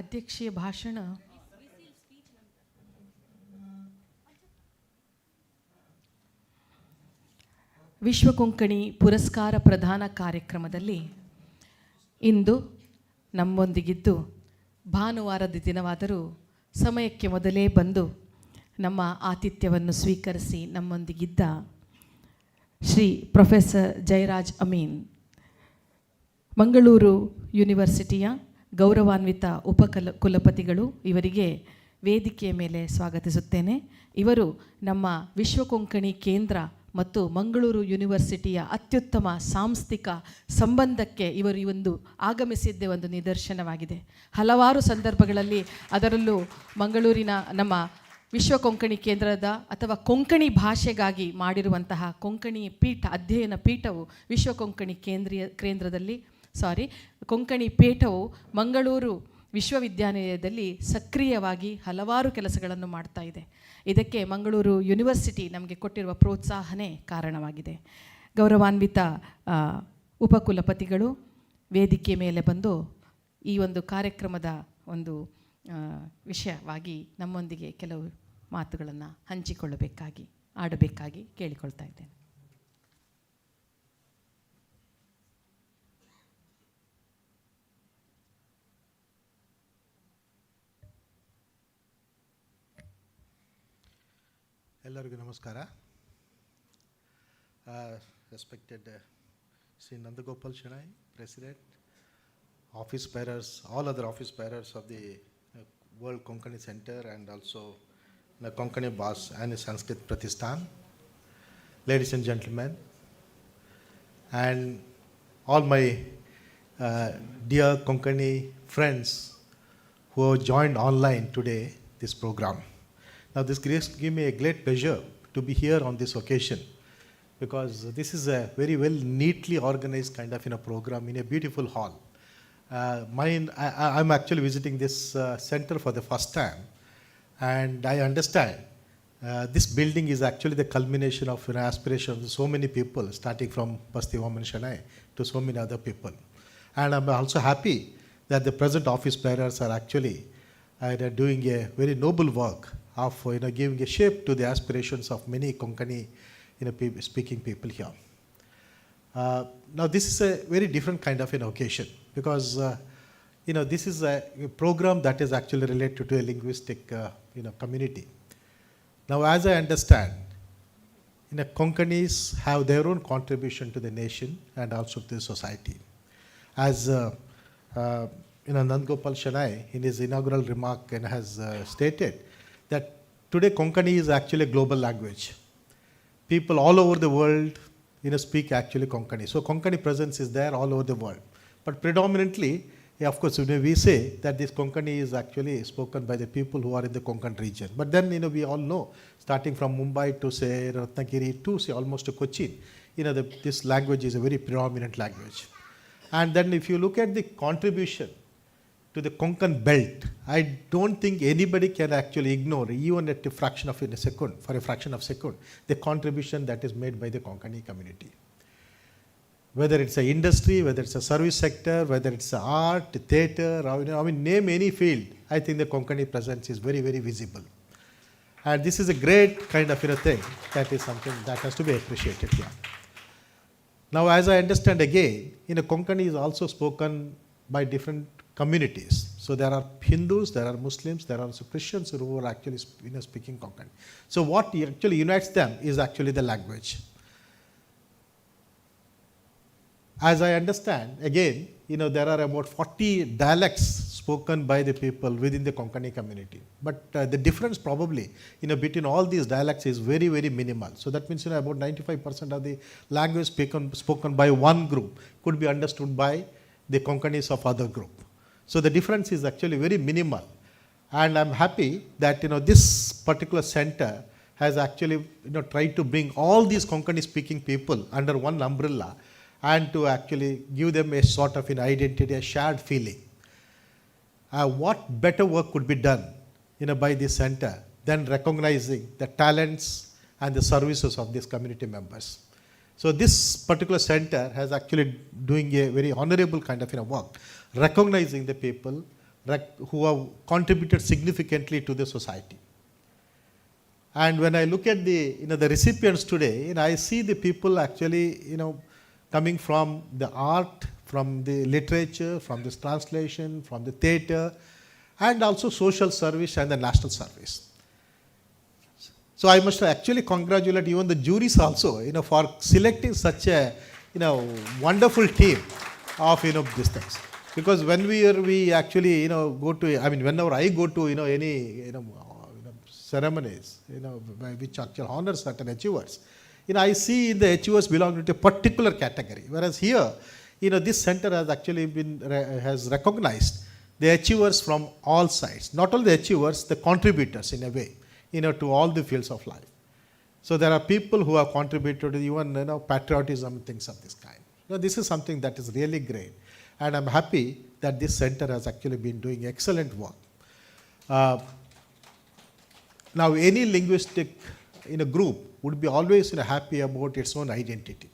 अध्यक्षीय भाशण ವಿಶ್ವ ಕೊಂಕಣಿ ಪುರಸ್ಕಾರ ಪ್ರದಾನ ಕಾರ್ಯಕ್ರಮದಲ್ಲಿ ಇಂದು ನಮ್ಮೊಂದಿಗಿದ್ದು ಭಾನುವಾರದ ದಿನವಾದರೂ ಸಮಯಕ್ಕೆ ಮೊದಲೇ ಬಂದು ನಮ್ಮ ಆತಿಥ್ಯವನ್ನು ಸ್ವೀಕರಿಸಿ ನಮ್ಮೊಂದಿಗಿದ್ದ ಶ್ರೀ ಪ್ರೊಫೆಸರ್ ಜಯರಾಜ್ ಅಮೀನ್, ಮಂಗಳೂರು ಯೂನಿವರ್ಸಿಟಿಯ ಗೌರವಾನ್ವಿತ ಉಪಕುಲಪತಿಗಳು, ಇವರಿಗೆ ವೇದಿಕೆಯ ಮೇಲೆ ಸ್ವಾಗತಿಸುತ್ತೇನೆ. ಇವರು ನಮ್ಮ ವಿಶ್ವ ಕೊಂಕಣಿ ಕೇಂದ್ರ ಮತ್ತು ಮಂಗಳೂರು ಯೂನಿವರ್ಸಿಟಿಯ ಅತ್ಯುತ್ತಮ ಸಾಂಸ್ಥಿಕ ಸಂಬಂಧಕ್ಕೆ ಇವರು ಈ ಒಂದು ಆಗಮಿಸಿದ್ದೇ ಒಂದು ನಿದರ್ಶನವಾಗಿದೆ. ಹಲವಾರು ಸಂದರ್ಭಗಳಲ್ಲಿ, ಅದರಲ್ಲೂ ಮಂಗಳೂರಿನ ನಮ್ಮ ವಿಶ್ವ ಕೊಂಕಣಿ ಕೇಂದ್ರದ ಅಥವಾ ಕೊಂಕಣಿ ಭಾಷೆಗಾಗಿ ಮಾಡಿರುವಂತಹ ಕೊಂಕಣಿ ಪೀಠ ಅಧ್ಯಯನ ಪೀಠವು ವಿಶ್ವ ಕೊಂಕಣಿ ಕೇಂದ್ರದಲ್ಲಿ ಕೊಂಕಣಿ ಪೀಠವು ಮಂಗಳೂರು ವಿಶ್ವವಿದ್ಯಾನಿಲಯದಲ್ಲಿ ಸಕ್ರಿಯವಾಗಿ ಹಲವಾರು ಕೆಲಸಗಳನ್ನು ಮಾಡ್ತಾ ಇದೆ. ಇದಕ್ಕೆ ಮಂಗಳೂರು ಯೂನಿವರ್ಸಿಟಿ ನಮಗೆ ಕೊಟ್ಟಿರುವ ಪ್ರೋತ್ಸಾಹನೇ ಕಾರಣವಾಗಿದೆ. ಗೌರವಾನ್ವಿತ ಉಪಕುಲಪತಿಗಳು ವೇದಿಕೆ ಮೇಲೆ ಬಂದು ಈ ಒಂದು ಕಾರ್ಯಕ್ರಮದ ಒಂದು ವಿಷಯವಾಗಿ ನಮ್ಮೊಂದಿಗೆ ಕೆಲವು ಮಾತುಗಳನ್ನು ಹಂಚಿಕೊಳ್ಳಬೇಕಾಗಿ ಆಡಬೇಕಾಗಿ ಕೇಳಿಕೊಳ್ತಾ ಇದ್ದೇನೆ. ಎಲ್ಲರಿಗೂ ನಮಸ್ಕಾರ. Respected Shri Nandagopal Shenoy, president, office bearers, all other office bearers of the World Konkani Center and also the Konkani Bas and Sanskrit Pratishthan, ladies and gentlemen, and all my dear Konkani friends who have joined online today this program. Now this gives me a great pleasure to be here on this occasion, because this is a very well neatly organized kind of program in a beautiful hall. I'm actually visiting this center for the first time, and I understand this building is actually the culmination of an aspiration of so many people, starting from Basti Vaman Shenoy to so many other people. And I'm also happy that the present office bearers are actually doing a very noble work of giving a shape to the aspirations of many Konkani speaking people here. Now this is a very different kind of an occasion because this is a program that is actually related to a linguistic community. Now, as I understand, Konkanis have their own contribution to the nation and also to the society. As Nandgopal Shanai in his inaugural remark and has stated that today Konkani is actually a global language. People all over the world speak actually Konkani. So Konkani presence is there all over the world. But predominantly, of course, we say that this Konkani is actually spoken by the people who are in the Konkan region. But then, we all know, starting from Mumbai to, say, Ratnagiri to, say, almost to Cochin, this language is a very predominant language. And then if you look at the contribution to the Konkan belt, I don't think anybody can actually ignore, even at a fraction of a second, for a fraction of a second, the contribution that is made by the Konkani community. Whether it's an industry, whether it's a service sector, whether it's art, theater, I mean, name any field, I think the Konkani presence is very, very visible. And this is a great kind of thing that is something that has to be appreciated here. Now, as I understand again, Konkani is also spoken by different communities. So there are Hindus, there are Muslims, there are also Christians who are actually speaking Konkani. So what actually unites them is actually the language. As I understand, again, there are about 40 dialects spoken by the people within the Konkani community. But the difference probably, between all these dialects is very, very minimal. So that means, about 95% of the language spoken by one group could be understood by the Konkanis of other group. So the difference is actually very minimal. And I'm happy that, this particular center has actually, tried to bring all these Konkani speaking people under one umbrella and to actually give them a sort of an identity, a shared feeling. What better work could be done, by this center than recognizing the talents and the services of these community members? So this particular center has actually doing a very honorable kind of work, recognizing the people who have contributed significantly to the society. And when I look at the, the recipients today, I see the people actually, coming from the art, from the literature, from this translation, from the theater, and also social service and the national service. So I must actually congratulate even the juries also, for selecting such a, wonderful team of, these things. Because when we actually, go to, I mean, whenever I go to, any, ceremonies, which actually honor certain achievers, I see the achievers belong to a particular category. Whereas here, this center has actually been, has recognized the achievers from all sides. Not only the achievers, the contributors in a way, to all the fields of life. So there are people who have contributed even, patriotism and things of this kind. This is something that is really great. And I'm happy that this center has actually been doing excellent work. Now, any linguistic group would be always happy about its own identity.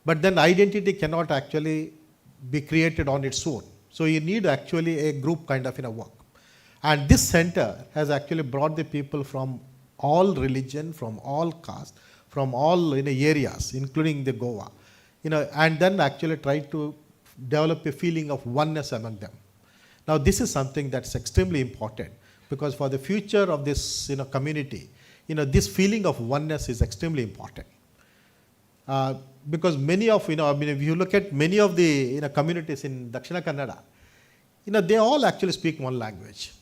But then identity cannot actually be created on its own. So you need actually a group kind of work. And this center has actually brought the people from all religion, from all caste, from all areas, including the Goa, and then actually try to develop a feeling of oneness among them. Now this is something that's extremely important, because for the future of this community, this feeling of oneness is extremely important. Because many of, if you look at many of the communities in Dakshina Kannada, they all actually speak one language.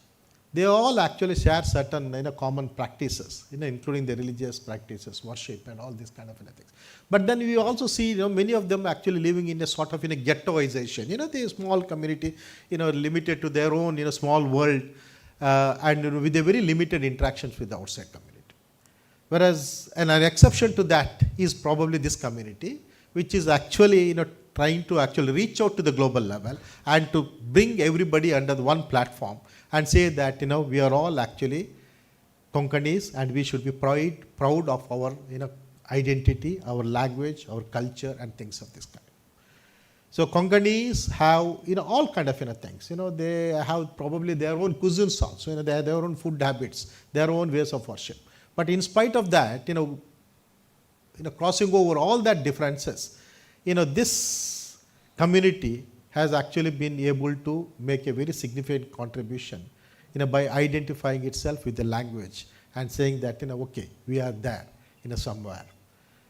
They all actually share certain common practices, including the religious practices, worship, and all these kind of things. But then we also see, many of them actually living in a sort of ghettoization. The small community, limited to their own, small world, and with a very limited interactions with the outside community. Whereas, and an exception to that is probably this community, which is actually, trying to actually reach out to the global level and to bring everybody under one platform and say that, we are all actually Konkanis and we should be proud of our, identity, our language, our culture, and things of this kind. So Konkanis have, all kind of, things. They have probably their own cuisines also, they have their own food habits, their own ways of worship. But in spite of that, crossing over all that differences, this community has actually been able to make a very significant contribution, by identifying itself with the language and saying that, okay, we are there, somewhere.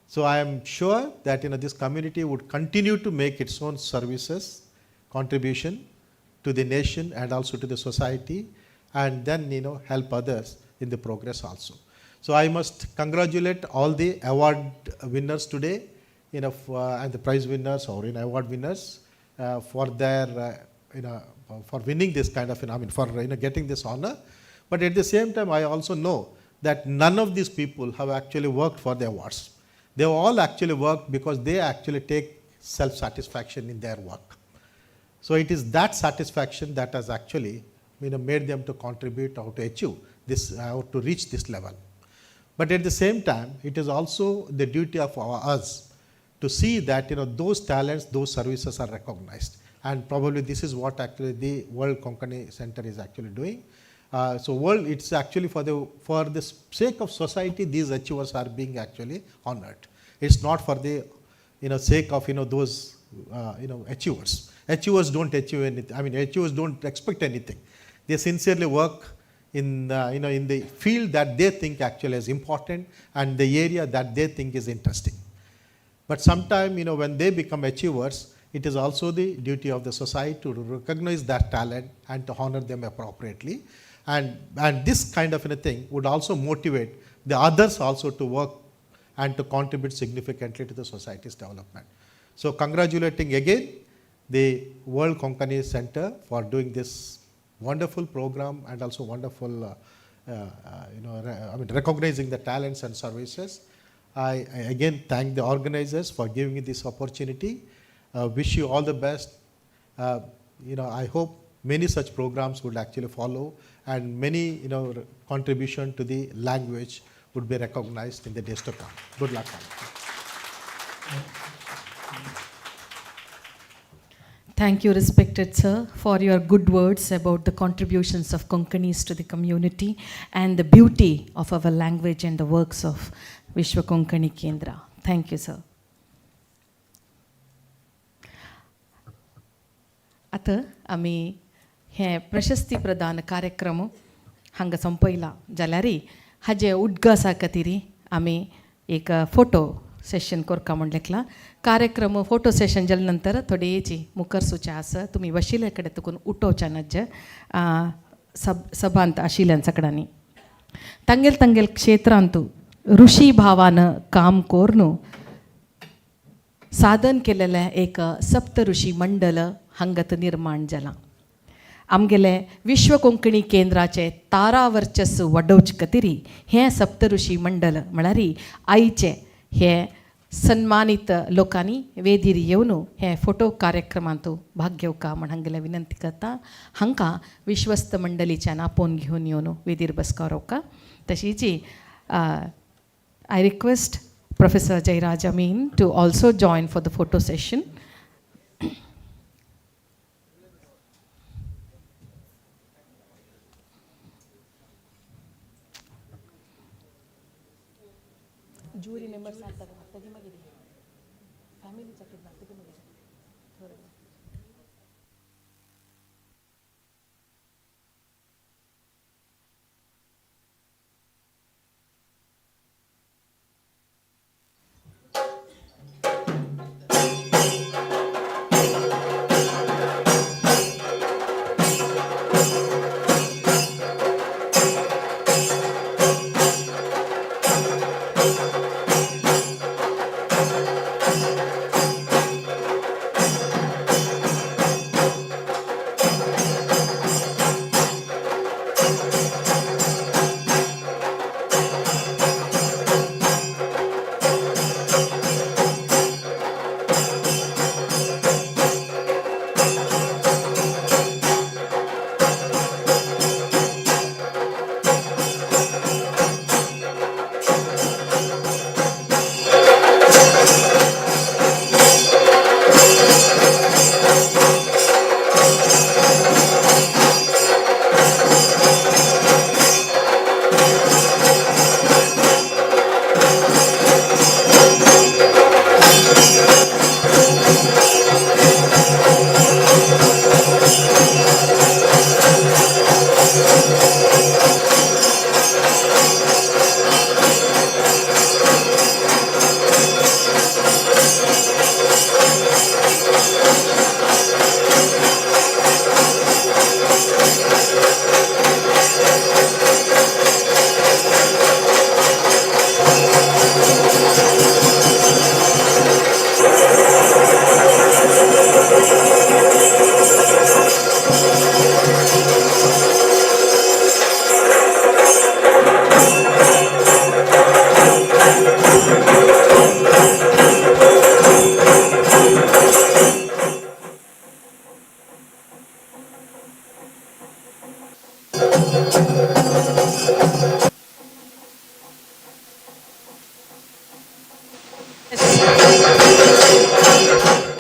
So I am sure that, this community would continue to make its own services, contribution to the nation and also to the society, and then, help others in the progress also. So I must congratulate all the award winners today, and the prize winners or award winners for their, for winning this kind of, for getting this honor. But at the same time, I also know that none of these people have actually worked for the awards. They all actually work because they actually take self-satisfaction in their work. So it is that satisfaction that has actually made them to contribute or to achieve this, or to reach this level. But at the same time, it is also the duty of us to see that those talents, those services are recognized. And probably this is what actually the World Konkani Center is actually doing. So it's actually for the sake of society, these achievers are being actually honored. It's not for the sake of those achievers. Achievers don't achieve anything. I mean, achievers don't expect anything. They sincerely work in in the field that they think actually is important and the area that they think is interesting. But sometimes when they become achievers, it is also the duty of the society to recognize that talent and to honor them appropriately. And this kind of a thing would also motivate the others also to work and to contribute significantly to the society's development. So congratulating again the World Konkani Center for doing this wonderful program and also wonderful, recognizing the talents and services. I again thank the organizers for giving me this opportunity. Wish you all the best. I hope many such programs would actually follow, and many contribution to the language would be recognized in the days to come. Good luck. Thank you, respected sir, for your good words about the contributions of Konkanis to the community and the beauty of our language and the works of Vishwa Konkani Kendra. Thank you, sir. आतां आमी हे प्रशस्ती प्रदान कार्यक्रम हांगा सोंपयला जाल्यार हाजे उद्गासा खातीर आमी एक फोटो सेशन करका म्हूण लेखला. कार्यक्रम फोटो सेशन जाले नंतर थोडेची मुखार सुचे आसा तुमी बशिल्ले कडेन तुकून उठोवच्या नज्ज सभांत आशिल्ल्यान सगळ्यांनी तांगेल तांगेल क्षेत्रांत ऋषी भावान काम करून साधन केलेलें एक सप्तऋषी मंडल हांगात निर्माण जालां. आमगेले विश्व कोंकणी केंद्राचे तारा वर्चस्व वाडोवचे खातीर हें सप्तऋषी मंडल म्हळ्यार आयचे हे सन्मानीत लोकांनी वेदीर येवन हे फोटो कार्यक्रमांत भाग घेवका म्हण हांगेले विनंती करता. हांकां विश्वस्त मंडळीच्यान आपोवन घेवन येवन वेदीर बसका रोवका. तशीच I request Professor Jairaj Amin to also join for the photo session. Jury members family.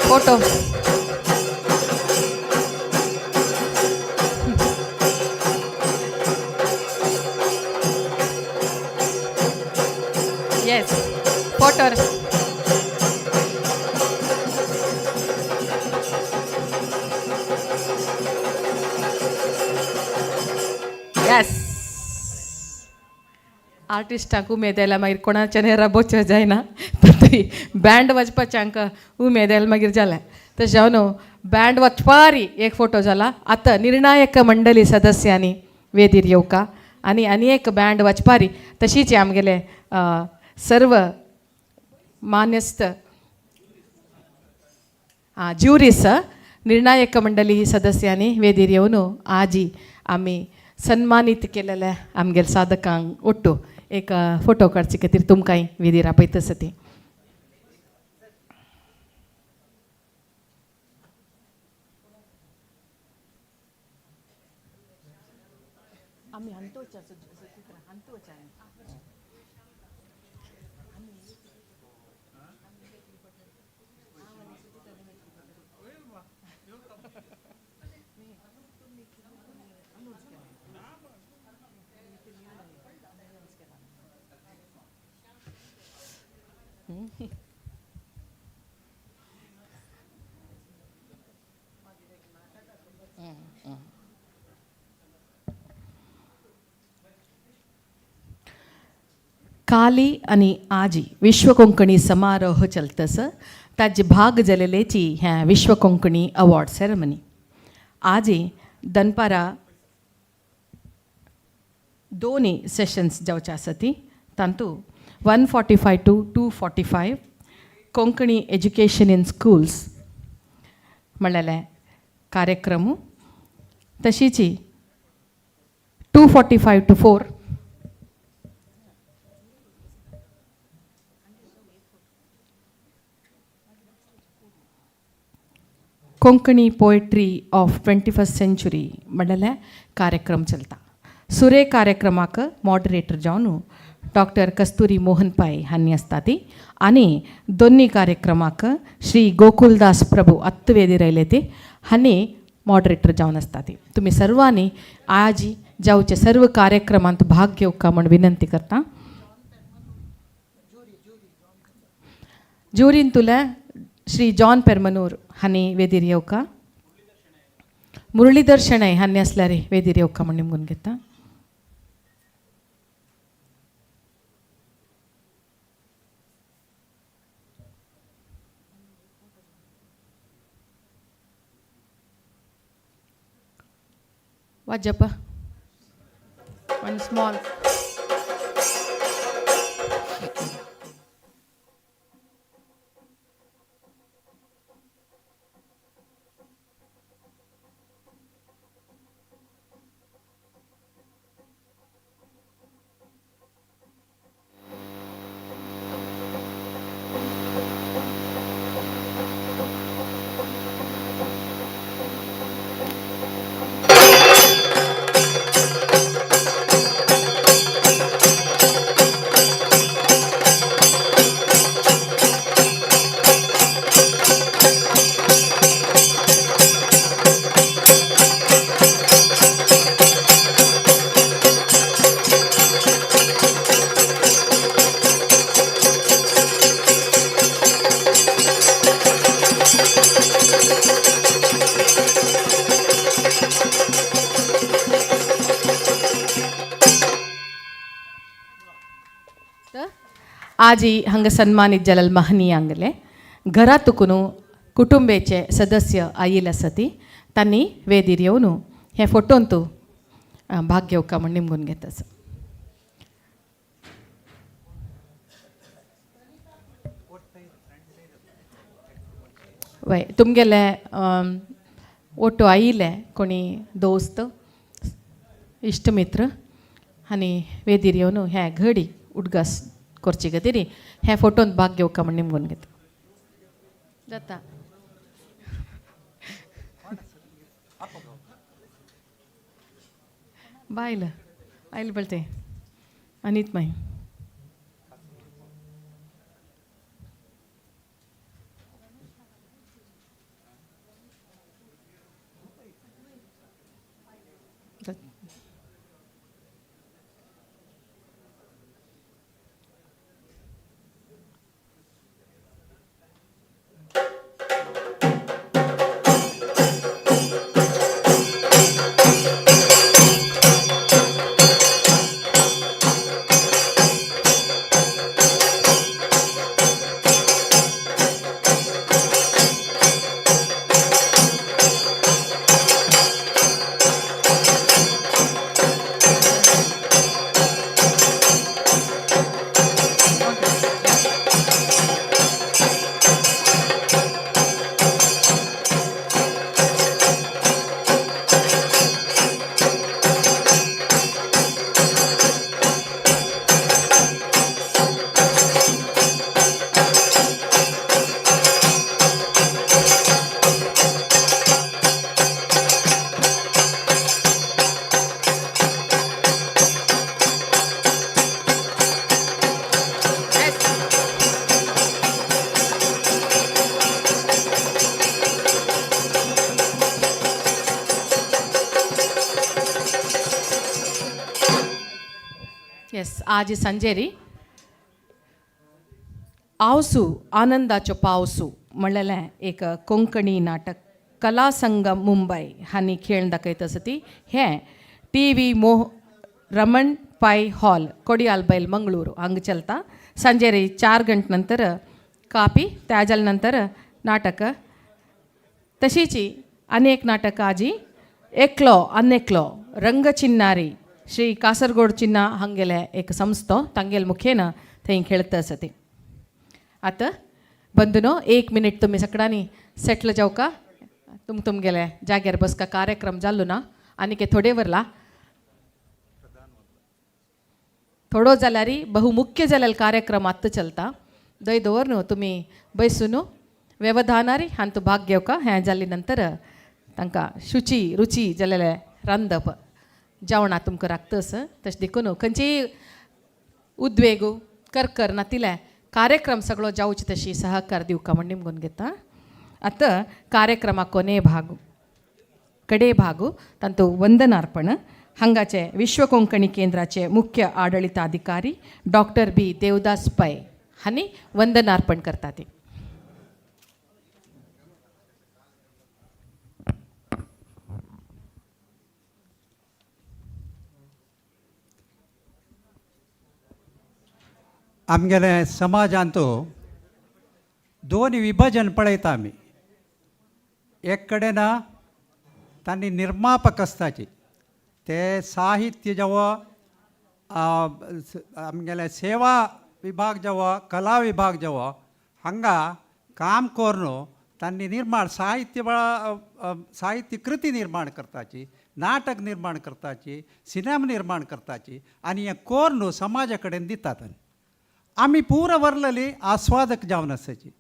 Photo. Yes, photo. Yes. आर्टिस्टांक उमेद आयल्या मागीर कोणाच्यान राबोवचें जायना, तरी बँड वाजपाचें आमकां उमेद आयल्या मागीर जालें. तशें हांव न्हू बँड वचपारी एक फोटो जाला. आतां निर्णायक मंडळी सदस्यांनी वेदीर येवका आनी आनी एक बँड वाजपारी तशीच आमगेले सर्व मान्यस्त ज्युरीस निर्णायक मंडळी सदस्यांनी वेदीर येवन आजी आमी सन्मानीत केलेले आमगेले साधकांक ಒಟ್ಟು एक फोटो काडचे खातीर तुमकांय वेदीर आपयता आसा ती. काली आनी आजी विश्व कोंकणी समारोह चलतस ताजे भाग जालेलेची ह्या विश्व कोंकणी अवॉर्ड सेरेमनी. आजी दनपारा दोनी सेशन्स जावचे आसा ती तांतू 1:45 to 2:45 Konkani education in schools म्हणलेले कार्यक्रम, तशीच 2:45 to 4 Konkani poetry of 21st century म्हणलेले कार्यक्रम चलता. सुरे कार्यक्रमाक मॉडरेटर जावन डॉक्टर कस्तुरी मोहन पाय हांणी आसता ती आनी दोन्ही कार्यक्रमाक श्री गोकुलदास प्रभू अत्तवेदीर आयले ते हांणी मॉडरेटर जावन आसता ती. तुमी सर्वांनी आजी जावचे सर्व कार्यक्रमांत भाग घेवका म्हूण विनंती करता. ज्युरीन तुले श्री जॉन पेरमनूर हांणी वेदीर येवका, मुरलीधर शणै हांणी आसल्यार वेदीर येवका म्हूण निमगून घेता. Wajapa. One small. आजी हांगा सन्मानीत जालेल महनीय आंगले घरा तुकून कुटुंबेचे सदस्य आयिल्ले आसा ती तांणी वेदीर येवन हे फोटोन तूं भाग घेवका म्हूण निमगून घेता आसा. वय तुमगेले ओटो आयिल्ले कोणी दोस्त इश्ट मित्र आनी वेदीर येवन हे घडी उडगास करचे खातीर हे फोटोन भाग घेवका म्हूण निमगून घेता जाता. बायल आयल पळय अनीत माई. आज संजेरी आवसू आनंदाचो पावसू म्हणलेलें एक कोंकणी नाटक कला संगम मुंबय हांणी खेळ दाखयत आसा ती. हें टी व्ही मोह रमण पाय हॉल कोडियालबैल मंगळूर हांगा चलता. संजेरी 4 गंटे नंतर कापी त्या जाल्या नंतर नाटक. तशीच अनेक नाटक आजी एकलो अन्नेकलो रंगचिन्नारी श्री कासरगोड चिन्ना हांगेले एक संस्थो तांगेल मुखेन थंय खेळत आसा ती. आतां बंधुनो 1 मिनिट तुमी सगळ्यांनी सेटल जावका तुम तुमगेले जाग्यार बसका कार्यक्रम जालो ना आनीक थोडे वरला थोडो जाल्यार बहुमुख्य जाल्यार कार्यक्रम आत्तां चलता. दय दवर न्हू तुमी बैसून वेवधानारी हांतू भाग घेवका. हें जाले नंतर तांकां शुची रुची जालेलें रांदप जेवणां तुमकां राखता आसा. तशें देखून खंयचीय उद्वेग करकर नातिले कार्यक्रम सगळो जावचे तशी सहकार दिवका म्हण निमगून घेता. आतां कार्यक्रमा कोने भाग कडे भागू तांतू वंदनार्पण हांगाचे विश्व कोंकणी केंद्राचे मुख्य आडळिताधिकारी डॉक्टर बी देवदास पै हांणी वंदनार्पण करतात. आमगेले समाजांत दोन विभाजन पळयता आमी. एक कडेन तांणी निर्मापक आसताची ते साहित्य जावं आमगेले सेवा विभाग जावं कला विभाग जावं हांगा काम करून तांणी निर्माण साहित्य साहित्य कृती निर्माण करताची, नाटक निर्माण करताची, सिनेमा निर्माण करताची आनी हें करून समाजा कडेन दितात. आमी पुरा वरलेली आस्वादक जावन आसाची.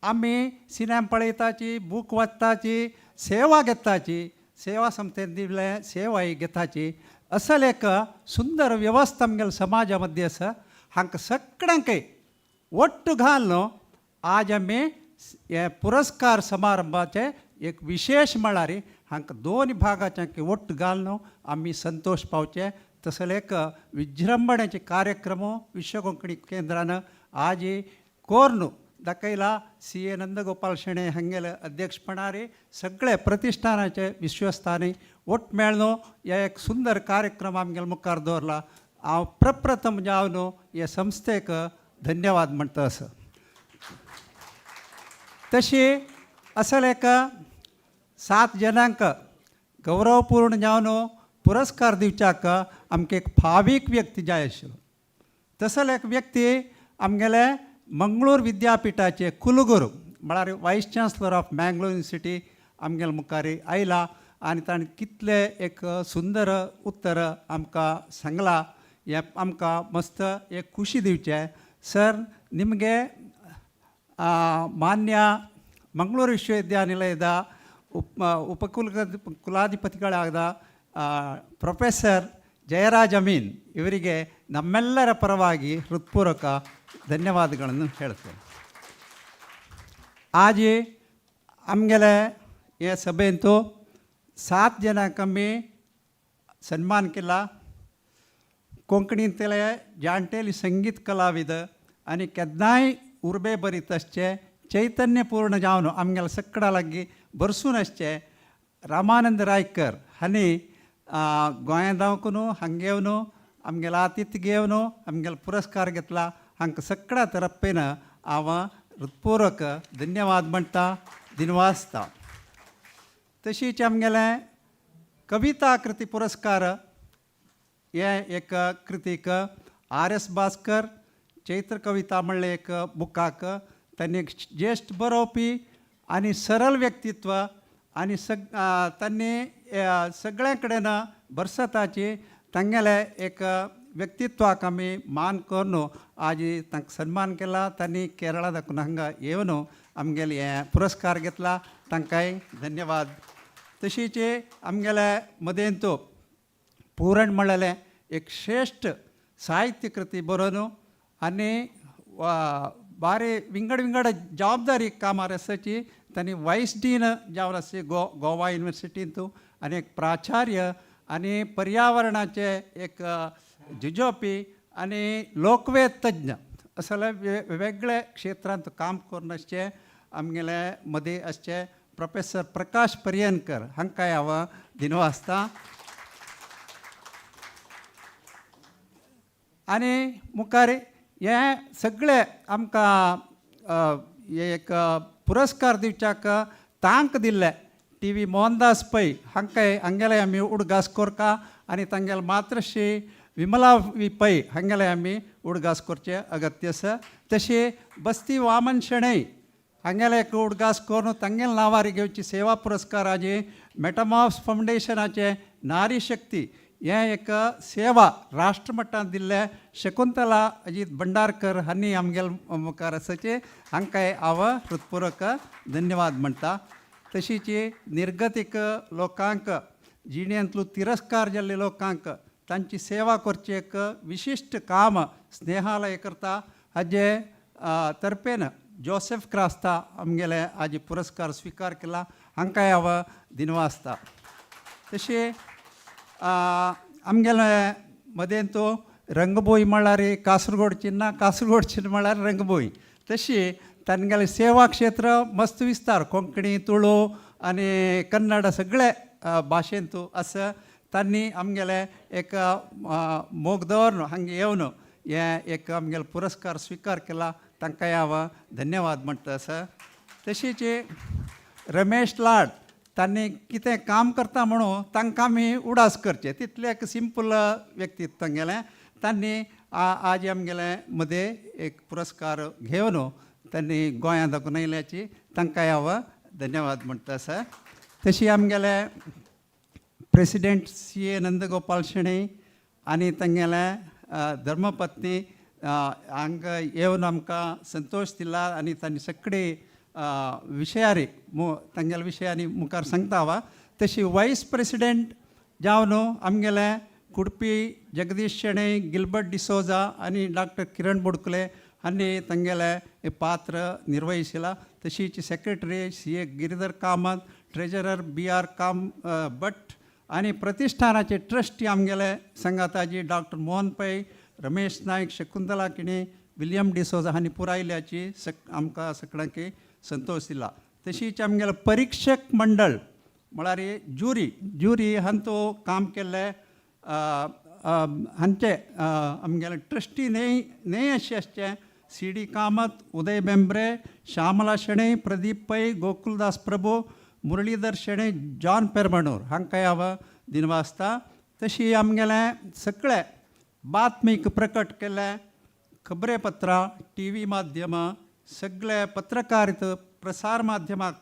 आमी सिनेमा पळयताची, बूक वाचताची, सेवा घेताची, सेवा संस्थेन दिल्ले सेवाय घेताची. असल एक सुंदर वेवस्था आमगेल्या समाजा मदीं आसा. हांकां सगळ्यांकय वट्ट घाल न्हू आज आमी हे पुरस्कार समारंभाचे एक विशेश म्हळ्यार हांकां दोन भागाचे वट्ट घाल न्हू आमी संतोश पावचे. तसले एक विजृंभण्याचे कार्यक्रम विश्व कोंकणी केंद्रान आज कोर्न दाखयला. सी.ए. नंदगोपाल शेणै हांगेले अध्यक्षपणारे सगळे प्रतिष्ठानाचे विश्वस्थानी वट मेळ्ळो हे एक सुंदर कार्यक्रम आमगेले मुखार दवरला. हांव प्रप्रथम जावन हे संस्थेक धन्यवाद म्हणटा आसा. तशी असल एक 7 जणांक गौरवपूर्ण जावन पुरस्कार दिवच्याक आमकां एक फावीक व्यक्ती जाय आशिल्लो. तसो एक व्यक्ती आमगेले मंगळूर विद्यापिठाचे कुलगुरू म्हळ्यार vice chancellor of Mangalore university आमगेले मुखार आयला आनी ताणें कितले एक सुंदर उत्तर आमकां सांगलां हें आमकां मस्त एक खुशी दिवचें. सर निमगे ಮಾನ್ಯ ಮಂಗಳೂರು ವಿಶ್ವವಿದ್ಯಾನಿಲಯದ ಉಪಕುಲ ಕುಲಾಧಿಪತಿಗಳಾದ ಪ್ರೊಫೆಸರ್ ಜಯರಾಜ್ ಅಮೀನ್ ಇವರಿಗೆ ನಮ್ಮೆಲ್ಲರ ಪರವಾಗಿ ಹೃತ್ಪೂರ್ವಕ ಧನ್ಯವಾದಗಳನ್ನು ಹೇಳ್ತೇನೆ. ಆಜಿ आमगेले हे सभेंतु 7 जणांक आमी सन्मान केला. कोंकणींतले जाणटेली संगीत कलाविद आनी केन्नाय उर्बे बरीत आसचे चैतन्यपूर्ण जावन आमगेले सगळ्या लागीं भरसून आसचे रामानंद रायकर हांणी गोंयांत धांवकून हांगा येवन आमगेलो आतिथ्य घेवन आमगेलो पुरस्कार घेतला. हांकां सगळ्या तरफेन हांव हृत्पूर्वक धन्यवाद म्हणटा, दिनवासता. तशीच आमगेलें कविता कृती पुरस्कार हे एक कृतीक आर.एस. भास्कर चैत्र कविता म्हणलें एक बुकाक तांणी एक ज्येश्ठ बरोवपी आनी सरळ व्यक्तित्व आनी तांणी सगळ्यां कडेन भरसताची तांगेलें एक व्यक्तित्वाक आमी मान करून आज तांकां सन्मान केला. तांणी केरळा दाखून हांगा येवन आमगेले हे पुरस्कार घेतला, तांकांय धन्यवाद. तशीच आमगेले मदेंत पूरण म्हणलें एक श्रेश्ठ साहित्य कृती बरोवन आनी बारी विंगड विंगड जबाबदारी कामार आसाची तांणी वायस डीन जावन आसा गोवा युनिवर्सिटींत आनी एक प्राचार्य आनी पर्यावरणाचे एक झुजोवपी आनी लोकवेद तज्ञ असले वेगळे क्षेत्रांत काम करून आसचे आमगेले मदीं आसचे प्रोफेसर प्रकाश पर्येंकर हांकां हांव दिनवासता. आनी मुखार हे सगळे आमकां एक पुरस्कार दिवच्याक तांक दिल्ले टी व्ही मोहनदास पै हांकां हांगेले आमी उडगास कोरका आनी तांगेले मातृश्री विमला वी पै हांगेले आमी उडगास करचे अगत्य आसा. तशें बस्ती वामन शणै हांगेले एक उडगास करून तांगेले नांवार घेवची सेवा पुरस्काराचे मेटामॉर्फ्स फावंडेशनाचे नारी शक्ती हें एक सेवा राष्ट्रमट्टांत दिल्ले शकुंतला अजीत भंडारकर हांणी आमगेले मुखार आसाचे हांकां हांव हृत्पूर्वक धन्यवाद म्हणटा. तशीच निर्गतीक लोकांक जिणेंतलो तिरस्कार जाल्ले लोकांक तांची सेवा करची एक विशिश्ट काम स्नेहालय करता. हाजे तर्फेन जोसेफ क्रास्ता आमगेले आज पुरस्कार स्विकार केला, हांकां हांव दिनवासता. तशें आमगेले मदेंतू रंगभूंय म्हळ्यार कासरगोड चिन्ना, कासरगोड चिन्न म्हळ्यार रंगभूंय. तशी तांगेलें सेवा क्षेत्र मस्त विस्तार कोंकणी तुळू आनी कन्नड सगळे भाशेंतू आसा. तांणी आमगेले एक मोग दवरून हांगा येवन हे एक आमगेलो पुरस्कार स्विकार केला, तांकां हांव धन्यवाद म्हणटा आसा. तशीच रमेश लाड तांणी कितें काम करता म्हणून तांकां आमी उडास करचे तितलें एक सिंपल व्यक्तित्व तांगेलें. तांणी आज आमगेले मदें एक पुरस्कार घेवन तांणी गोंयांत दाखोवन आयल्याची तांकां हांव धन्यवाद म्हणटा आसा. तशी आमगेले प्रेसिडेंट सी.ए. नंदगोपाल शणै आनी तांगेले धर्मपत्नी हांगा येवन आमकां संतोश दिला आनी तांणी सगळे विशयारी तांगेल्या विशयांनी मुखार सांगता हांव. तशी वायस प्रेसिडेंट जावन आमगेले कुडपी जगदीश शणै, गिलबर्ट डिसोजा आनी डॉक्टर किरण बोडकुले हांणी तांगेले पात्र निर्वहिशिला. तशीच secretary C A. Giridhar Kamath, treasurer B R. Bhat आनी प्रतिष्ठानाचे ट्रस्टी आमगेले संगाताजी डॉक्टर मोहन पै, रमेश नायक, शकुंतला किणी, विलियम डिसोजा हांणी पुरायल्याची आमकां सगळ्यांक संतोश दिला. तशीच आमगेले परीक्षक मंडळ म्हळ्यार ज्युरी, ज्युरी हांतो काम केल्ले हांचे आमगेले ट्रस्टी न्हय न्हय अशें आसचे सी.डी. कामत, उदय बेंब्रे, श्यामला शणै, प्रदीप पै, गोकुलदास प्रभू, मुरलीधर शणै, जॉन पेरमाणूर हांकां हांव दिनवासता. तशी आमगेलें सगळे बातमीक प्रकट केल्ले खबरेपत्रां, टी व्ही माध्यमां, सगळे पत्रकारित प्रसार माध्यमाक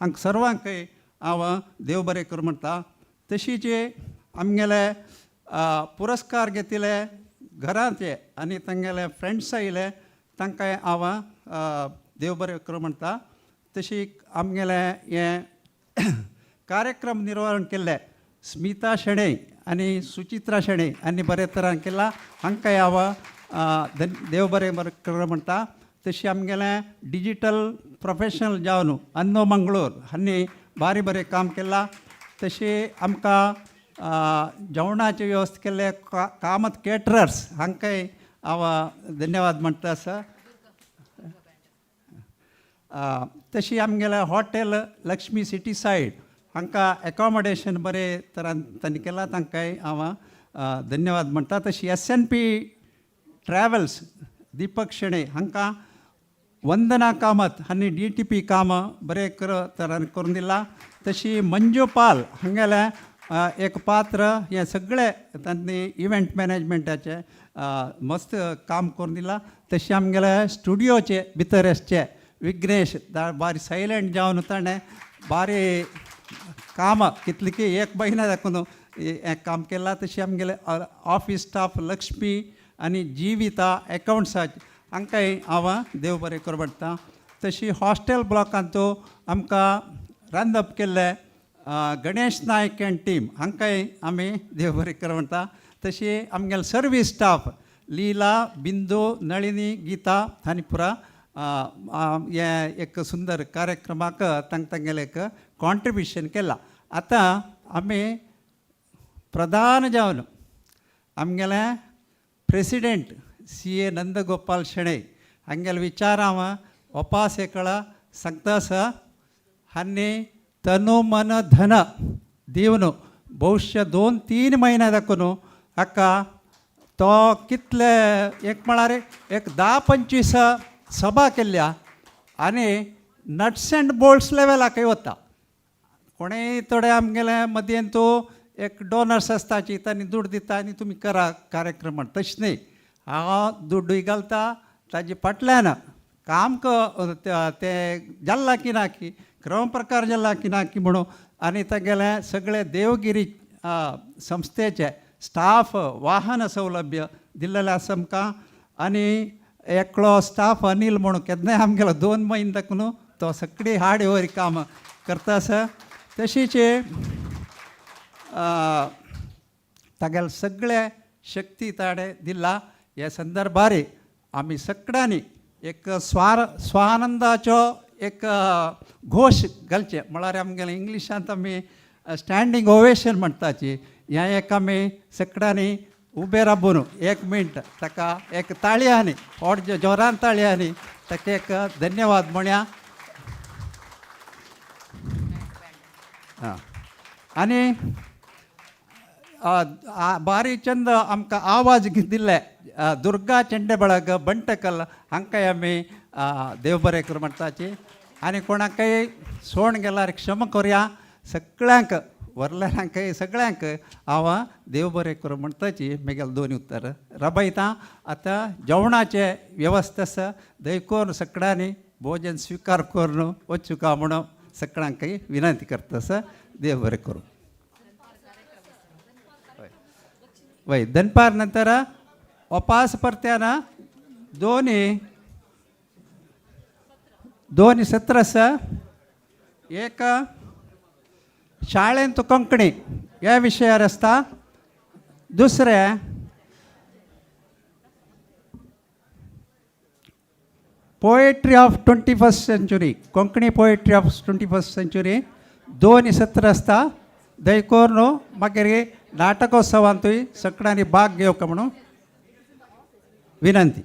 हांकां सर्वांकय हांव देव बरें करूं म्हणटा. तशीच आमगेले पुरस्कार घेतिल्ले घरांचे आनी तांगेले फ्रेंड्स आयले तांकां हांव देव बरें करूं म्हणटा. तशी आमगेले हें कार्यक्रम निर्वहण केल्ले स्मिता शेणै आनी सुचित्रा शेणै आनी बरे तरान केला. हांकां हांव देव बरें कर म्हणटा. तशी आमगेलें डिजिटल प्रोफेशनल जावन अन्नो मंगळूर हांणी बारी बरें काम केलां. तशें आमकां जेवणाची वेवस्था केल्ले कामत केटरर्स हांकांय हांव धन्यवाद म्हणटा आसा. तशी आमगेलें हॉटेल लक्ष्मी सिटी सायड हांकां एकोमोडेशन बरें तरान तांणी केलां, तांकांय हांव धन्यवाद म्हणटा. तशी SNP travels Deepak Shenoi हांकां, वंदना कामत हांणी DTP काम बरें तरान करून दिलां. तशी मंजू पाल हांगेलें एक पात्र हें सगळें तांणी इव्हेंट मॅनेजमेंटाचें मस्त काम करून दिलां. तशें आमगेले स्टुडियोचे भितर आसचे विघ्नेश बारी सायलंट जावन ताणें बारी कामां कितली की एक म्हयनो दाखोवन हें काम केलां. तशें आमगेले ऑफीस स्टाफ लक्ष्मी आनी जिविता एकावंट्साचे हांकांय हांव देव बरें करूं म्हणटा. तशी हॉस्टेल ब्लॉकांत आमकां रांदप केल्लें गणेश नायक एंड टीम हांकांय आमी देव बरें करूं म्हणटा. तशी आमगेले सर्वीस स्टाफ लीला, बिंदू, नळिनी, गीता हांणी पुरा हें एक सुंदर कार्यक्रमाक तांगेलें एक कॉन्ट्रिब्युशन केलां. आतां आमी प्रधान जावन आमगेलें प्रेसिडेंट CA Nandgopal Shenoi हांगेले विचार हांव ओपास एकळा सांगता आसा. हांणी तनु मन धन दिवन भविश्य 2-3 म्हयने दाखोवन हाका तो कितले एक म्हळ्यार एक 10-25 सभा केल्ल्या आनी नट्स अँड बोल्ट्स लेवलाकय वता. कोणेय थोडे आमगेले मदीं तो एक डोनर्स आसताची तांणी दुड दिता आनी तुमी करा कार्यक्रम म्हण, तशें न्हय. हांव दुडूय घालता ताजे फाटल्यान काम तें जाल्लां की ना की क्रम प्रकार जाल्ला की ना की म्हणून. आनी तागेले सगळे देवगिरी संस्थेचे स्टाफ वाहन सौलभ्य दिल्लेलें आसा आमकां. आनी एकलो स्टाफ अनील म्हणून केन्नाय आमगेलो 2 म्हयने दाखोवन तो सगळी हाड वरी काम करता आसा. तशीच तागेले सगळे शक्ती ताणें दिला. ह्या संदर्भार आमी सगळ्यांनी एक स्वानंदाचो एक घोश घालचें म्हळ्यार आमगेले इंग्लिशांत आमी स्टँडींग ओवेशन म्हणटाची, हें एक आमी सगळ्यांनी उबें राबून 1 मिनट ताका एक ताळयांनी व्हड जोरान ताळयांनी ताका एक धन्यवाद म्हणया. आं आनी बारी चंद आमकां आवाज दिल्ले दुर्गा चेंडेबळग बंटकल हांकांय आमी देव बरें करूं म्हणटाची. आनी कोणाकय सोण गेल्यार क्षमा करुया सगळ्यांक व्हरल्यांकय सगळ्यांक हांव देव बरें करूं म्हणटाची म्हगेलें 2 उत्तर रबयता. आतां जेवणाचे वेवस्था आसा दयकून सगळ्यांनी भोजन स्विकार करून वचूं म्हणून सगळ्यांकय विनंती करता आसा. देव बरें करूं. वय दनपार नंतर उपास परत्यान दोन सत्र आसा. एक शाळेंत कोंकणी ह्या विशयार आसता, दुसरें poetry of 21st century, Konkani poetry of 21st century 2 सत्र आसता. दयकून मागीर नाटकोत्सवांतूय सगळ्यांनी भाग घेवंक म्हणून विनंती.